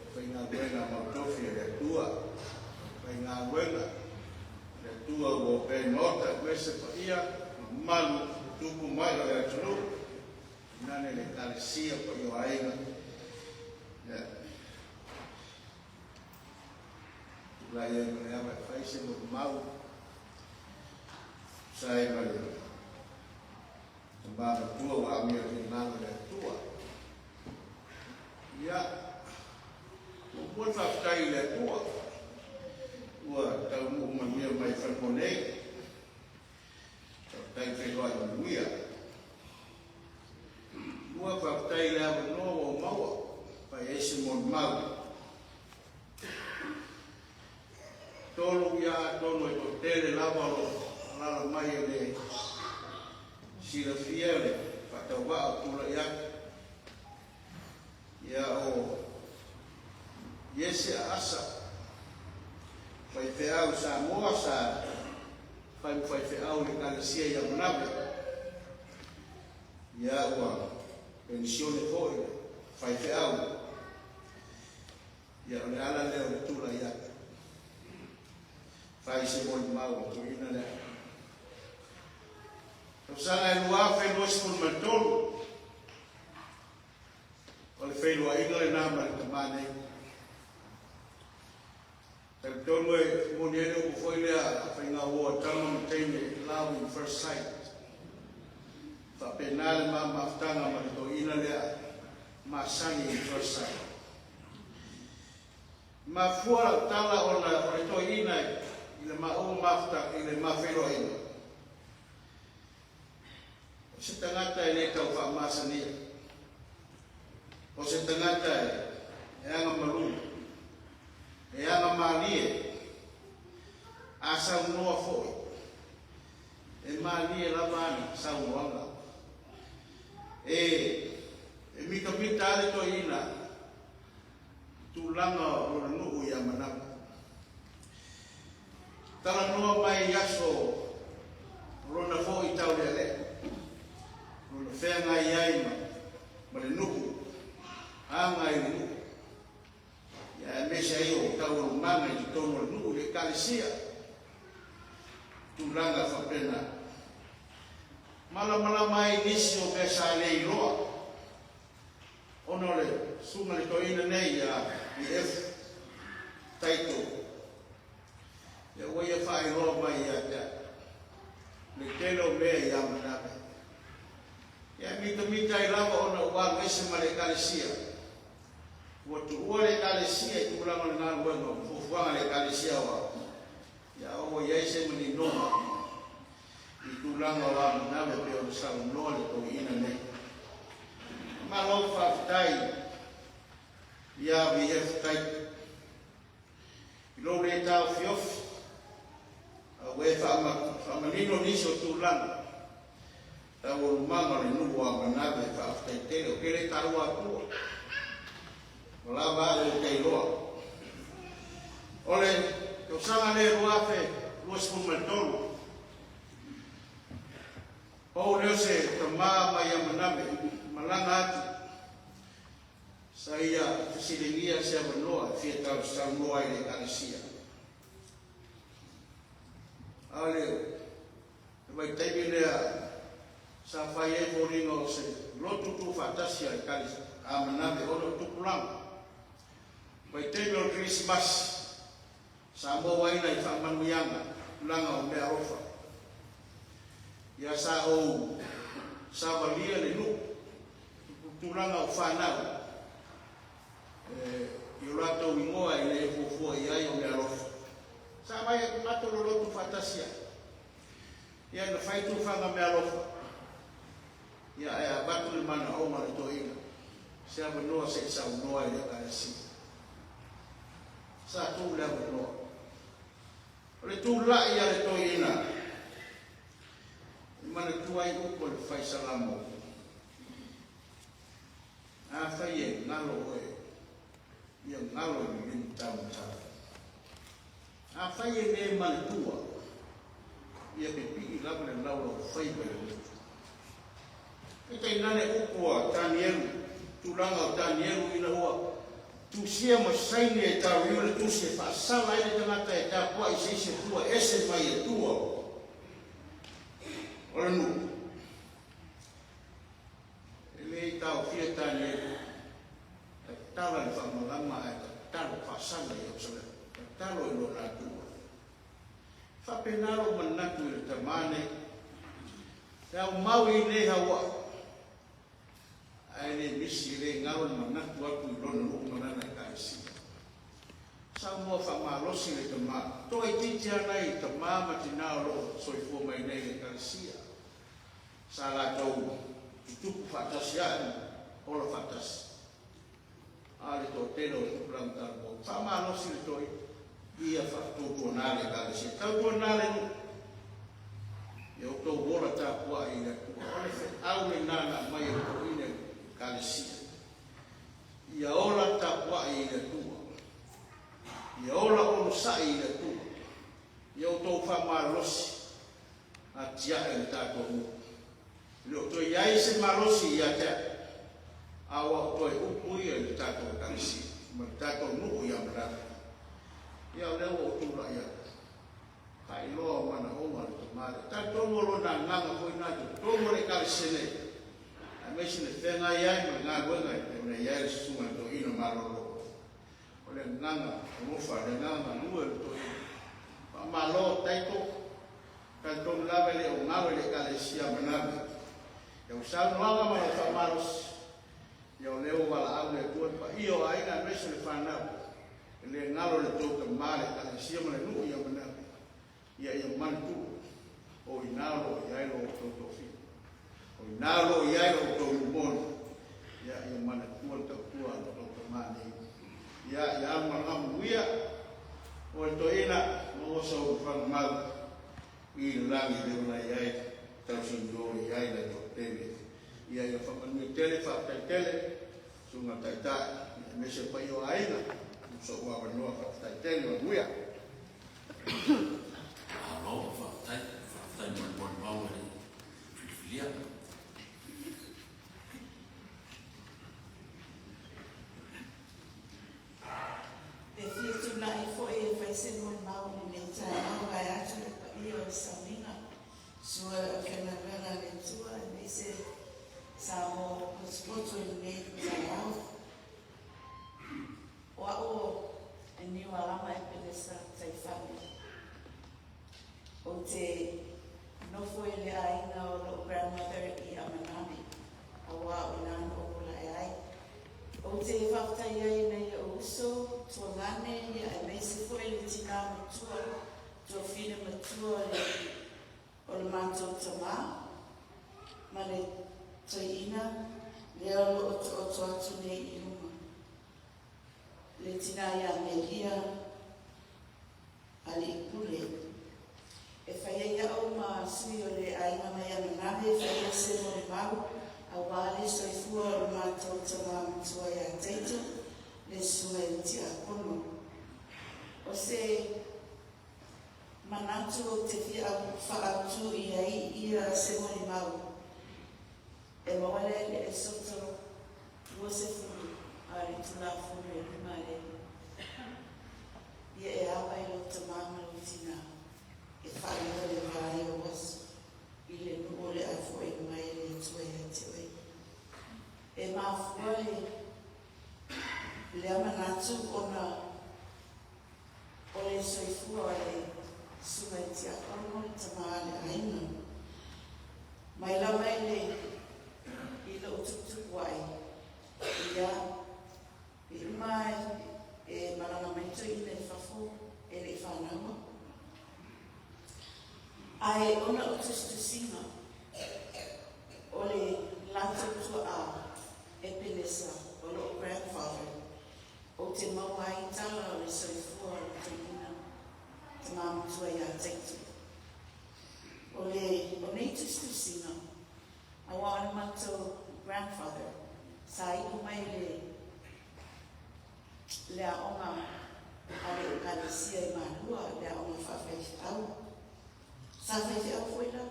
aufaigaluega mautofi a le Atua, aufaigaluega a le Atua ua opea i Maota, aemaise paia ma mamalu tupu mai o le atunuu, tainane le Ekalesia, paia o aiga. Ia, tulai ai ma le ava e fai se molimau tusa ai ma le tama matua ua amia i finagalo o le Atua. Ia, muamua le faafetai i le Atua ua taunuu manuia mai i fanua nei. Faafetai feiloai manuia. Lua, faafetai i le avanoa ua ou maua fai ai se molimau. Tolu, ia atonu e toatele lava o lo o alaala mai e le silafia le faatauvaa o tulai atu. Ia o Iese Aasa, faifeau Samoa sa fai ma faifeau i le Ekalesia i Amanave. Ia ua penisione foi le faifeau. Ia o le ala lea o le tulai atu. Fai se molimau a toeaina lea. Tausaga e 2023, o le feiloaiga lenā ma le tamā nei. Talitonu e moni ai le upu foi lea a faigauo a tama ma teine, love in first sight. Faapena le ma mafutaga ma le toeaina lea, masani in first sight. Mafua lau tala ona o le toeaina i le maua mafuta i le mafeiloaiga. O se tagata e le tau faamasania. O se tagata e agamalu, e agamalie, a saunoa foi, e malie lava ana saunoaga. E mitamita lava le toeaina tulaga o lona nuu ia Manava. Talanoa mai i aso o lona foi taulealea, lona feagai ai ma le nuu, aga i le nuu. Ia aemaise ai o taualumaga i totonu o le nuu i le ekalesia. Tulaga faapena. Malamalama ai nisi o mea sa le iloa ona o le susuga le toeaina nei ia BF Taito. Ia ua ia faailoa mai ia te au le tele o mea ia Manave. Ia mitamita ai lava ona ua alu ese ma le ekalesia. Ua tuua le ekalesia i tulaga o le galuega o fuafuaga le ekalesia o ia ua i ai se maninoga i tulaga o Amanave pe ona saunoa le toeaina nei. Malo faafetai ia VF Taito. I lou le taofiofi, a ua e faamanino nisi o tulaga taualumaga o le nuu o Amanave, faafetai tele. O ke le taua atua, ua lava au o teiloa. O le tausaga le 2023, pau leo se tamā mai Amanave, malaga atu, sa ia fesiligia se avanoa e fia tausaunoa i le ekalesia. A o le vaitaimi lea sa fai ai foliga o se lotu tuufaatasi a le Amanave ona o tupulaga. Vaitaimi o le Kerisimasi, sa maua ai nai faamanuiaga tulaga o meaalofa. Ia sa ou savalia le nuu, tulaga o fanau, i o latou igoa e le fuafua i ai o meaalofa. Sa mai matou lolotu faatasi ai. Ia na fai tufaga meaalofa, ia ae avatu le manaoga o le toeaina, se avanoa se i saunoa i le ekalesia. Sa tuu le avanoa. O le tula'i a le toeaina, e manatua ai upu a le fai Salamo. Afai e galo oe, ia galo i le limataumatau. Afai e le manatua, ia pipii lava le laulau faiva i le loto. E tainane upu a Tanielu, tulaga o Tanielu ina ua tusia ma saini e Tariu le tusi e faasala ai le tagata e tapuai se isi atua ese mai Atua o le nuu. E le i taofia Tanielu, tatala le faamalama ae tatalo faasala i Ierusalema, tatalo i lona Atua. Faapena lou manatu i le tamā nei. E aumau i nei Haua'i, ae le misi e le galo le manatu atu i lona nuu ma lana ekalesia. Saunoa faamalosi le tamā. Toaitiiti lava nai tamā ma tinā o lo o soifua mai nei i le ekalesia. Sa latou tutupu faatasi ae ma ola faatasi. A o le toatele o tupulaga talavou. Faamalosi le toeaina, ia faatuatuanā le ekalesia, tautuanā le nuu. Ia outou ola tapuai i le Atua. O le feau lenā na aumai e le toeaina i le ekalesia. Ia ola tapuai i le Atua. Ia ola onosai i le Atua. Ia outou faamalosi atiae le tatou nuu. E le o toe i ai se malosi ia te au, a ua ou toe upu ia i le tatou ekalesia ma le tatou nuu i Amanave. Ia o lea ua ou tulai atu, faailoa manaoga o le tamā. tamā lea. Talitonu o lona agaga foi lena i totonu o le Ekalesia nei, aemaise le feagai ai ma le galuega e pei ona i ai le Susuga i le Toeaina malolo. O le agaga alofa, le agaga galue o le Toeaina. Faamalo Taito, talitonu lava e le o galo i le Ekalesia a Manavi. I lau saunoaga ma lau faamalosi, ia o lea ua valaau le Atua i le paia o aiga aemaise le fanau, e le galo i le tou tama le Ekalesia ma le nuu i Manavi. Ia ia manatua, o i ina o lo o i ai lo outou tofiga. O i ina o lo o i ai lo outou momoli. Ia ia manatua le tautua a lo outou tama nei. Ia ia alu ma le manuia, o le toeaina, maua sou fagamau i le lagi lea ua i ai, tausinio i ai le toatele. Ia ia faamanuia tele, faafetai tele, susuga taitai, aemaise le paia o aiga, mo sou avanoa, faafetai tele, manuia. Malo, faafetai, faafetai mo le molimau e le filifilia. E fia tuna'i foi e fai se molimau i lenei taeao vaeatu le paia o le sauniga sua le aufaigaluega a le Atua aemaise Samoa ua potopoto i lenei taeao. O a'u e Niualama Epenesa Taifane. Ou te nofo i le aiga o lo'u grandmother i Amanave, auā o i ina na ou ola ae ai. Ou te faafetai ai i nai o'u uso, tuagane, ia aemaise foi le tinā matua, tuafine matua o le o le matou tamā ma le toeaina lea o lo o taoto atu nei i luma, le tinā iā Melia Aliipule. E fai ai a'u ma sui o le aiga mai Amanave e faia se molimau auā le soifua o le matou tamā matua iā Taito, le susuga i le Tiakono. O se manatu ou te fia faaautu i ai ia se molimau e maua lea i le Esoto 20 a le Tulafono e lima le ia e ava i lou tamā ma lou tinā e faalevaleva ai ou aso i le nuu o le a foai mai e le Atua ia te oe. E mafua le lea manatu ona o le soifua o le Susuga i le Tiakono, le tama a le aiga. Mai lava i le i lou tuputupu ae, ia, e uma e malaga mai toeaina i fafo e le i fanau au. Ae ona o tusitusiga o le latou tuaa Epenesa o lou grandfather, Ou te maua ai tala o le soifua o le toeaina tamā matua iā Taito. O le, o nei tusitusiga, auā o le matou grandfather, sa iu mai le, le aoga a le Ekalesia i Malua, le aoga faafaifeau. Sa faifeau foi la,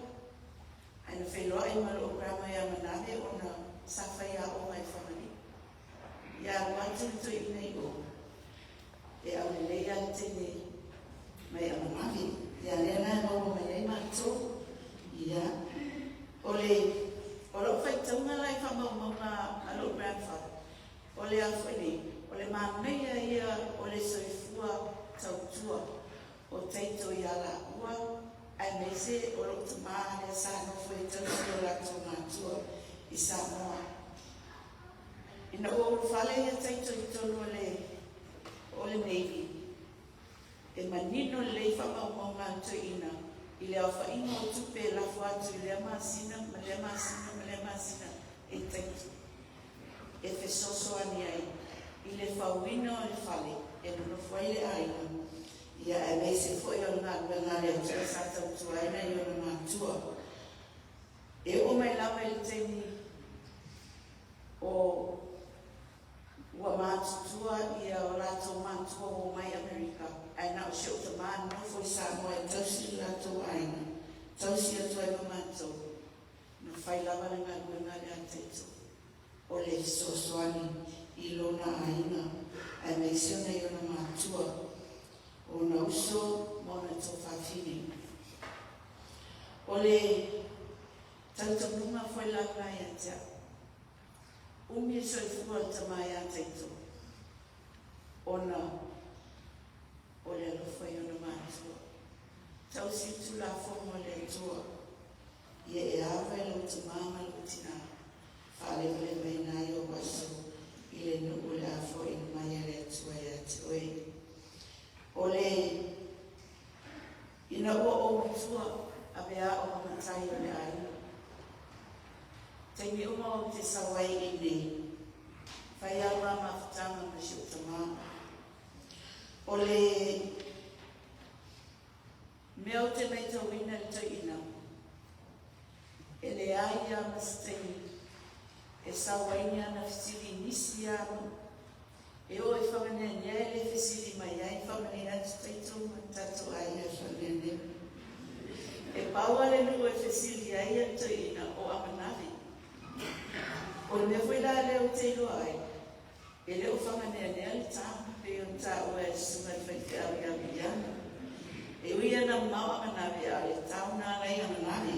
ae na feiloai ma lou grandma iā Manave ona sa fai aoga i Fagalii. Ia alu atu le toeaina i o, e aulelei lava le teine mai Amanave. Ia lea la e maua mai ai matou. Ia, o le, o lau faitauga la i faamaumauga a lou grandfather, o le a foi nei, o le manaia ia o le soifua tautua o Taito iā lāua, aemaise o lou tamā lea sa nofo e tausi o latou matua i Samoa. Ina ua ulufale ia Taito i totonu o le o le Navy, e manino lelei faamaumauga a le toeaina i le aofaiga o tupe e lafo atu i lea masina ma lea masina ma lea masina e Taito e fesoasoani ai i le fauina o le fale e nonofo ai le aiga, ia aemaise foi o le galuega a le Atua sa tautua ai nai ona matua. E oo mai lava i le taimi o ua matutua ia o latou matua ua omai Amerika, ae na o si ou tamā nonofo i Samoa e tausi le latou aiga, tausi atu ai ma matou, na fai lava le galuega lea a Taito o le fesoasoani i lona aiga aemaise ona i ona matua, o ona uso ma ona tuafafine. O le talitonuga foi la lena ia te au, umi le soifua o le tama ia Taito, ona o le alofa i ona matua. Tausi le Tulafono a le Atua, ia e ava i lou tama ma lou tina, faalevalevaina ai ou aso i le nuu o le a foaina mai e le Atua ia te oe. O le Ina ua ou matua, avea au ma matai o le aiga. Taimi uma ou te sau ai i inei, fai au a mafutaga ma si ou tamā. O le mea ou te maitauina i le toeaina, e leai a ma se taimi e sau ai ni ana fesili i nisi a nuu. E oo i Whanganeanea e le fesili mai ai Whanganea atu tatou ma tatou aiga i Whanganeanea. E pau a le nuu e fesili ai a le toeaina o Amanavi. O le mea foi la lea ou te iloa ai, e le o Whanganeanea le tā, pei ona taua e le susuga i le faifeau ia Miliana. E ui ana mamao Amanavi a o le tau na ala i Amanavi.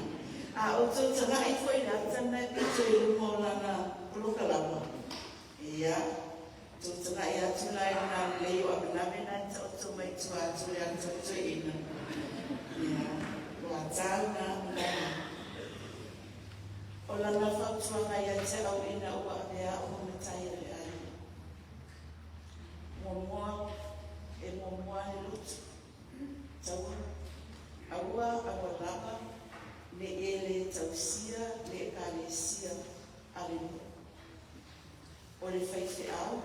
A outou tagai foi i le ata lena e pito i luma o lana polokalama, Ia, tūtūnai atu la i lena lelei o Amenave na e taoto mai tua atu o le ata o Toeaina. Ia, ua tau na Amenave. O lana fautuaga ia te au ina ua avea au ma matai a le aiga. Muamua, e muamua le lotu. Taua, aua aua lava ne i e le tausia le Ekalesia a le nuu. O le faifeau,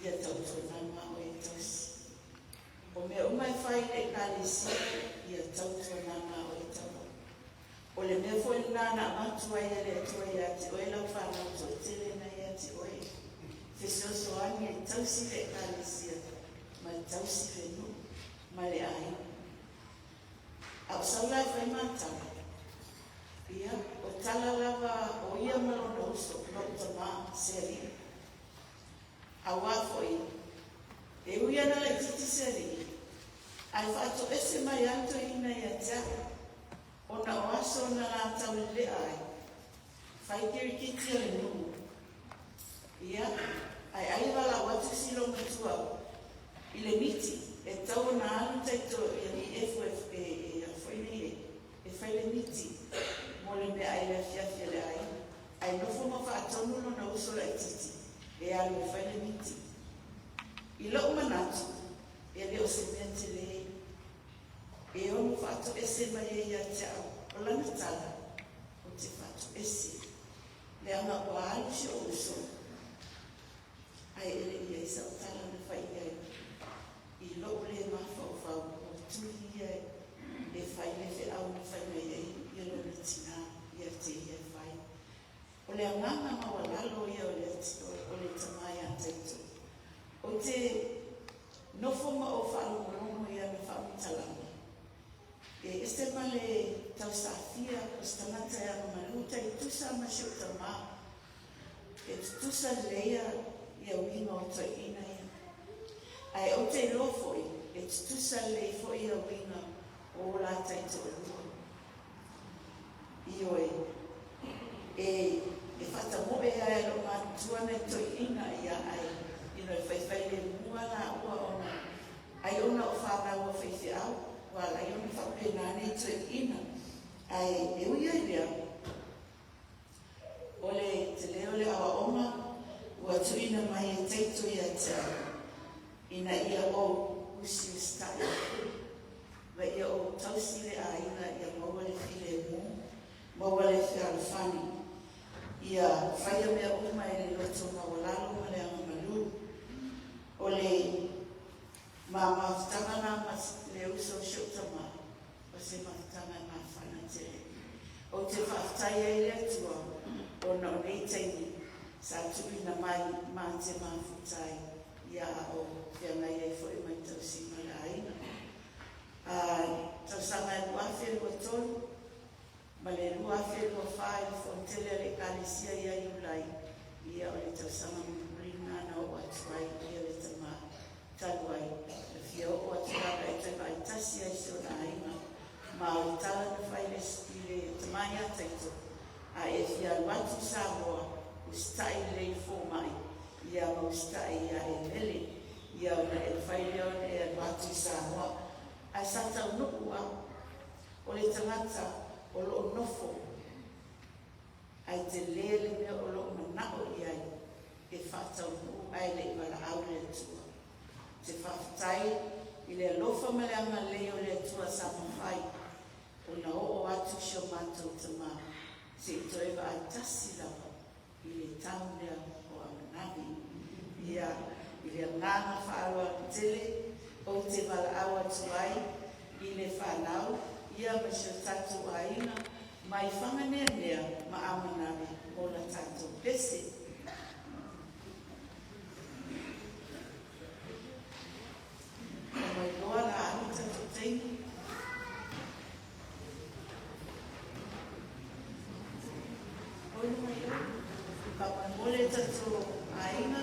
ia tautuanana oe e tausi. O mea uma e fai i le Ekalesia, ia tautuanana oe e taua. O le mea foi lena na avatu ai e le Atua ia te oe lau fanau toatele na ia te oe, fesoasoani e tausi le Ekalesia ma le tausi le nuu ma le aiga. A o sau la e fai ma tala, ia, o tala lava o ia ma lona uso, lou tamā, se alii. Auā foi, e ui ana laitiiti se alii, ae faatoese mai lava le toeaina ia te au, ona o aso na la taulelea ai, fai kirikiti a le nuu. Ia, ae ai valaau atu si loumatua i le miti, e tatau ona alu taito i alii efu e, e, e, a foi nei e, e fai le miti mo le meaai i le afiafi a le aiga, ae nofo ma faatonu lona uso laitiiti e alu e fai le miti. I lou manatu, e le o se mea telē e ono faatoese mai ai ia te au, o lana tala, ou te faatoese, leaga ua alu si ou uso, ae e le i i ai sau tala na fai i ai i lou le mafaufau, ua tuli ia e fai le feau na fai mai ai ia lona tinā ia te ia e fai. O le agaga maualalo ia o le, o le tama ia Taito. Ou te nofo ma ou faalogologo i ana faamatalaga, e ese ma le tausafia o se tagata e agamalu tai tusa ma si ou tamā. E tutusa lelei ia uiga o toeaiina ia. Ae ou te iloa foi, e tutusa lelei foi ia uiga o o la taitoalua. Ioe, e, e faatamoe lava e lou matutua nai toeaiina ia, ae you know, e faifai lemu lava laua ona, ai ona o fanau a faifeau, ua ala ai ona faapena nei toeaiina. Ae e ui ai lea, O le tele o le aoaoga ua tuuina mai e Taito ia te au, ina ia ou usiusitai, ma ia ou tausi le aiga ia maua le filemu, maua le fealofani, ia faia mea uma e le loto maualalo ma le agamalu. O le ma mafutaga na ma le uso o si ou tama, o se mafutaga e mafana tele. Ou te faafetai ai i le Atua ona o nei taimi sa tuuina mai mā te mafuta ai ia a o feagai ai foi ma le tausiga o le aiga. A tausaga e 2023 ma le 2024 i le Fonotele a le Ekalesia ia Iulai, ia o le tausaga mulimuli lena na oo atu ai ia le tama talu ai, na fia oo atu lava e toe vaai tasi ai si ona aiga, ma o le tala na fai le tamā ia Taito, a e fia alu atu i Samoa, usitai lelei i fomai, ia ma usitai ia e mele, ia ona e mafai lea ona e alu atu i Samoa. Ae sa taunuu a, o le tagata o lo o nofo, ae tele le mea o lo o manao i ai e faataunuu ae le i valaau le Atua. Ou te faafetai i le alofa ma le agalelei o le Atua sa mafai ona oo atu si o matou tama se i toe vaai tasi lava i le town lea o Amanave. Ia, i le agaga faaaloalo tele ou te valaau atu ai i le fanau ia ma si o tatou aiga mai Faganeanea ma Amanave mo la tatou pese. Omai loa la alu tatou taimi. Oi mai oi. Faamolemole tatou aiga.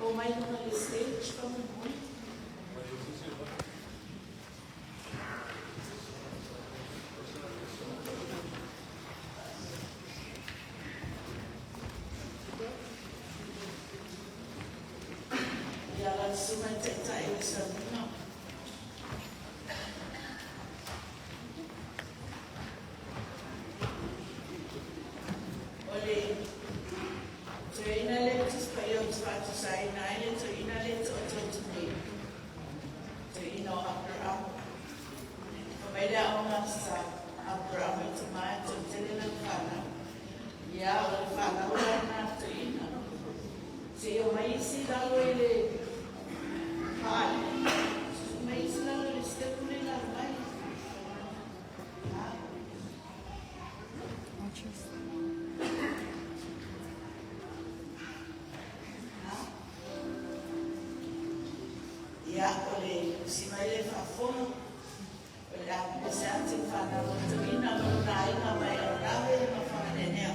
Omai luga le stage faamolemole. Ia lau susuga i le Taitai o le Sauniga. O le toeaina lea le Tusi Paia ou te faatusaina ai le toeaina lea e taoto atu nei, toeaina o Aperamo. Fai mai le aoga sa Aperamo i tama e toatele lana fanau. Ia, o le fanau la lena a le toeaina. Se i omai isi i lalo i le fale. Omai isi i lalo i le sitepu lea i lalo mai. Ha? Ha? Ia, o le usi mai le faafofoga, o le a pese atu i fanau a toeaina ma lona aiga mai Aonave ma Faganeanea.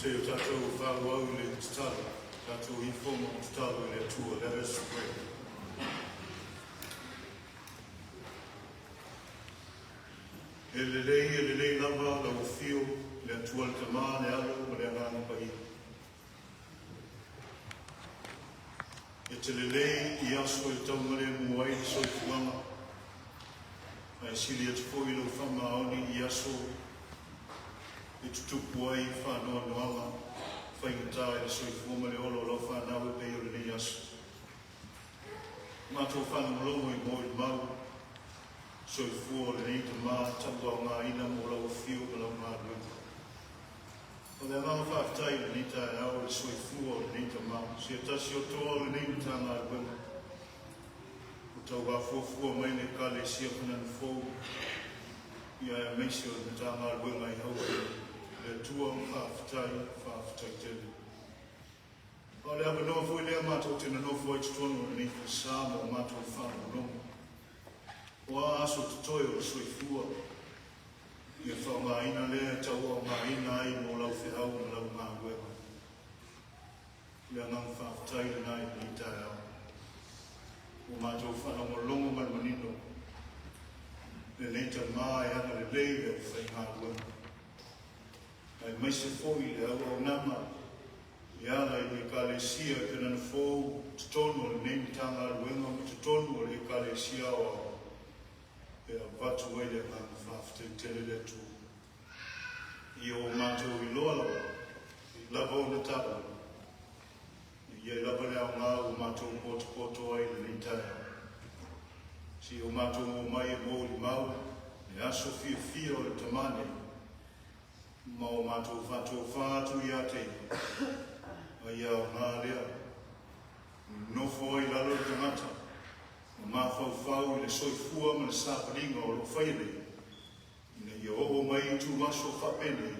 Se i o tatou faaauau i le tatalo, tatou ifoga o tatalo i le Atua. Let us pray. E lelei, e lelei lava lau afio, le Atua le Tama, le Alo ma le Agaga Paia. E te lelei i aso e taugalemu ai le soifuaga, ae sili atu foi lou faamaoni i aso e tutupu ai faanoanoaga faigata i le soifua ma le ola o lau fanau e pei o lenei aso. Matou faalogologo i molimau soifua o lenei tama tauaogaina mo lau afio ma lau galuega. O le agaga faafetai i lenei taeao i le soifua o lenei tama, se tasi o toa o lenei Matagaluega ua tauafuafua mai le Ekalesia Fananu Fou, ia aemaise o le Matagaluega i Hawaii. Le Atua, faafetai, faafetai tele. A o le avanoa foi lea matou te nonofo ai totonu o lenei falesa ma o matou faalogologo. O a aso totoe o le soifua, Ia faaaogaina lea e tauaogaina ai mo lau feau ma lau galuega. O le agaga faafetai lena i lenei taeao. Ua matou faalogologo ma le manino, lenei tama e agalelei i le aufaigaluega, aemaise foi le auaunaga e ala i le Ekalesia i Kanana Fou, totonu o lenei Matagaluega ma totonu o le Ekalesia Aoao. E avatu ai le agaga faafetai tele le Atua. I o matou iloa lava, e lava ona taua, e i ai lava le aoga ua matou potopoto ai i lenei taeao. Se i o matou omai e molimau le aso fiafia o le tama nei, ma o matou faatofa atu ia te ia, a ia aoga lea, nofo ai i lalo le tagata, ma mafaufau i le soifua ma le savaliga o lo o faia nei, ina ia oo mai i ituaso faapenei,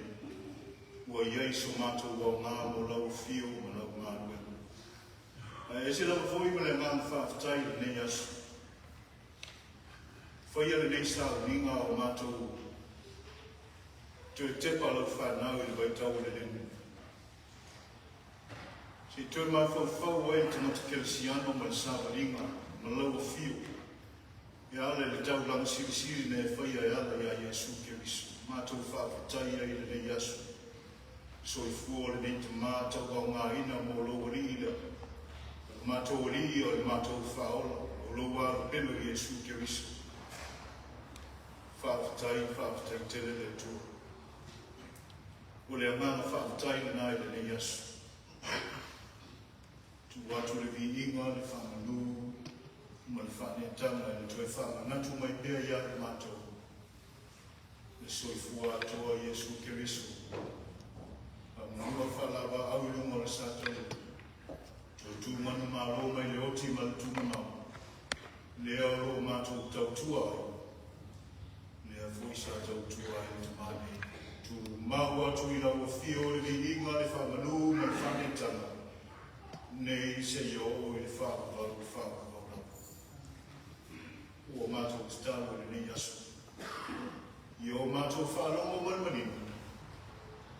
ua i ai so matou aoga mo lau afio ma lau galuega. Ae ese lava foi ma le agaga faafetai i lenei aso. Faia lenei sauniga o matou toe tepa lau fanau i le vaitau o le lemu. Se i toe mafaufau ai le tagata kerisiano ma le savaliga ma lau afio e ala i le taulaga silisili na e faia e ala iā Iesu Keriso. Matou faafetai ai i lenei aso. Soifua o lenei tama tauaogaina mo lou Alii lea. O le matou Alii o le matou Faaola, o lou alopelo Iesu Keriso. Faafetai, faafetai tele le Atua. O le agaga faafetai lena i lenei aso. Tuu atu le viiga, le faamanu ma le faaneetaga i le toe faamanatu mai pea ia i matou, le soifua atoa Iesu Keriso, faamanu faalavaau i luga o le Satani, toe tu manumalo mai le oti ma le tumamao, lea o lo o matou tautua ai, lea foi sa tautua ai le tama nei. Tumau atu i lau afio le viiga, le faamanu ma le faaneetaga, nei seia oo i le faavavau faavavau lava. Ua matou tatalo i lenei aso, ia o matou faalogo ma le manino,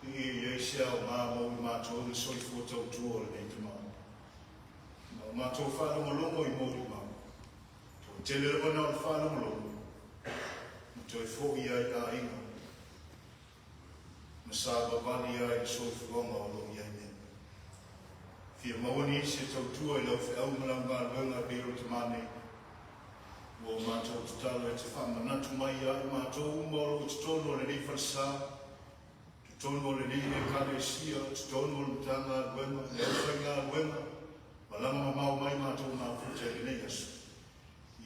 ia i ai se aoga mo i matou le soifua tautua o lenei tama. Ma o matou faalogologo i molimau, toe tele lava na o le faalogologo, ma toe foi ai aiga, ma savavali ai le soifuaga o lo o i ai nei. Fia maua nisi e tautua i lau feau ma lau galuega e pei o le tama nei. Ua o matou tatalo e te faamanatu mai ia i matou uma o lo o i totonu o lenei falesa, totonu o lenei Ekalesia, totonu o le Matagaluega, le aufaigaluega, malama mamao mai matou mafuta i lenei aso.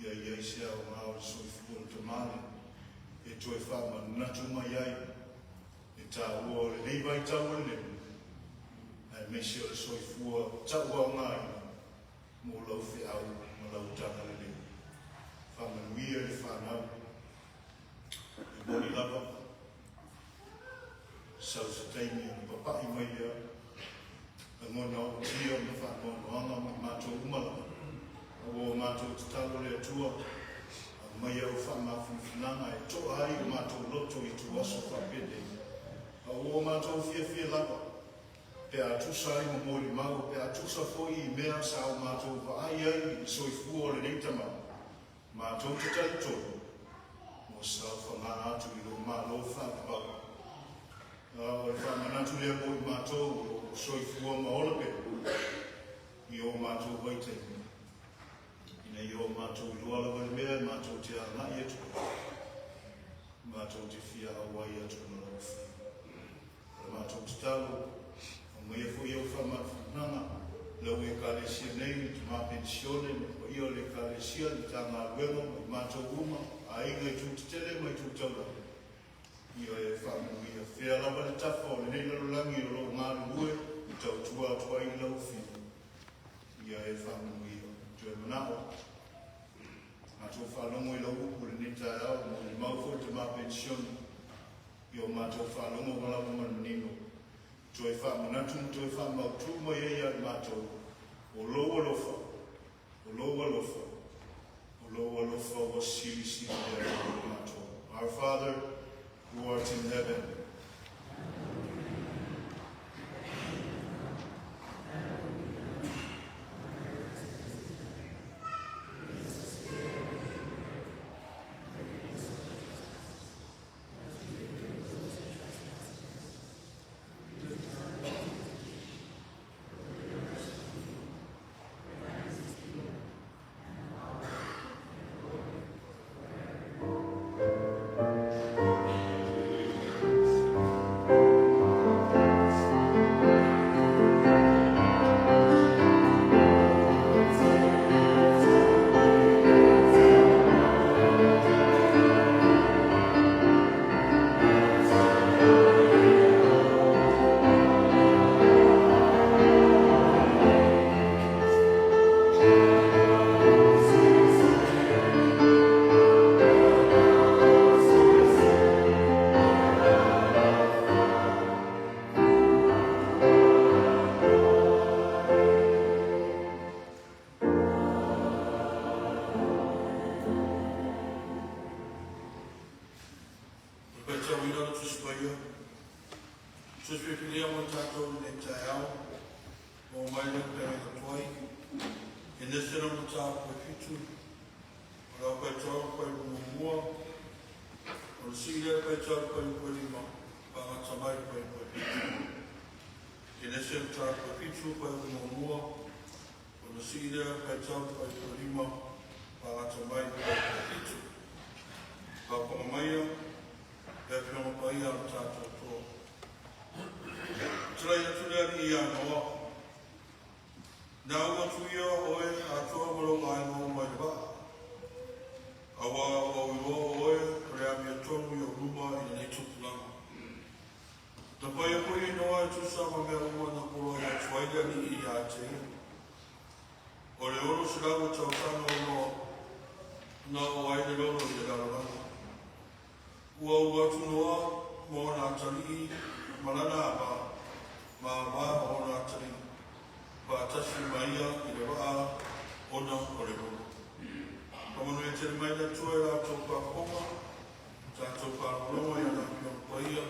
Ia i ai se aoga o le soifua o le tama lea e toe faamanatu mai ai le taua o lenei vaitau o le lemu, aemaise o le soifua tauaogaina mo lau feau ma lau tagalelei. Faamanuia i le fanau, e moni lava, sau se taimi ona papai mai lea, lagona ootia ma faanoanoaga ma i matou uma lava, a ua o matou tatalo le Atua, aumai au faamafanafanaga e toa ai o matou loto i ituaso faapenei, a ua o matou fiafia lava. pe a tusa ai ma molimau, pe a tusa foi i mea sa o matou vaai ai i le soifua o lenei tama, matou te talitonu, ua saofaga atu i lou Malo faavavau. A o le faamanatu lea mo i matou o lo o soifua ma ola pea i o matou vaitaimi, ina ia o matou iloa lava le mea e matou te agai atu ai, matou te fia auai atu ma lau Afioga. O le matou tatalo, aumaia foi au faamanuiaga lau Ekalesia nei, le tama penisione ma le paia o le Ekalesia, le Matagaluega ma i matou uma, aiga i itu tetele ma itu taulaga, ia e faamanuia. Fea lava le tafa o lenei lalolagi o lo o galulue ma tautua atu ai i lau Afioga, ia e faamanuia. Toe manao, matou faalogo i lau upu i lenei taeao, molimau foi le tama penisione, i o matou faalogo ua lava ma le manino, toe faamanatu ma toe faamautu mai ai ia i matou, o lou alofa, o lou alofa, o lou alofa ua silisili lea atu i matou. Our Father, who art in heaven, O le faitauina o le Tusi Paia, Tusi Filifilia mo i tatou i lenei taeao, maua mai le Upega Tuai, Kenese le mataupu e 7, o le au faitau le fuaiupu muamua, o le sii lea faitau le fuaiupu e 5, faagata mai le fuaiupu e 7. Kenese le mataupu e 7, fuaiupu muamua, o le sii lea faitau le fuaiupu e 5, faagata mai le fuaiupu e 7. Faafofoga maia le Afioga Paia a le tatou Atua. Tulai atu le Alii ia Noa, na ua atu ia oe atoa ma lou aiga uma i le vaa. Auā ua ou iloa o oe o le amiotonu i ou luma i lenei tupulaga. Na faia foi e Noa e tusa ma mea uma na poloai atu ai le Alii ia te ia. O le 600 o tausaga o Noa na oo ai le lolo i le lalolagi. Ua ulu atu Noa ma ona atalii ma lana ava ma ava ma ona atalii, faatasi ma ia i le vaa ona o le lolo. Faamanuia tele mai le Atua i la outou faafofoga, tatou faalogologo i ana Afioga Paia,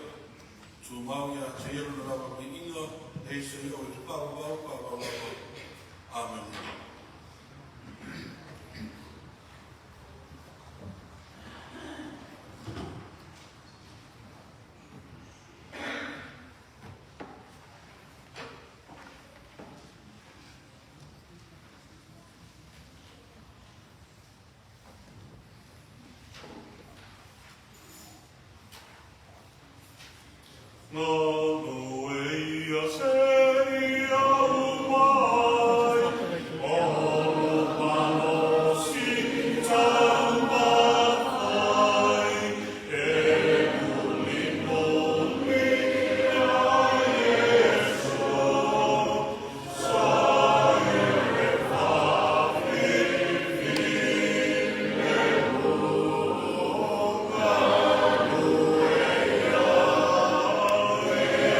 tumau ia te ia lona lava viiga, e seia oo i le faavavau, faavavau lava. Amene. Galue ia se ia umai, o lo malosi taumafai, e mulimuli ia Iesu, sa i le faafilefilemu. Galue ia.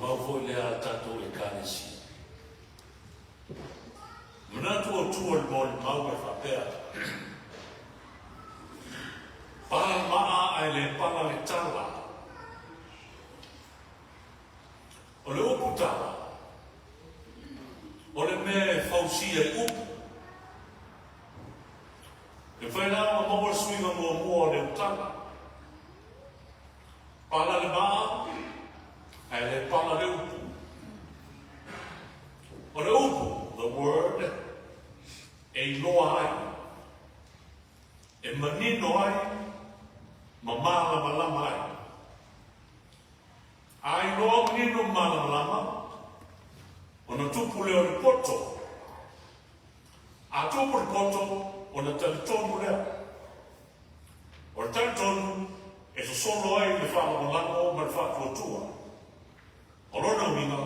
molimau foi lea a le tatou Ekalesia. Manatu autu o le molimau e faapea, Pala le maa ae le pala le tala. O le upu tala, o le mea e fausia i upu. E mafai la ona maua le suiga muamua o le utala. Pala le maa, ae le pala le upu. O le upu, the word, e iloa ai, e manino ai, ma malamalama ai. A iloa manino ma malamalama, ona tupu lea o le poto. A tupu le poto, ona talitonu lea. O le talitonu e sosolo ai le faalagolago ma le faatuatua. O lona uiga,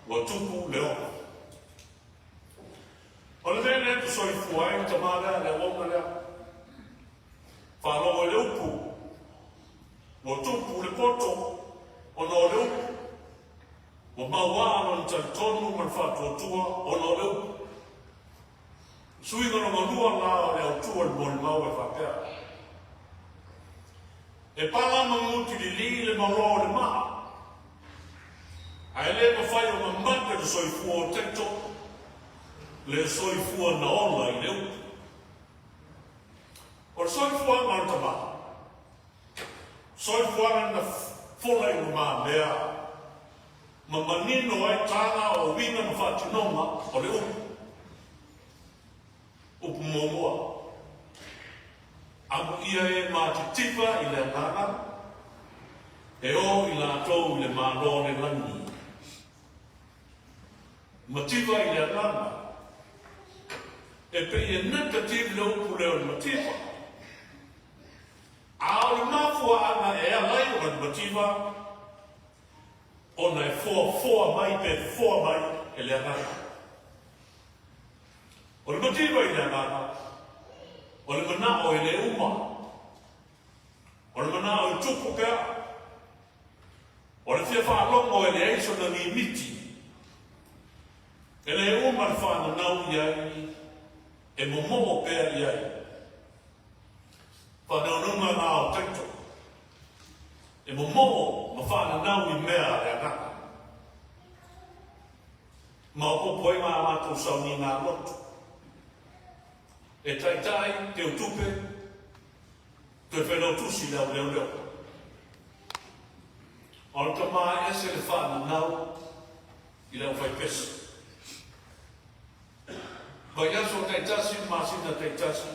ua tupu le ola. O le mea lea na soifua ai le tama lea, le auauna lea. Faalogo i le upu, ua tupu le poto ona o le upu. Ua mauaa lona talitonu ma le faatuatua ona o le upu. Suiga lona lua la o le autu o le molimau e faapea, E pala ma mutilili le maloa o le maa, ae le mafai ona mate le soifua o Taito, le soifua na ola i le upu. O le soifuaga o le tama, soifuaga na fola i lumamea ma manino ai taga o uiga ma faatinoga o le upu. Upu muamua, Amuia e matitiva i le agaga, e o i latou i le Malo o le lagi. Mativa i le agaga. E pei e negative le upu lea o le mativa. A o le mafuaaga e ala ai ona le mativa, ona e foafoa mai pe fofoa mai e le agaga. O le mativa i le agaga, o le manao e le uma. O le manao e tupu pea. O le fia faalogo e leai sona mimiti. E le uma le faananau i ai, e momoo pea i ai. Faanaunauma na o Taito. E momoo ma faananau i mea a le agaga. Maopoopo ai ma a matou sauniga loto. E taitai, teutupe, toe failautusi le au leoleo. A o le tama e ese le faananau i le aufaipese. Vaiaso taitasi ma masina taitasi,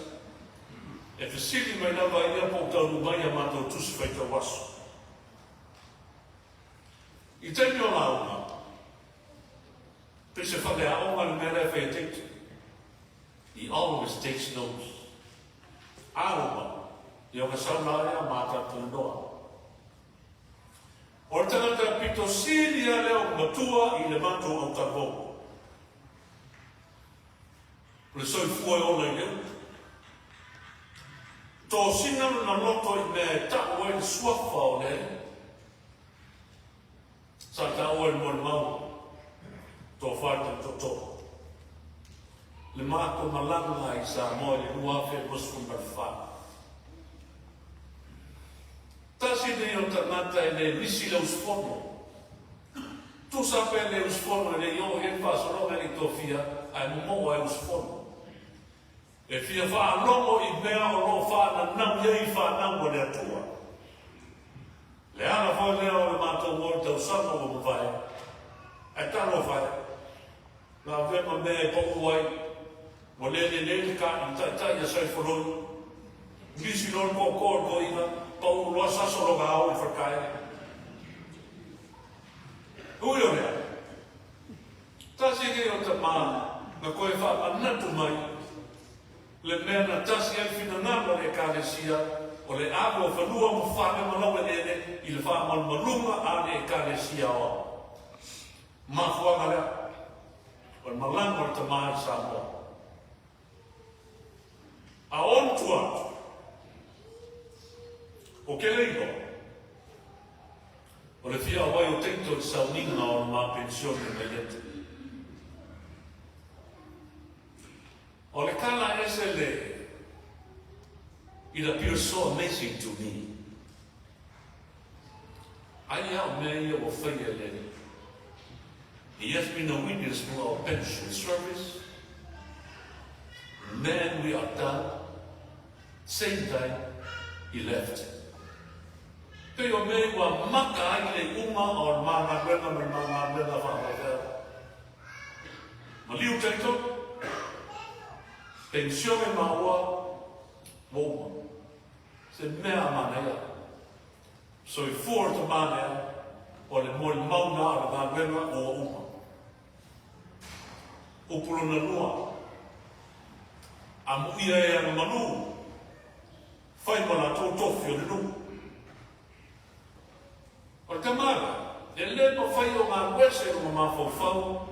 e fesili mai lava ia po o taunuu mai a matou tusi faitau aso. I taimi o lauga, pei se faleaoga le mea lea e fai e Taito. He always takes notes. A uma, ia ona sau la lea ma talatalanoa. O le tagata pito sili lava lea o matua i le matou autalavou. O le soifua e ola i le upu. Tosina lona loto i mea e tau ai le suafa o le Alii. Sa taua i le molimau, tofa le tautoto. Le matou malaga i Samoa i le 2024. Tasi lenei o tagata e le misi le usufono. Tusa pe le usufono e le i oo i ai le faasologa e le i tofia, ae momoo lava e usufono. E fia faalogo i mea o lo o faananau i ai fanau a le Atua. Le ala foi lea o le matou o i le tausaga ua mavae, ae talofa e, na avea ma mea e pau ai, ua le lelei le ka, le taitai ia Saifoloi, misi loa le tootoo i le toeaina, pau loa saso lona ao i le faletaele. Ui o lea, tasi nei o tama na toe faamanatu mai le mea na tasi ai le finagalo a le Ekalesia o le ave o fanua ma fale ma laueleele i le faamalumaluga a le Ekalesia Aoao. Mafuaaga lea o le malaga o le tama i Samoa. A o tua atu, o ke le iloa. O le fia auai o Taito i le sauniga o le ma penisione mai Ieta. O le tala ese le It appears so amazing to me. Ai a o mea ia ua faia e le Alii. He has been a witness to our pension service. Man, we are done. Same time, he left. Pei o mea ua maka ai le iuga o le ma galuega ma le ma galuega faafaifeau. Maliu Taito, penisione maua ua uma. Se mea a manaia. Soifua le tama lea o le molimau na o le galuega ua uma. Upu lona lua, amuia e ana malū, fai ma latou tofi o le nuu. O le tama lea, e le mafai o galuese i lona mafaufau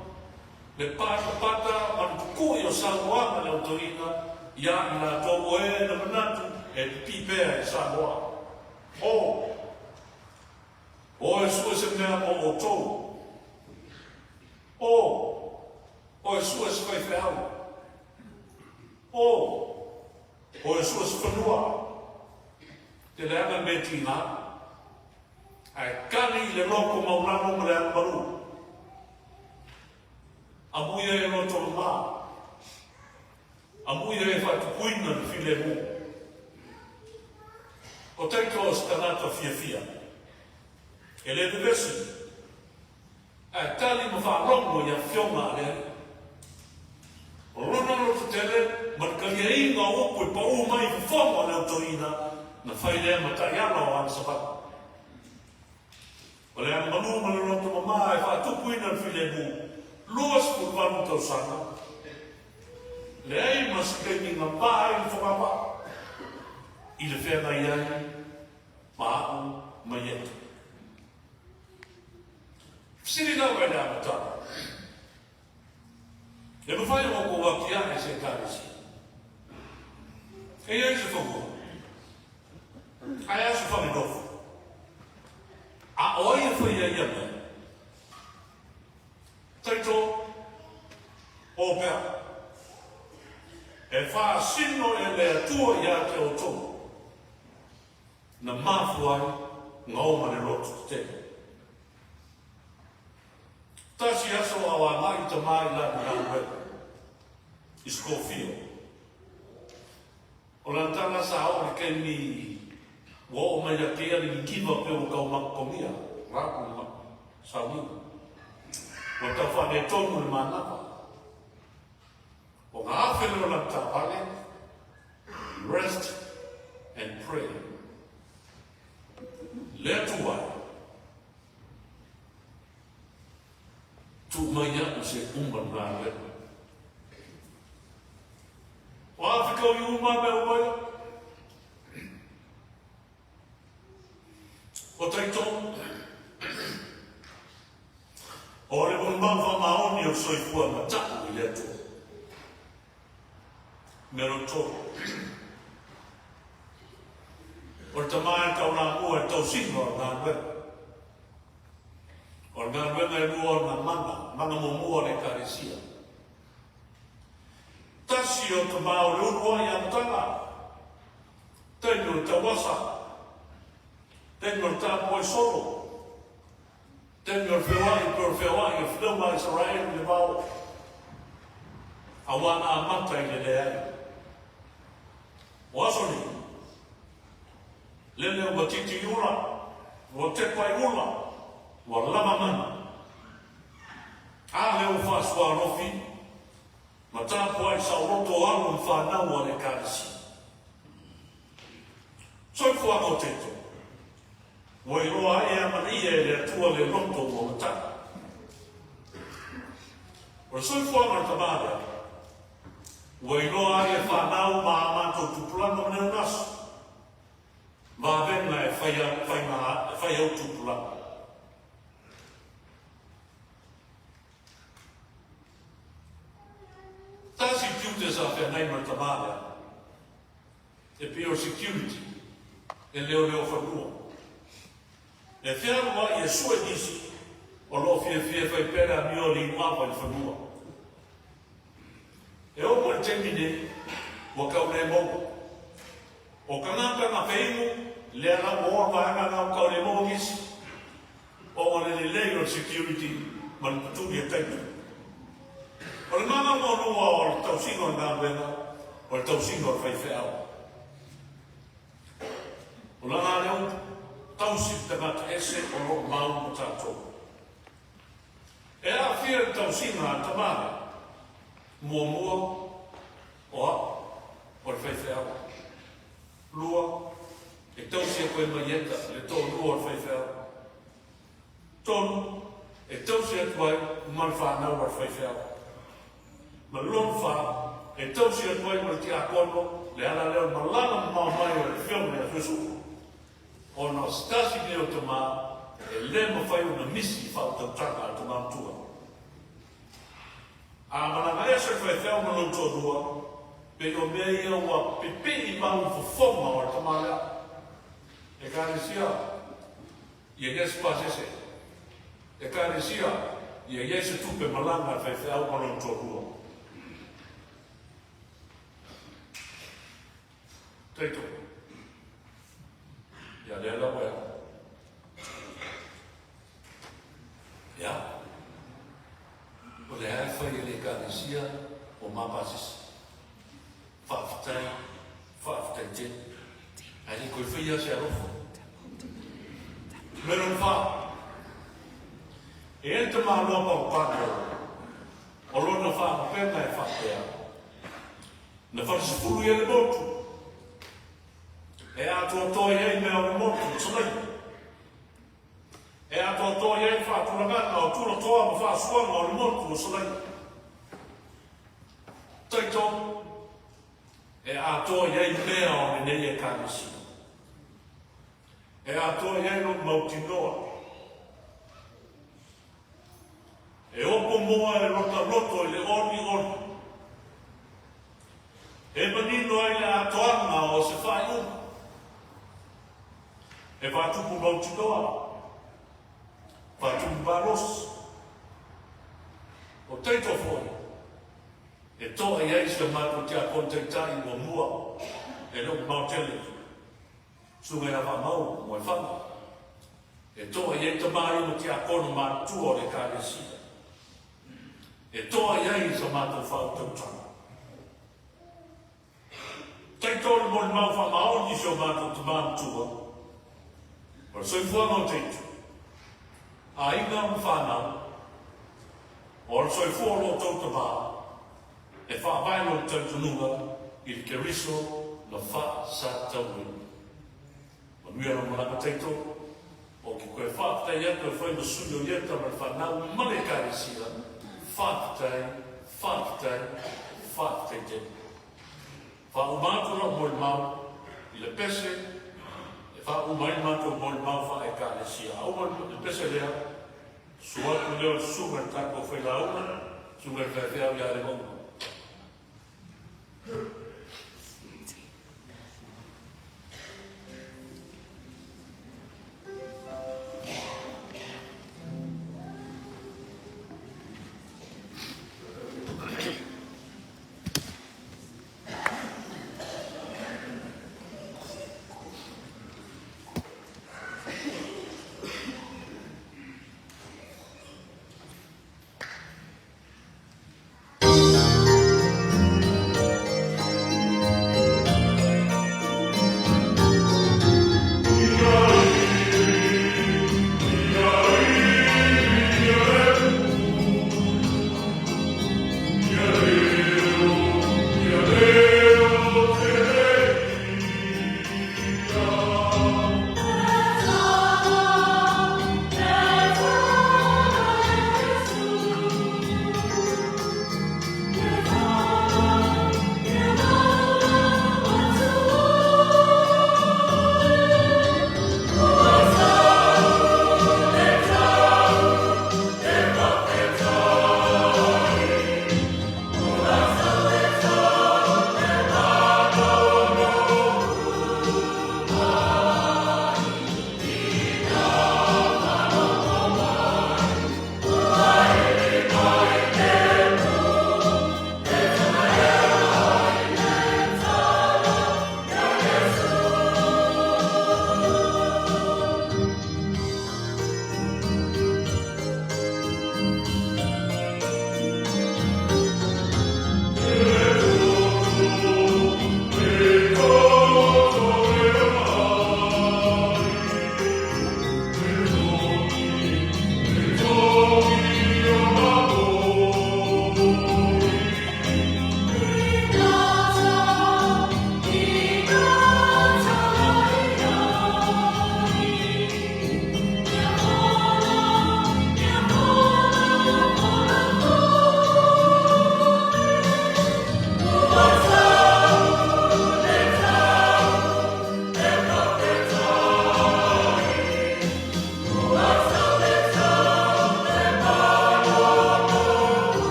le patapata ma le tukui o saunoaga a le autoina ia i latou o e na manatu e pipii pea i Samoa. O! O e sue se mea mo outou. O! O e sue se faifeau. O! O e sue se fanua. Te leaga mea tiga, ae kali i le loko maulalo ma le agamalu. Amuia e loto mama. Amuia e faatupuina le filemu. O Taito o se tagata fiafia. E le vevesi, ae tali ma faalogo i afioga a le Alii. O lona loto tele ma le kaliaiga o upu e paū mai i fofoga o le autoina, na fai lea ma taiala o ana savali. O le agamalu ma le loto mama e faatupuina le filemu, 28 tausaga, leai ma se taimi gavā ai le fogavaa i le feagai ai ma a'u ma Ieta. Fesili lava i le amataga, E mafai ona outou atiae se Ekalesia? E i ai se fanua? Ae a se fale nofo? A o ai e faia ia mea? Taito, o pea. E faasino e le Atua ia te outou, na mafua ai na oma le loto tetele. Tasi aso a o agai tama i lana galuega i Schofield. O lana tala sa oo le taimi ua oo mai ia te ia le nikiva pe ua tau makokogia rapu ma sauniga. Ua tau faaletonu le manava. O nga afe lea o lana taavale, rest and pray. Le Atua e, tuu mai iaʻu se uma le galuega. O a fekau i uma mea uma ia? O Taito, o le molimau faamaoni o le soifua mataʻu i le Atua. Mea lona tolu, o le tama e taulamua i le tausiga o le galuega. O le galuega e lua ona mana, mana muamua o le Ekalesia. Tasi o tama o le ulu ai amataga, taimi o le tauasa, taimi o le tapuai solo, taimi o le feoai pei o le feoai o finauga a Isaraelu i le vao, aua na amata i le leai. O aso nei, lele ua titi i ula, ua tepa i ula, ua lava mana. A lea ua faasuaalofi ma tapuai saoloto alo ma fanau a le Ekalesia. Soifuaga o Teto, ua iloa ai e amanaia e le Atua le loto ua matai. O le soifuaga o le tama lea, ua iloa ai e fanau ma a matou tupulaga ma neonaso, vavega e fai, fai, fai au tupulaga. Tasi tiute sa feagai ma le tama lea, e pei o security, e leoleo fanua. E fealuai e sue nisi o lo o fiafia e fai pea le amio a le inuava i le fanua. E oo mai i le taimi nei, ua tau le maua. O tagata na feinu, lea la ua oa vaega na ua tau le maua nisi, ona o le lelei o le security ma le putuli e taito. O le mana muamua o le tausiga o le galuega, o le tausiga o le faifeau. O lana lea upu, tausi le tagata ese o lo o mau ma tatou. E aafia le tausiga a le tama lea, muamua, o au, o le faifeau. Lua, e tausi atu ai ma Ieta, le toalua o le faifeau. Tolu, e tausi atu ai ma le fanau a le faifeau. Ma le lona fa, e tausi atu ai ma le tiakono, le ala lea o le malaga mamao mai o le Afioga ia Iesu. Ona o se tasi nei o tama e le mafai ona misi i faautautaga a le tama matua. A malaga ese le faifeau ma lona toalua, pei o mea ia ua pipii mau i fofoga o le tama lea. Ekalesia ia i ai se pasese. Ekalesia ia i ai se tupe malaga a le faifeau ma lona toalua. Taito. Ia lea la ua Ia. O le a e fai e le Ekalesia o Mapasisi. Faafetai, faafetai tele. Ae le toe faia se alofa. Mea lona fa. E i ai le tamaloa pagopago o lona faalupega e faapea, Na falesefulu ia le motu, e atoatoa i ai mea o le motu o Savaii. E atoatoa i ai le faatulagaga o tulatoa ma faasuaga o le motu o Savaii. Taitonu, e atoa i ai mea o lenei Ekalesia. E atoa i ai lou mautinoa. E opo moa e lotaloto i le olioli. E manino ai le atoaga o se faaiuga. E faatupu mautinoa, faatupu malosi. O taito foi, e toa i ai si o matou tiakono taitai muamua e le o mamao tele. Susuga ia Faamau Moefaga, e toa i ai tamalii ma tiakono matutua o le Ekalesia. E toa i ai sa matou faautautaga. Taito le molimau faamaoni i si o matou tama matua, o le soifuaga o Teitu, aiga ma fanau, o le soifua o lo outou tama, e faavae lona talitonuga i le Keriso na faasatauina. Manuia lau malaga Taito, ou te toe faafetai atu e fai ma sui o Ieta ma le fanau ma le Ekalesia, faafetai, faafetai, faafetai tele. Faauma atu lau molimau i le pese e faauma ai le matou molimau faa-Ekalesia. A uma le pese lea, Susu atu lea o le susuga i le tatou failauga, susuga i le faifeau ia Levauga.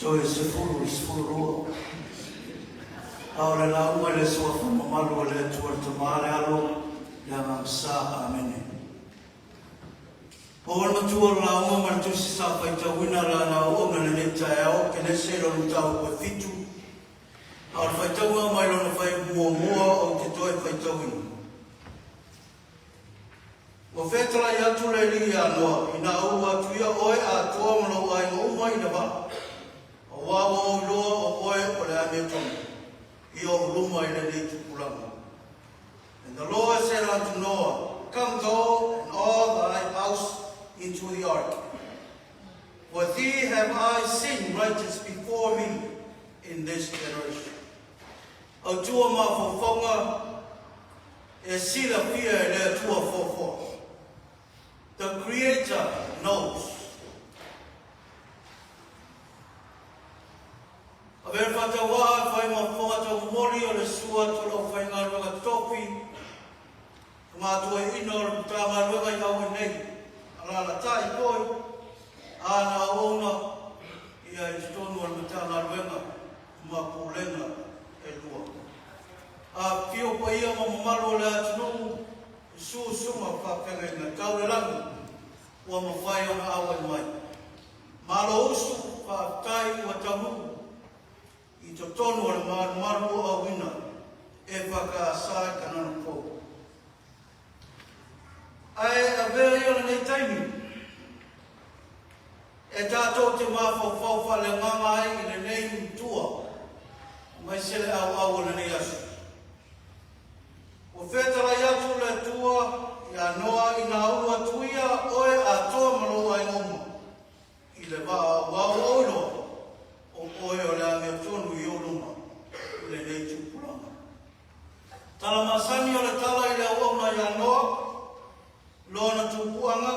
Toe 10 i le 12. A o le lauga i le suafa mamalu o le Atua le Tama le Alo le Agaga Sa. Amene. O le matua o le lauga ma le tusi sa faitauina la lauga lenei taeao, Kenese lona mataupu e 7, a o le faitauga mai lona fai muamua ou te toe faitauina. Ua fetalai atu le Alii ia Noa, ina ua atu ia oe atoa ma lou aiga uma i le vaa, auā ua ou iloa o oe o le amiotonu i ou luma i lenei tupulaga. And the Lord said unto Noah, Come thou and all thy house into the ark. For thee have I seen righteous before me in this generation. Autua mafaufauga e silafia e le Atua foafoa. The Creator knows. Avea le faatauvaa e fai ma fofoga taumomoli o le sua atu o le aufaigaluega tofi fagatuaiina o le Matagaluega i Hawaii nei, alaalatai foi ana auauna ia i totonu o le Matagaluega ma Pulega e lua. Afifio paia ma mamalu o le atunuu i susuga faafeagaiga tau le lagi ua mafai ona auai mai. Malo usu, faafetai ua taunuu i totonu o le malumalu o auina e whakaasa i kanana pou. Ae avea ia lenei taimi e tātou te mafaufau faaleagaga ai i lenei matua mai se le auau o lenei aso. Ua fetalai atu le Atua ia Noa ina ulu atu ia oe atoa ma lou aiga uma i le vaa auā ua ou iloa o oe o le amiotonu i ou luma i lenei tupulaga. Tala masani o le tala i le auauna ia Noa, lona tupuaga,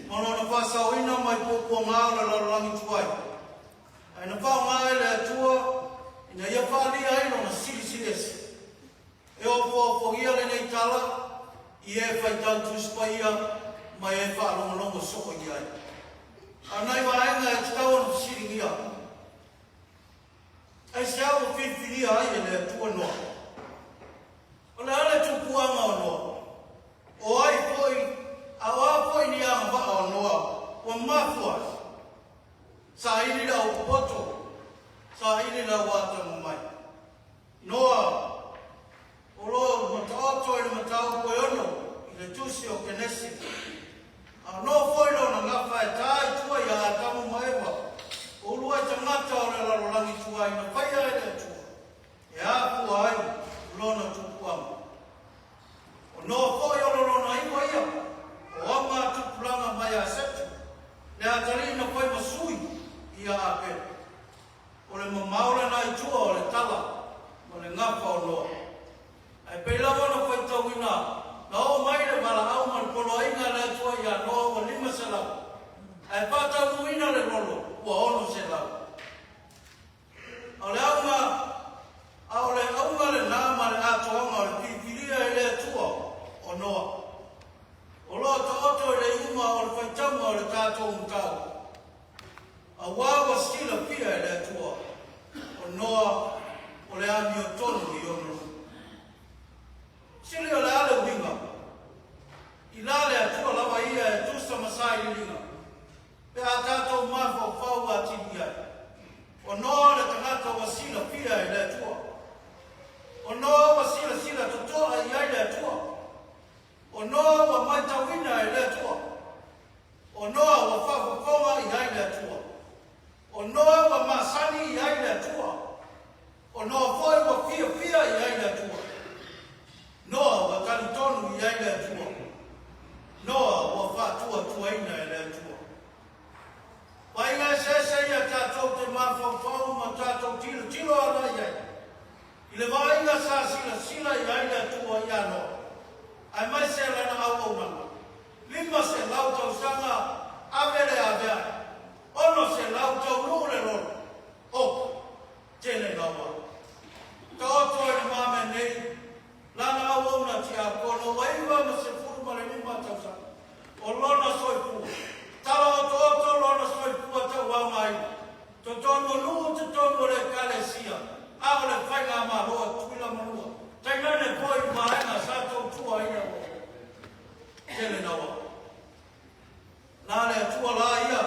ma lona faasaoina mai puapuaga o le lalolagi tuai. Ae na faaaoga e le Atua ina ia faaalia ai lona silisili ese. E ofoaofogia lenei tala i e faitau Tusi Paia ma e faalogologo soo i ai. A o nai vaega e tatau ona fesiligia, aisea ua filifilia ai e le Atua Noa? O le a le tupuaga o Noa? O ai foi, a o a foi ni agavaa o Noa ua mafua ai? Saili le au popoto, saili le au atamamai. Noa, o lo o mataoto i le mataupu e 6 i le tusi o Kenesi. A o noa foi lona gafa e tā i tua ia Atamu ma Eva, o uluai tagata o le lalolagi tuai na faia e le Atua, e afua ai lona tupuaga. O Noa foi o le lona 9 ia, o auga tupulaga mai a Setu, le atalii na fai ma sui ia Apele. O le mamao lena i tua o le tala ma le gafa o Noa. Ae pei lava ona faitauina na oo mai le valaau ma le poloaiga a le Atua ia Noa ua 500, ae faataunuuina le lolo ua 600. A o le auga, a o le auga lena ma le atoaga o le filifilia e le Atua o Noa. O lo o taoto i le iuga o le faitauga o le tatou mataupu. Auā ua silafia e le Atua o Noa o le amiotonu i ona luma. Sili o le a le uiga, i la le Atua lava ia e tusa ma sailiiliga, pe a tatou mafaufau atili i ai. O Noa le tagata ua silafia e le Atua. O Noa ua silasila totoa i ai le Atua. O Noa ua matauina e le Atua. O Noa ua faafofoga i ai le Atua. O Noa ua masani i ai le Atua. O Noa foi ua fiafia i ai le Atua. Noa ua talitonu i ai le Atua. Noa ua faatuatuaina e le Atua. Vaaiga eseese ia tatou te mafaufau ma tatou tilotilo agai i ai. I le vaaiga sa silasila i ai le Atua ia Noa, aemaise lana auaunaga, 500 tausaga ave le ave ae, 600 taunuu le lolo, oka, tele naua. Taoto i le mamea nei, lana auauna tiakono ua 95 tausaga, o lona soifua, tala otooto lona soifua tauaogaina, totonu. la ia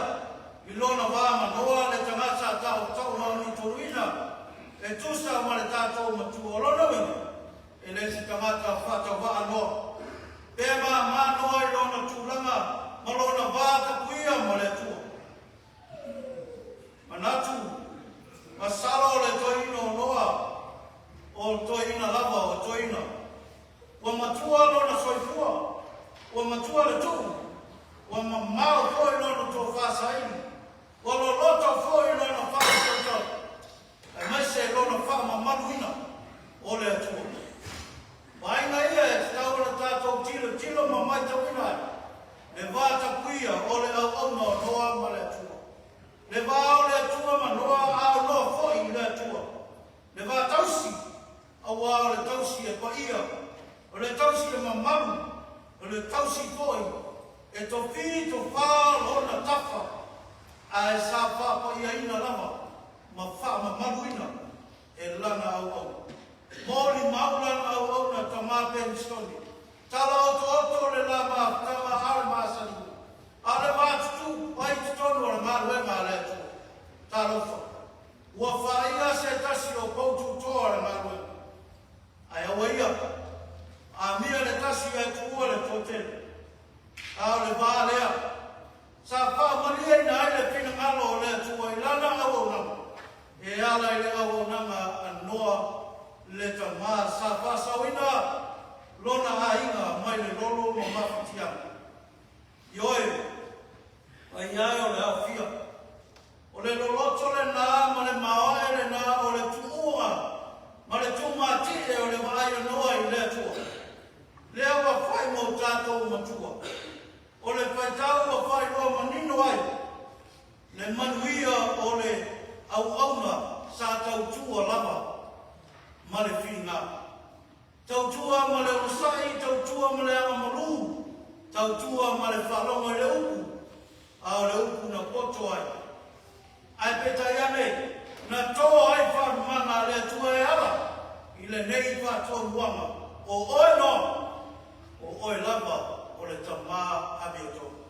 i lona va ma Noa le tagata sa taotaomaogitoluina e tusa ma le tatou Matua. O lona uiga, e le se tagata faatauvaa Noa. Pe māmā Noa i lona tulaga ma lona va tapuia ma le Atua. Manatu, masalo o le toeaina o Noa, o toeaina lava o toeaina. Ua matua lona soifua, ua matua le tuu, ua mamao foi lona tofa saili, ua loloto foi lona faautautau, aemaise lona faamamaluina o le Atua. Vaaiga ia e tatau ona tatou tilotilo ma maitauina ai le va tapuia o le auauna o Noa ma le Atua. Le va o le Atua ma Noa, a o Noa foi i le Atua. Le va tausi, auā o le tausi e paia, o le tausi e mamalu, o le tausi foi e tofī tofā lona tafa, ae sa faapaiaina lava ma faamamaluina e lana auauna. Molimau lana auauna Tamā Penistone, tala otooto le la mafutaga a o le masaniga, a o le va-tutū ai i totonu o le galuega a le Atua. Talofa, ua faaia se tasi o pou tutoa o le galuega. Ae aua ia, amia le tasi ae tuua le toatele. A o le va lea, sa faamalieina ai le finagalo o le Atua i lana auaunaga, e ala i le auaunaga a Noa le tamā sa faasaoina lona aiga mai le lolo ma mafatiaga. Ioe, paia e o le aofia. O le loloto lenā ma le maoae lenā o le tuua ma le tuumatiʻe o le vaai o Noa i le Atua. Lea ua fai mo tatou matua. O le faitau ua faailoa manino ai le manuia o le auauna sa tautua lava ma le filiga. Tautua ma le onosai, tautua ma le agamalu, tautua ma le faalogo i le upu, a o le upu na poto ai. Ae peitai ane, na tō ai faalumaga a le Atua e ala i lenei faatuamuaga, o oe Noa, o oe lava o le tamā amiotonu.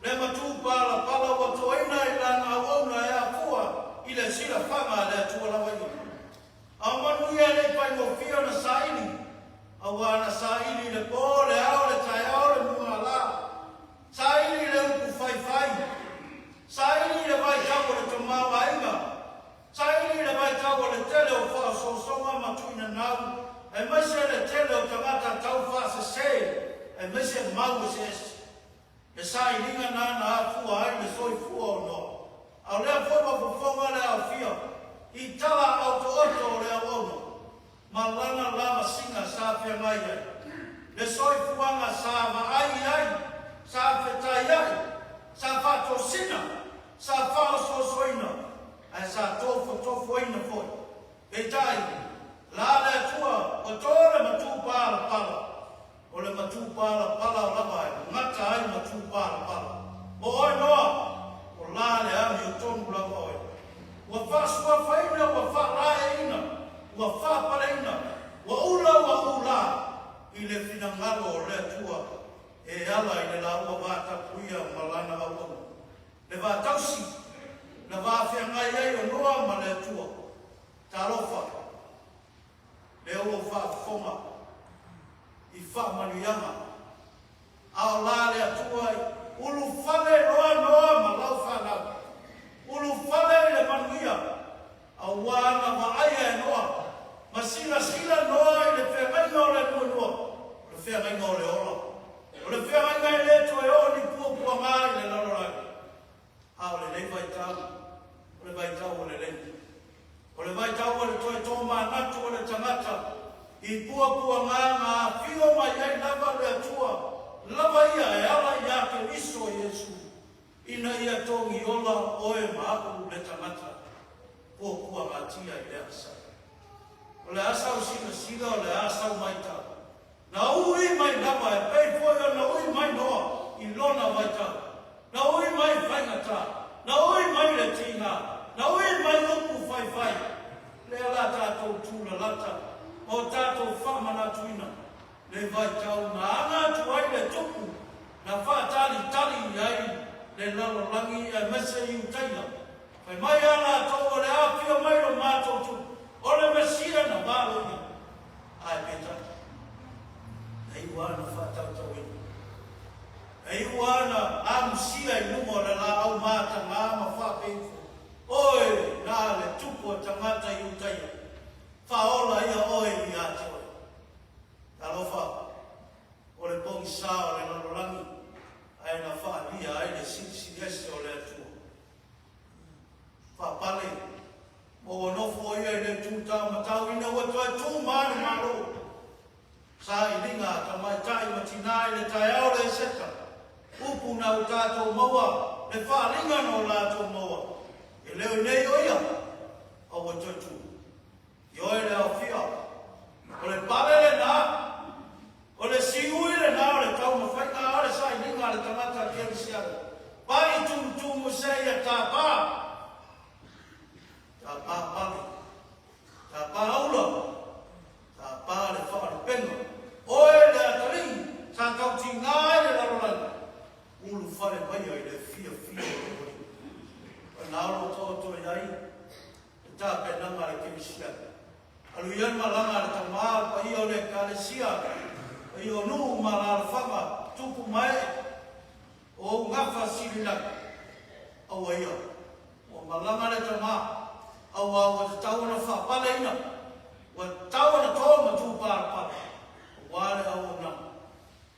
Le matupalapala ua toaina i lana auauna e afua i le silafaga a le Atua lava ia. A o manuia e le i faigofie ona saili, auā na saili i le pō, le ao, le taeao, le mugala. Saili i le upu faifai. Saili i le vaitau o le tamaoaiga. Saili i le vaitau o le tele o faaosoosoga ma tuuinanau, aemaise le tele o tagata taufaasese, aemaise mau eseese. Le sailiga na na afua ai le soifua o Noa. A o lea foi ua fofoga le aofia i tala otooto o le auauna ma lana lavasiga sa feagai ai. Le soifuaga sa vaai i ai, sa fetaiai, sa faatosina, sa faaosoosoina, ae sa tofotofoina foi. Peitai, la le Atua ua tō le matupalapala. O le matupalapala o lava e gata ai matupalapala. O oe Noa, o la le amiotonu lava oe. Ua faasuafaina, ua faalaeina, ua faapaleina, ua ula ua ula i le finagalo o le Atua e ala i le laua vatapuia ma lana auauna. Le va tausi na va feagai ai o Noa ma le Atua. Talofa, lea ua faafofoga i faamanuiaga, a o la le Atua i ulufale loa Noa ma lau fanau, ulufale i le manuia, auā na vaaia e Noa, ma silasila Noa i le feagaiga o le nuanua, o le feagaiga o le ola, o le feagaiga e le toe oo ni puapuagā i le lalolagi. A o lenei vaitau, o le vaitau o le lei. O le vaitau o le toe tōmanatu o le tagata i puapuagā na afio mai ai lava le Atua lava ia e ala iā Keriso Iesu ina ia togiola oe ma aʻu le tagata puapuagatia i le asa. O le asa o silasila o le asa o maitau. Na ui mai lava e pei foi ona ui mai Noa i lona vaitau. Na ui mai faigata, na ui mai le tiga, na ui mai upu faifai. Lea la tatou tulalata ma o tatou faamanatuina le vaitau na aga atu ai le tupu na faatalitali i ai. Le lalolagi aemaise Iutaia, fai mai a latou o le afio mai lo matou tupu, o le Mesia na valoia. Ae peitai, na iu lava na faatautauina. Na iu lava na amusia i luga o le laau matagā ma faapea ifo, Oe na le tupu a tagata Iutaia, faaola ia oe ia te oe. Talofa! O le pogisa o le lalolagi ae na faaalia ai le Silisili Ese o le Atua. Faapale, ma ua nofo o ia i le itu taumatau ina ua toe tu ma alu malo. Sailiga a tamaitai ma tinā i le taeao o le Eseta, upu na u tatou maua le faaaliga na o latou maua, e le o i nei o ia, a ua toe tu. Ioe le aofia, o le pale lenā, o le siui lenā o le taumafaiga a le sailiga a le tagata kerisiano, pai tumutumu seia tāpā, tāpā pale, tāpā aula, tāpā le faalupega. Oe le atalii sa tautigā ai le lalolagi, ulufale maia i le fiafia o lou Alii. O i nā o lo o taoto i ai le tapenaga a le kerisiano. Alu i ai le malaga a le Tama, le paia o le Ekalesia, paia o nuu ma alaalafaga, tupu ma ee, o ou gafa sililagi, aua ia, ua malaga le Tama, auā ua tatau ona faapaleina, ua tatau ona to ma tupalapala, auā le auaunaga.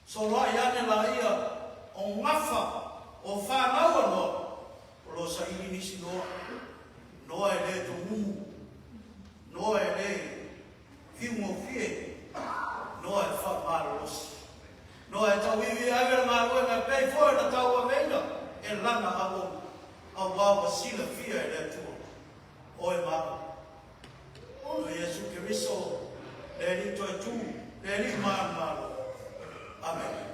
Soloai ane laia o gafa o fanau a Noa, o lo o saili nisi Noa, Noa e le tumumu, Noa e le fiugofie, Noa e faamalolosi, Noa e tauivi e ave le galuega e pei foi ona tauaveina e lana auauna, auā ua silafia e le Atua oe ma au. O Iesu Keriso, le Alii toe tu, le Alii manumalo. Amene.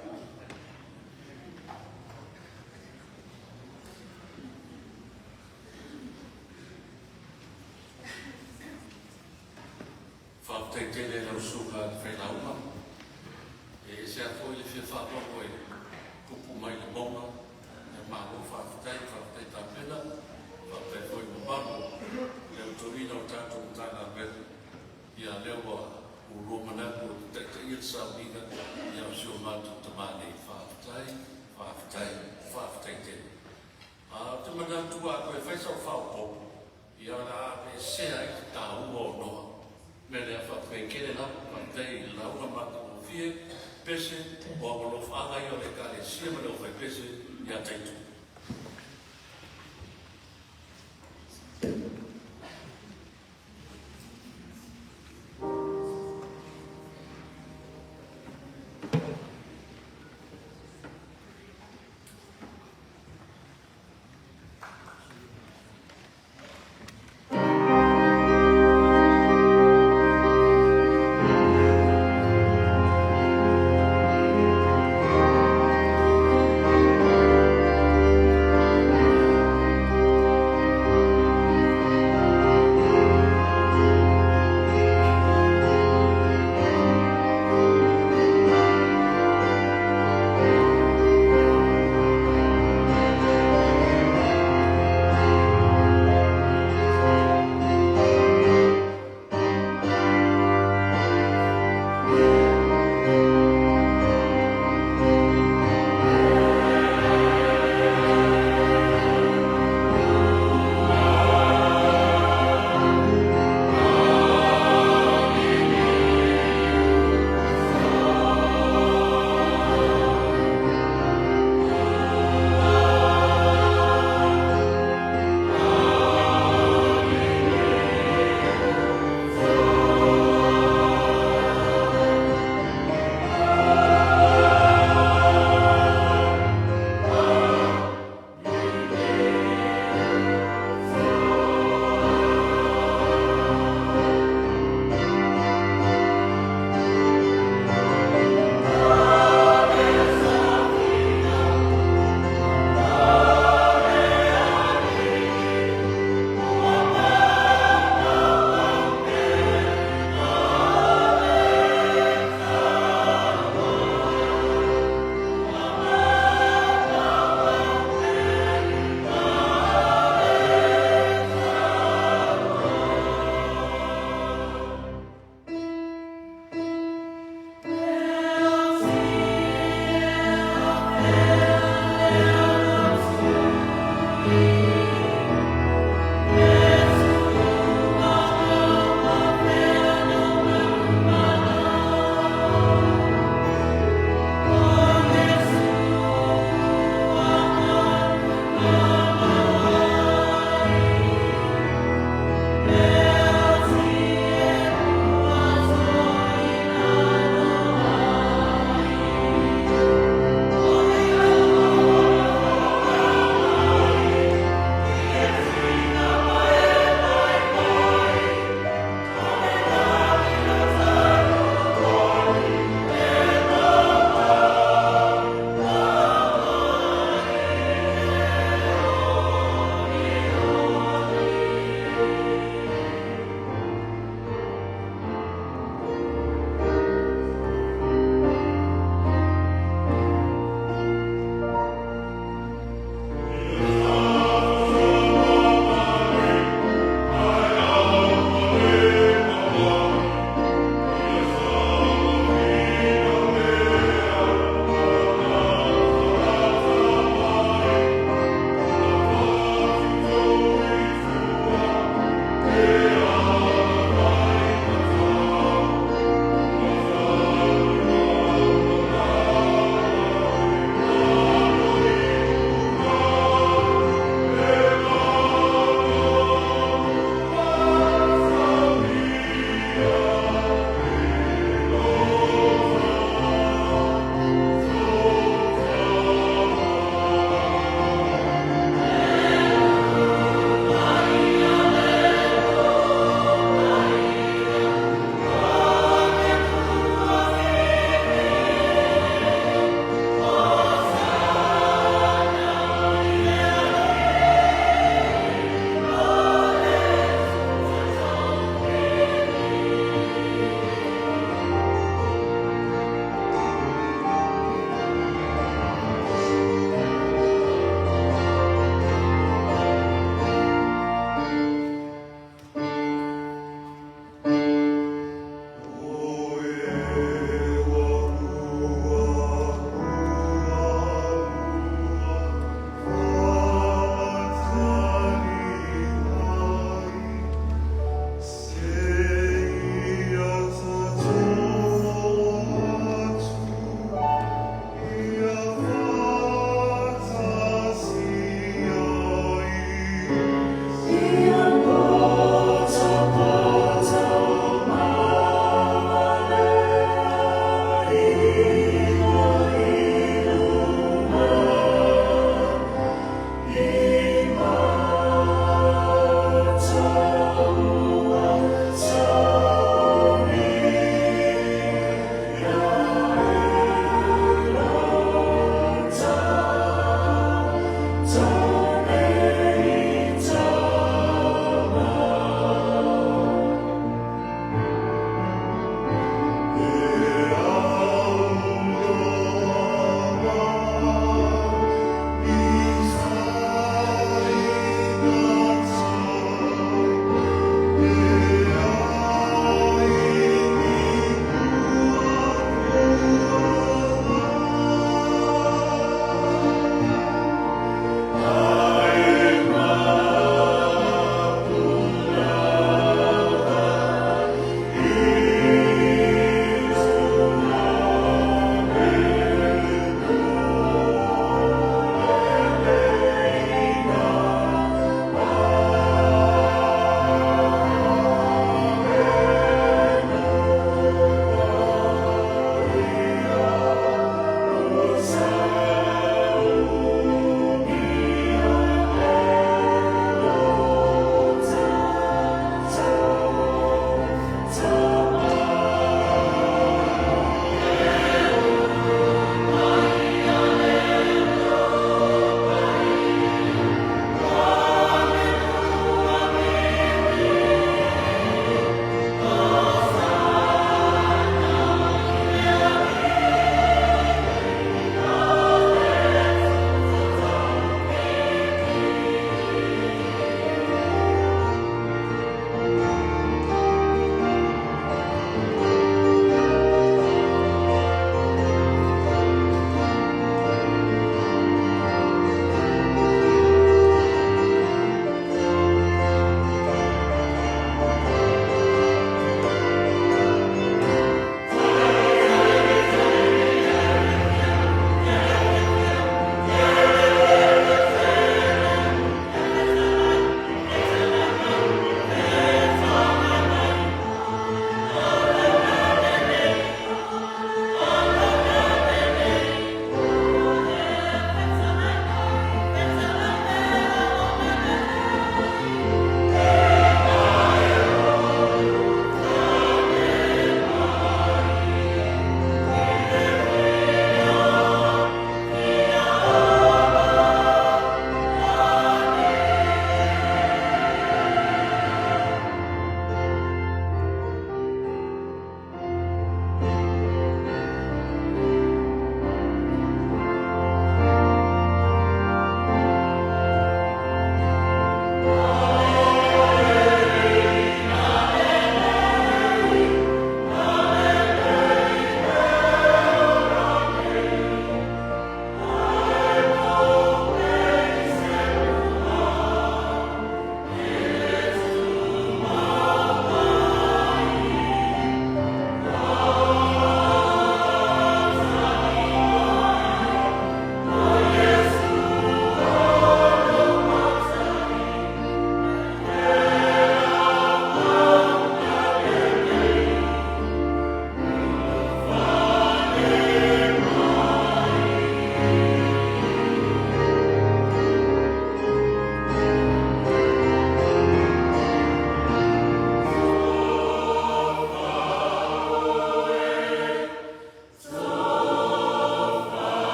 Faafetai tele i lau Susuga i le Failauga. E ese lava foi le fia faalogo e tupu mai le mauga. Ia malo faafetai, faafetai tapena, faafetai foi i mamalu o le autuaina o tatou Matagaluega. Ia lea ua ulua manatu e taitaia le sauniga ia o si o matou tama nei. Faafetai, faafetai, faafetai tele. Ou te manatu a toe fai sau faaopoopo, ia o le a aveesea ai le taua o Noa. O le mea lea, faafetai tele lava, faafetai i le lauga matagofie, pese, o alofaaga ia o le Ekalesia ma le aufaipese ia Taito.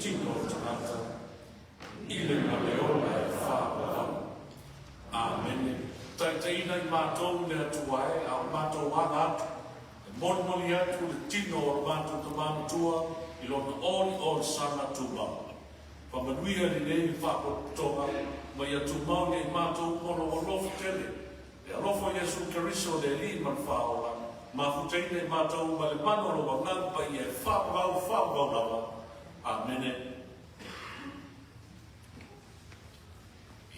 tino o le tagata i le ma le ola e faavavau. Amene. Taitaiina i matou le Atua e, a o matou aga atu, e molimoli atu le tino o le matou tama matua i lona oliolisaga tumau. Faamanuia lenei faapotopotoga ma ia tumau ia i matou uma lou alofa tele. E alofa o Iesu Keriso le Alii ma le Faaola, mafutaina i matou ma le mana o lou Agaga Paia e faavavau, faavavau lava. Amene.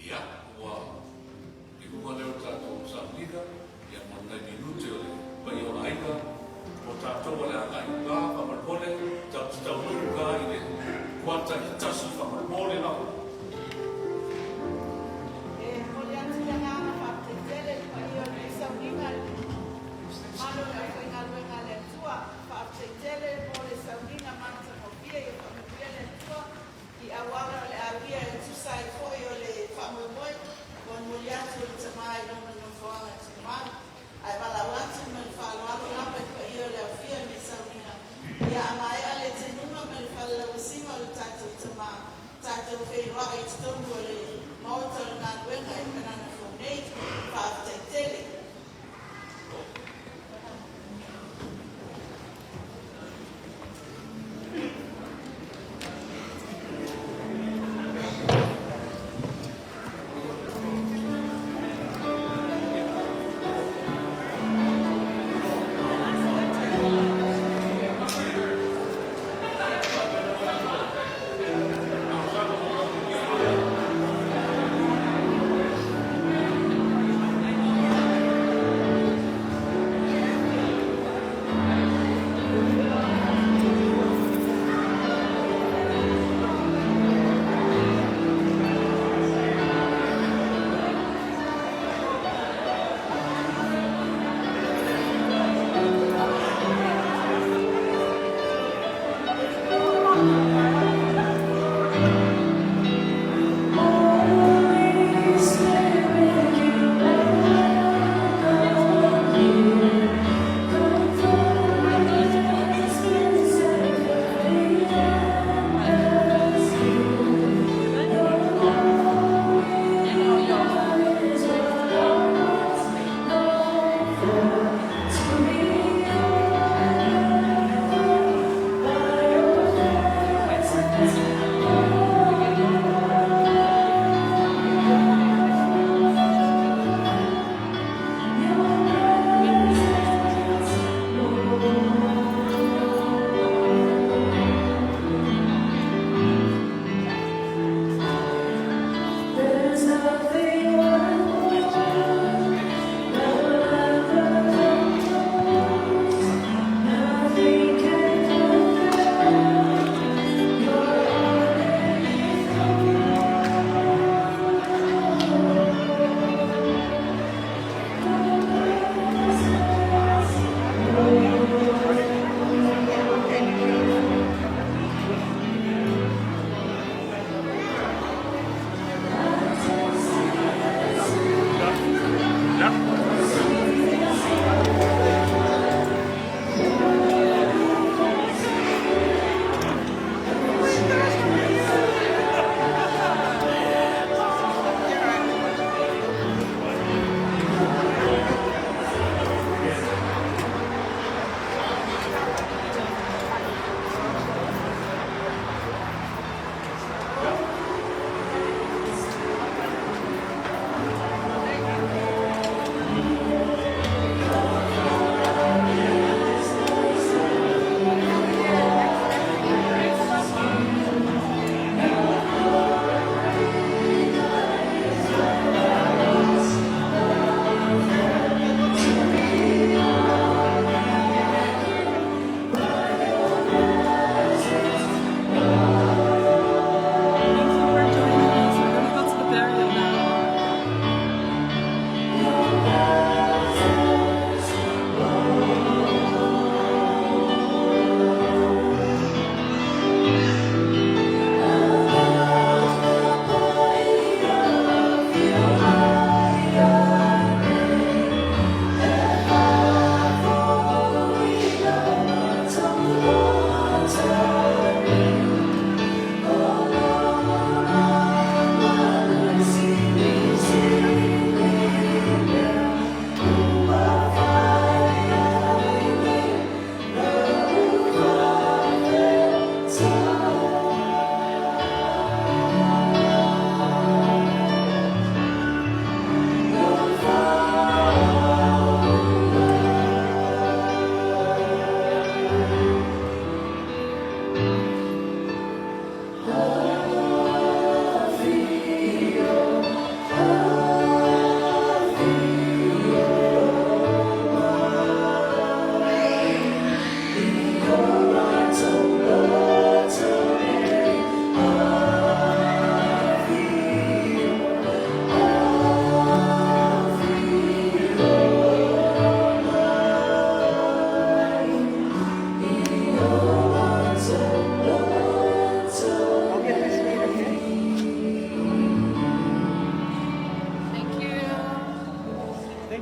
Ia, ua i luga lea o le tatou sauniga, ia ma nai minute o le paia o aiga, o tatou o le agai i uka, faamolemole, tatou te taunuu i uka i le 12:15 faamolemole lava. E momoli atu le agaga faafetai tele i le paia o lenei sauniga i le mamalu o le aufaigaluega a le Atua. Faafetai tele mo le sauniga matagofie. Ia faamanuia le Atua i auala o le a uia e tusa ai foi o le faamoemoe molimoli atu e le Tama i lona nofoaga tumau. Ae valaau atu ma le faaaloalo lava i le paia o le aofia i lenei sauniga, ia a maea le tenuga ma le falelauasiga o le tatou Tama, tatou feiloai i totonu o le maota o le galuega i Kanana Fou nei. Faafetai tele.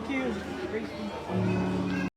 Thank you.